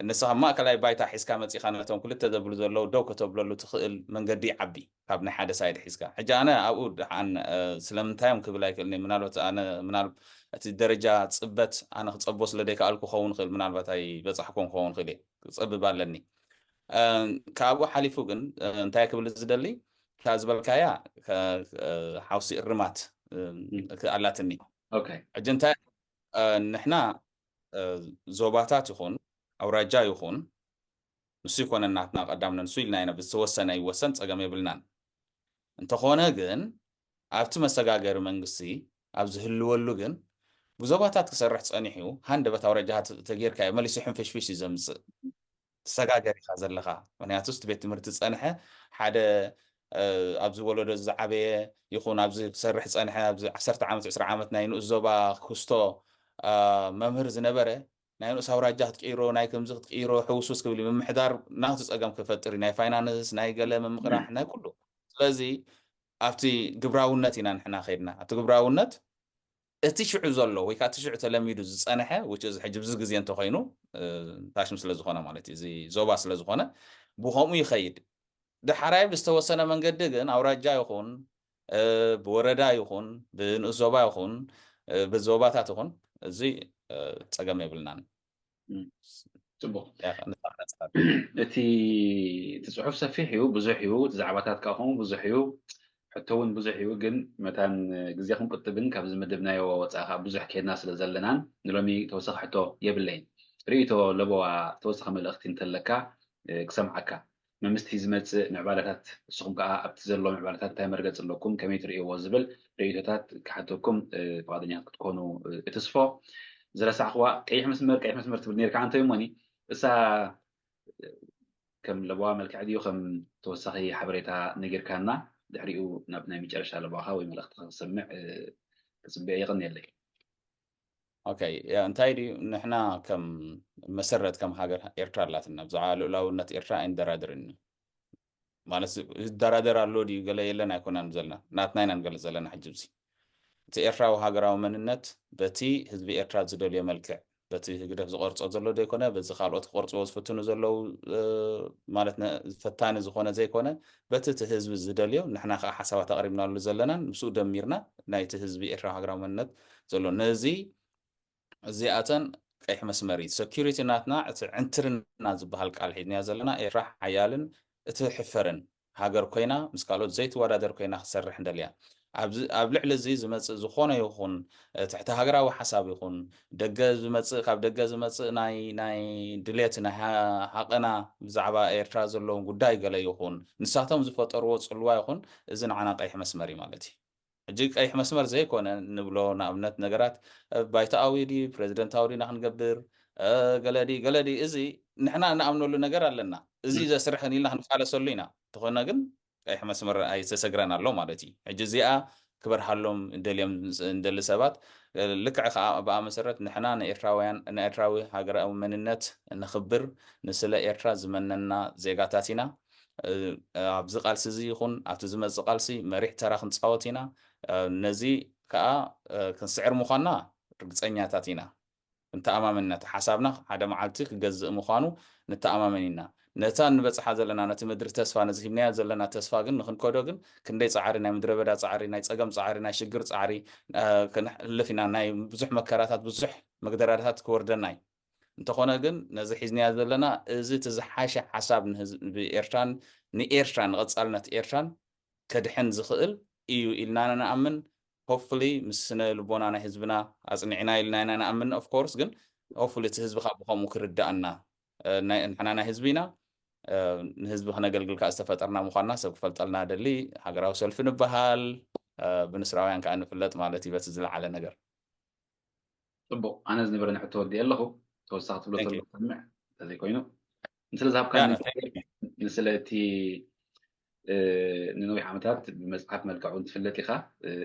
ንስኻ ማእከላይ ባይታ ሒዝካ መፂኻ ነቶም ክልተ ዘብሉ ዘለዉ ደው ከተብለሉ ትኽእል መንገዲ ይዓቢ ካብ ናይ ሓደ ሳይድ ሒዝካ። ሕጂ ኣነ ኣብኡ ደሓን ስለምንታዮም ክብል ኣይክእልኒ። ምናልባት ኣነ ምናልባት እቲ ደረጃ ፅበት ኣነ ክፀቦ ስለ ዘይከኣልኩ ክኸውን ይኽእል፣ ምናልባት ኣይበፃሕኩም ክኸውን ይኽእል እየ፣ ክፀብብ ኣለኒ። ካብኡ ሓሊፉ ግን እንታይ ክብል ዝደሊ እታ ዝበልካያ ሓውሲ እርማት ኣላትኒ። ሕጂ እንታይ ንሕና ዞባታት ይኹን ኣውራጃ ይኹን ንሱ ይኮነ ናትና ቀዳምነ ንሱ ኢልና ኢና ብዝተወሰነ ይወሰን ፀገም የብልናን። እንተኾነ ግን ኣብቲ መሰጋገሪ መንግስቲ ኣብ ዝህልወሉ ግን ብዞባታት ክሰርሕ ፀኒሑ ሃንደበት ኣውራጃ ተጌርካዮ መሊሱ ሕንፍሽፍሽ እዩ ዘምፅእ። ትሰጋገር ኢኻ ዘለኻ። ምክንያቱ እቲ ቤት ትምህርቲ ዝፀንሐ ሓደ ኣብዚ ወለዶ ዝዓበየ ይኹን ኣብዚ ክሰርሕ ዝፀንሐ ኣብዚ ዓሰርተ ዓመት ዕስራ ዓመት ናይ ንኡስ ዞባ ክስቶ መምህር ዝነበረ ናይ ንኡስ ኣውራጃ ክትቅይሮ ናይ ከምዚ ክትቅይሮ ሕውሱስ ክብል ምምሕዳር ናቱ ፀገም ክፈጥር ናይ ፋይናንስ ናይ ገለ ምምቕራሕ ናይ ኩሉ። ስለዚ ኣብቲ ግብራውነት ኢና ንሕና ከይድና ኣብቲ ግብራውነት እቲ ሽዑ ዘሎ ወይ ከዓ እቲ ሽዑ ተለሚዱ ዝፀንሐ ሕጂ ብዚ ግዜ እንተኮይኑ ታሽም ስለዝኮነ ማለት እዩ እዚ ዞባ ስለዝኮነ ብከምኡ ይኸይድ። ዳሕራይ ብዝተወሰነ መንገዲ ግን ኣውራጃ ይኹን ብወረዳ ይኹን ብንኡስ ዞባ ይኹን ብዞባታት ይኹን እዚ ፀገም የብልናን። ፅቡቅ። እቲ እቲ ፅሑፍ ሰፊሕ እዩ፣ ብዙሕ እዩ። እቲ ዛዕባታት ከዓ ከምኡ ብዙሕ እዩ፣ ሕቶ እውን ብዙሕ እዩ። ግን መታን ግዜ ክንቁጥብን ካብዚ መደብናዮ ወፃኢ ከዓ ብዙሕ ከይድና ስለ ዘለናን ንሎሚ ተወሳኺ ሕቶ የብለይን። ርእይቶ ለበዋ ተወሳኺ መልእኽቲ እንተለካ ክሰምዓካ። መምስቲ ዝመፅእ ምዕባለታት ንስኹም ከዓ ኣብቲ ዘሎ ምዕባለታት እንታይ መርገፂ ኣለኩም ከመይ ትርእይዎ ዝብል ርእይቶታት ክሓተኩም ፍቓደኛታት ክትኮኑ እትስፎ። ዝረሳዕኽዋ ቀይሕ መስመር ቀይሕ መስመር ትብል ነርካ ኣንተ ይሞኒ እሳ ከም ለበዋ መልክዕ ድዩ ከም ተወሳኺ ሓበሬታ ነጊርካና ድሕሪኡ ናብ ናይ መጨረሻ ለበዋኻ ወይ መልእኽቲ ክሰምዕ ክፅበየ የቐንየለይ። ኦኬ እንታይ ድዩ ንሕና ከም መሰረት ከም ሃገር ኤርትራ ኣላትና ብዛዕባ ልኡላውነት ኤርትራ ኣይንደራደርን ማለት ይደራደር ኣሎ ድዩ ገለ የለን ኣይኮናን ዘለና ናትና ኢና ንገልፅ ዘለና ሕጂ ብዚ እቲ ኤርትራዊ ሃገራዊ መንነት በቲ ህዝቢ ኤርትራ ዝደልዮ መልክዕ በቲ ህግደፍ ዝቆርፆ ዘሎ ዘይኮነ በዚ ካልኦት ክቆርፅዎ ዝፍትኑ ዘለዉ ማለት ፈታኒ ዝኾነ ዘይኮነ በቲ እቲ ህዝቢ ዝደልዮ ንሕና ከዓ ሓሳባት ኣቅሪብናሉ ዘለናን ምስኡ ደሚርና ናይቲ ህዝቢ ኤርትራዊ ሃገራዊ መንነት ዘሎ ነዚ እዚኣተን ቀይሕ መስመር እዩ። ሰኪሪቲ ናትና እቲ ዕንትርና ዝበሃል ቃል ሒዝናዮ ዘለና ኤርትራ ሓያልን እቲ ሕፈርን ሃገር ኮይና ምስ ካልኦት ዘይትወዳደር ኮይና ክትሰርሕ እንደልያ። ኣብ ልዕሊ እዚ ዝመፅእ ዝኾነ ይኹን ትሕቲ ሃገራዊ ሓሳብ ይኹን ደገ ዝመፅእ ካብ ደገ ዝመፅእ ናይ ናይ ድሌት ናይ ሃቐና ብዛዕባ ኤርትራ ዘለዎም ጉዳይ ገለ ይኹን ንሳቶም ዝፈጠርዎ ፅልዋ ይኹን እዚ ንዓና ቀይሕ መስመር እዩ ማለት እዩ። ሕጂ ቀይሕ መስመር ዘይኮነ ንብሎ ንኣብነት ነገራት ባይቶኣዊ ድዩ ፕረዚደንታዊ ድና ክንገብር ገለ ድዩ ገለ ድዩ እዚ ንሕና እንኣምነሉ ነገር ኣለና። እዚ ዘስርሕን ኢልና ክንቃለሰሉ ኢና። እንተኾነ ግን ቀይሕ መስመር ኣይተሰግረን ኣሎ ማለት እዩ። ሕጂ እዚኣ ክበርሃሎም እንደልዮም እንደሊ ሰባት ልክዕ ከዓ ብኣ መሰረት ንሕና ንኤርትራውያን ንኤርትራዊ ሃገራዊ መንነት ንኽብር ንስለ ኤርትራ ዝመነና ዜጋታት ኢና። ኣብዚ ቃልሲ እዚ ይኹን ኣብቲ ዝመፅእ ቃልሲ መሪሕ ተራ ክንፃወት ኢና። ነዚ ከዓ ክንስዕር ምዃንና ርግፀኛታት ኢና። ንተኣማመን ኢና። እቲ ሓሳብና ሓደ መዓልቲ ክገዝእ ምዃኑ ንተኣማመን ኢና። ነታ ንበፅሓ ዘለና ነቲ ምድሪ ተስፋ ነዚ ሂብናዮ ዘለና ተስፋ ግን ንክንከዶ ግን ክንደይ ፃዕሪ ናይ ምድረ በዳ ፃዕሪ ናይ ፀገም ፃዕሪ ናይ ሽግር ፃዕሪ ክንሕልፍ ኢና። ናይ ብዙሕ መከራታት ብዙሕ መግደራታት ክወርደና እዩ። እንተኾነ ግን ነዚ ሒዝናዮ ዘለና እዚ እቲ ዝሓሸ ሓሳብ ንህዝቢ ኤርትራን ንኤርትራ ንቐጻልነት ኤርትራን ከድሕን ዝኽእል እዩ ኢልና ኢና ንኣምን። Hopefully ምስ ስነ ልቦና ናይ ህዝብና ኣጽኒዕና ኢልና ኢና ንኣምን። Of course ግን hopefully እቲ ህዝቢ ካብ ብኸምኡ ክርዳኣና ንሕና ናይ ህዝቢ ኢና። ንህዝቢ ክነገልግል ከዓ ዝተፈጠርና ምዃንና ሰብ ክፈልጠልና ደሊ። ሃገራዊ ሰልፊ ንበሃል፣ ብንስራውያን ከዓ ንፍለጥ ማለት እዩ በቲ ዝለዓለ ነገር። ጽቡቕ፣ ኣነ ዝነበረኒ ሕቶ ወዲኤ ኣለኹ። ተወሳኺ ትብሎ ተሎ ሰምዕ እንተዘይኮይኑ፣ ንስለ ዝሃብካ ንስለ እቲ ንነዊሕ ዓመታት ብመፅሓፍ መልክዕ እውን ትፍለጥ ኢኻ።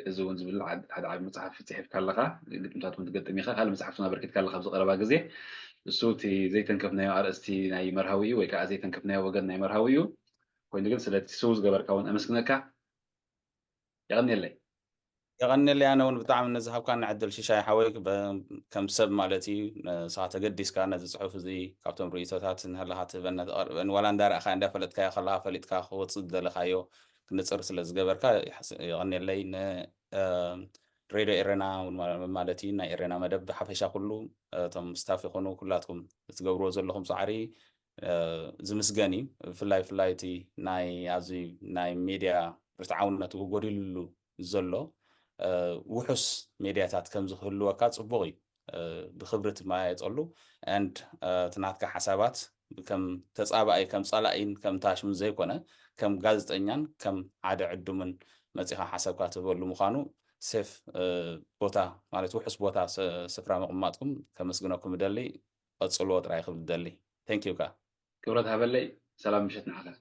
እዚ እውን ዝብል ሓደ ዓብ መፅሓፍ ፅሒፍካ ኣለኻ፣ ግጥምታት እውን ትገጥም ኢኻ። ካልእ መፅሓፍቲ ኣበርኪትካ ኣለኻ ኣብዚ ቀረባ ግዜ። እሱ እቲ ዘይተንከፍናዮ ኣርእስቲ ናይ መርሃዊ እዩ ወይ ከዓ ዘይተንከፍናዮ ወገን ናይ መርሃዊ እዩ። ኮይኑ ግን ስለቲ ስው ዝገበርካ እውን ኣመስግነካ። የቐንየለይ። የቐንየለይ። ኣነ እውን ብጣዕሚ ነዝሃብካና ዕድል ሽሻይ ሓወይ፣ ከም ሰብ ማለት እዩ ንስኻ ተገዲስካ ነዚ ፅሑፍ እዚ ካብቶም ርእቶታት ንህላኻ ትህበና ተቐርበን ዋላ እንዳረእኻ እንዳፈለጥካዮ ከለኻ ፈሊጥካ ክወፅእ ዝደለኻዮ ክንፅር ስለ ዝገበርካ የቐንየለይ። ን ሬድዮ ኤረና ማለት እዩ ናይ ኤረና መደብ ብሓፈሻ ኩሉ እቶም ስታፍ ይኹኑ ኩላትኩም እትገብርዎ ዘለኹም ፃዕሪ ዝምስገን እዩ። ብፍላይ ብፍላይ እቲ ናይ ኣብዚ ናይ ሜድያ ርትዓውነት ጎዲልሉ ዘሎ ውሑስ ሜድያታት ከም ዝህልወካ ፅቡቕ እዩ። ብክብሪ ትመያየጠሉ and እቲ ናትካ ሓሳባት ከም ተፃባኣይ ከም ፀላኢን ከም ታሽምን ዘይኮነ ከም ጋዜጠኛን ከም ሓደ ዕዱምን መፂኻ ሓሳብካ ትህበሉ ምዃኑ ሴፍ ቦታ ማለት ውሑስ ቦታ ስፍራ ምቕማጥኩም ከመስግነኩም እደሊ። ቀፅልዎ ጥራይ ክብል እደሊ። Thank you ካ ክብረት ሃበለይ። ሰላም ምሸት ንዓኻ።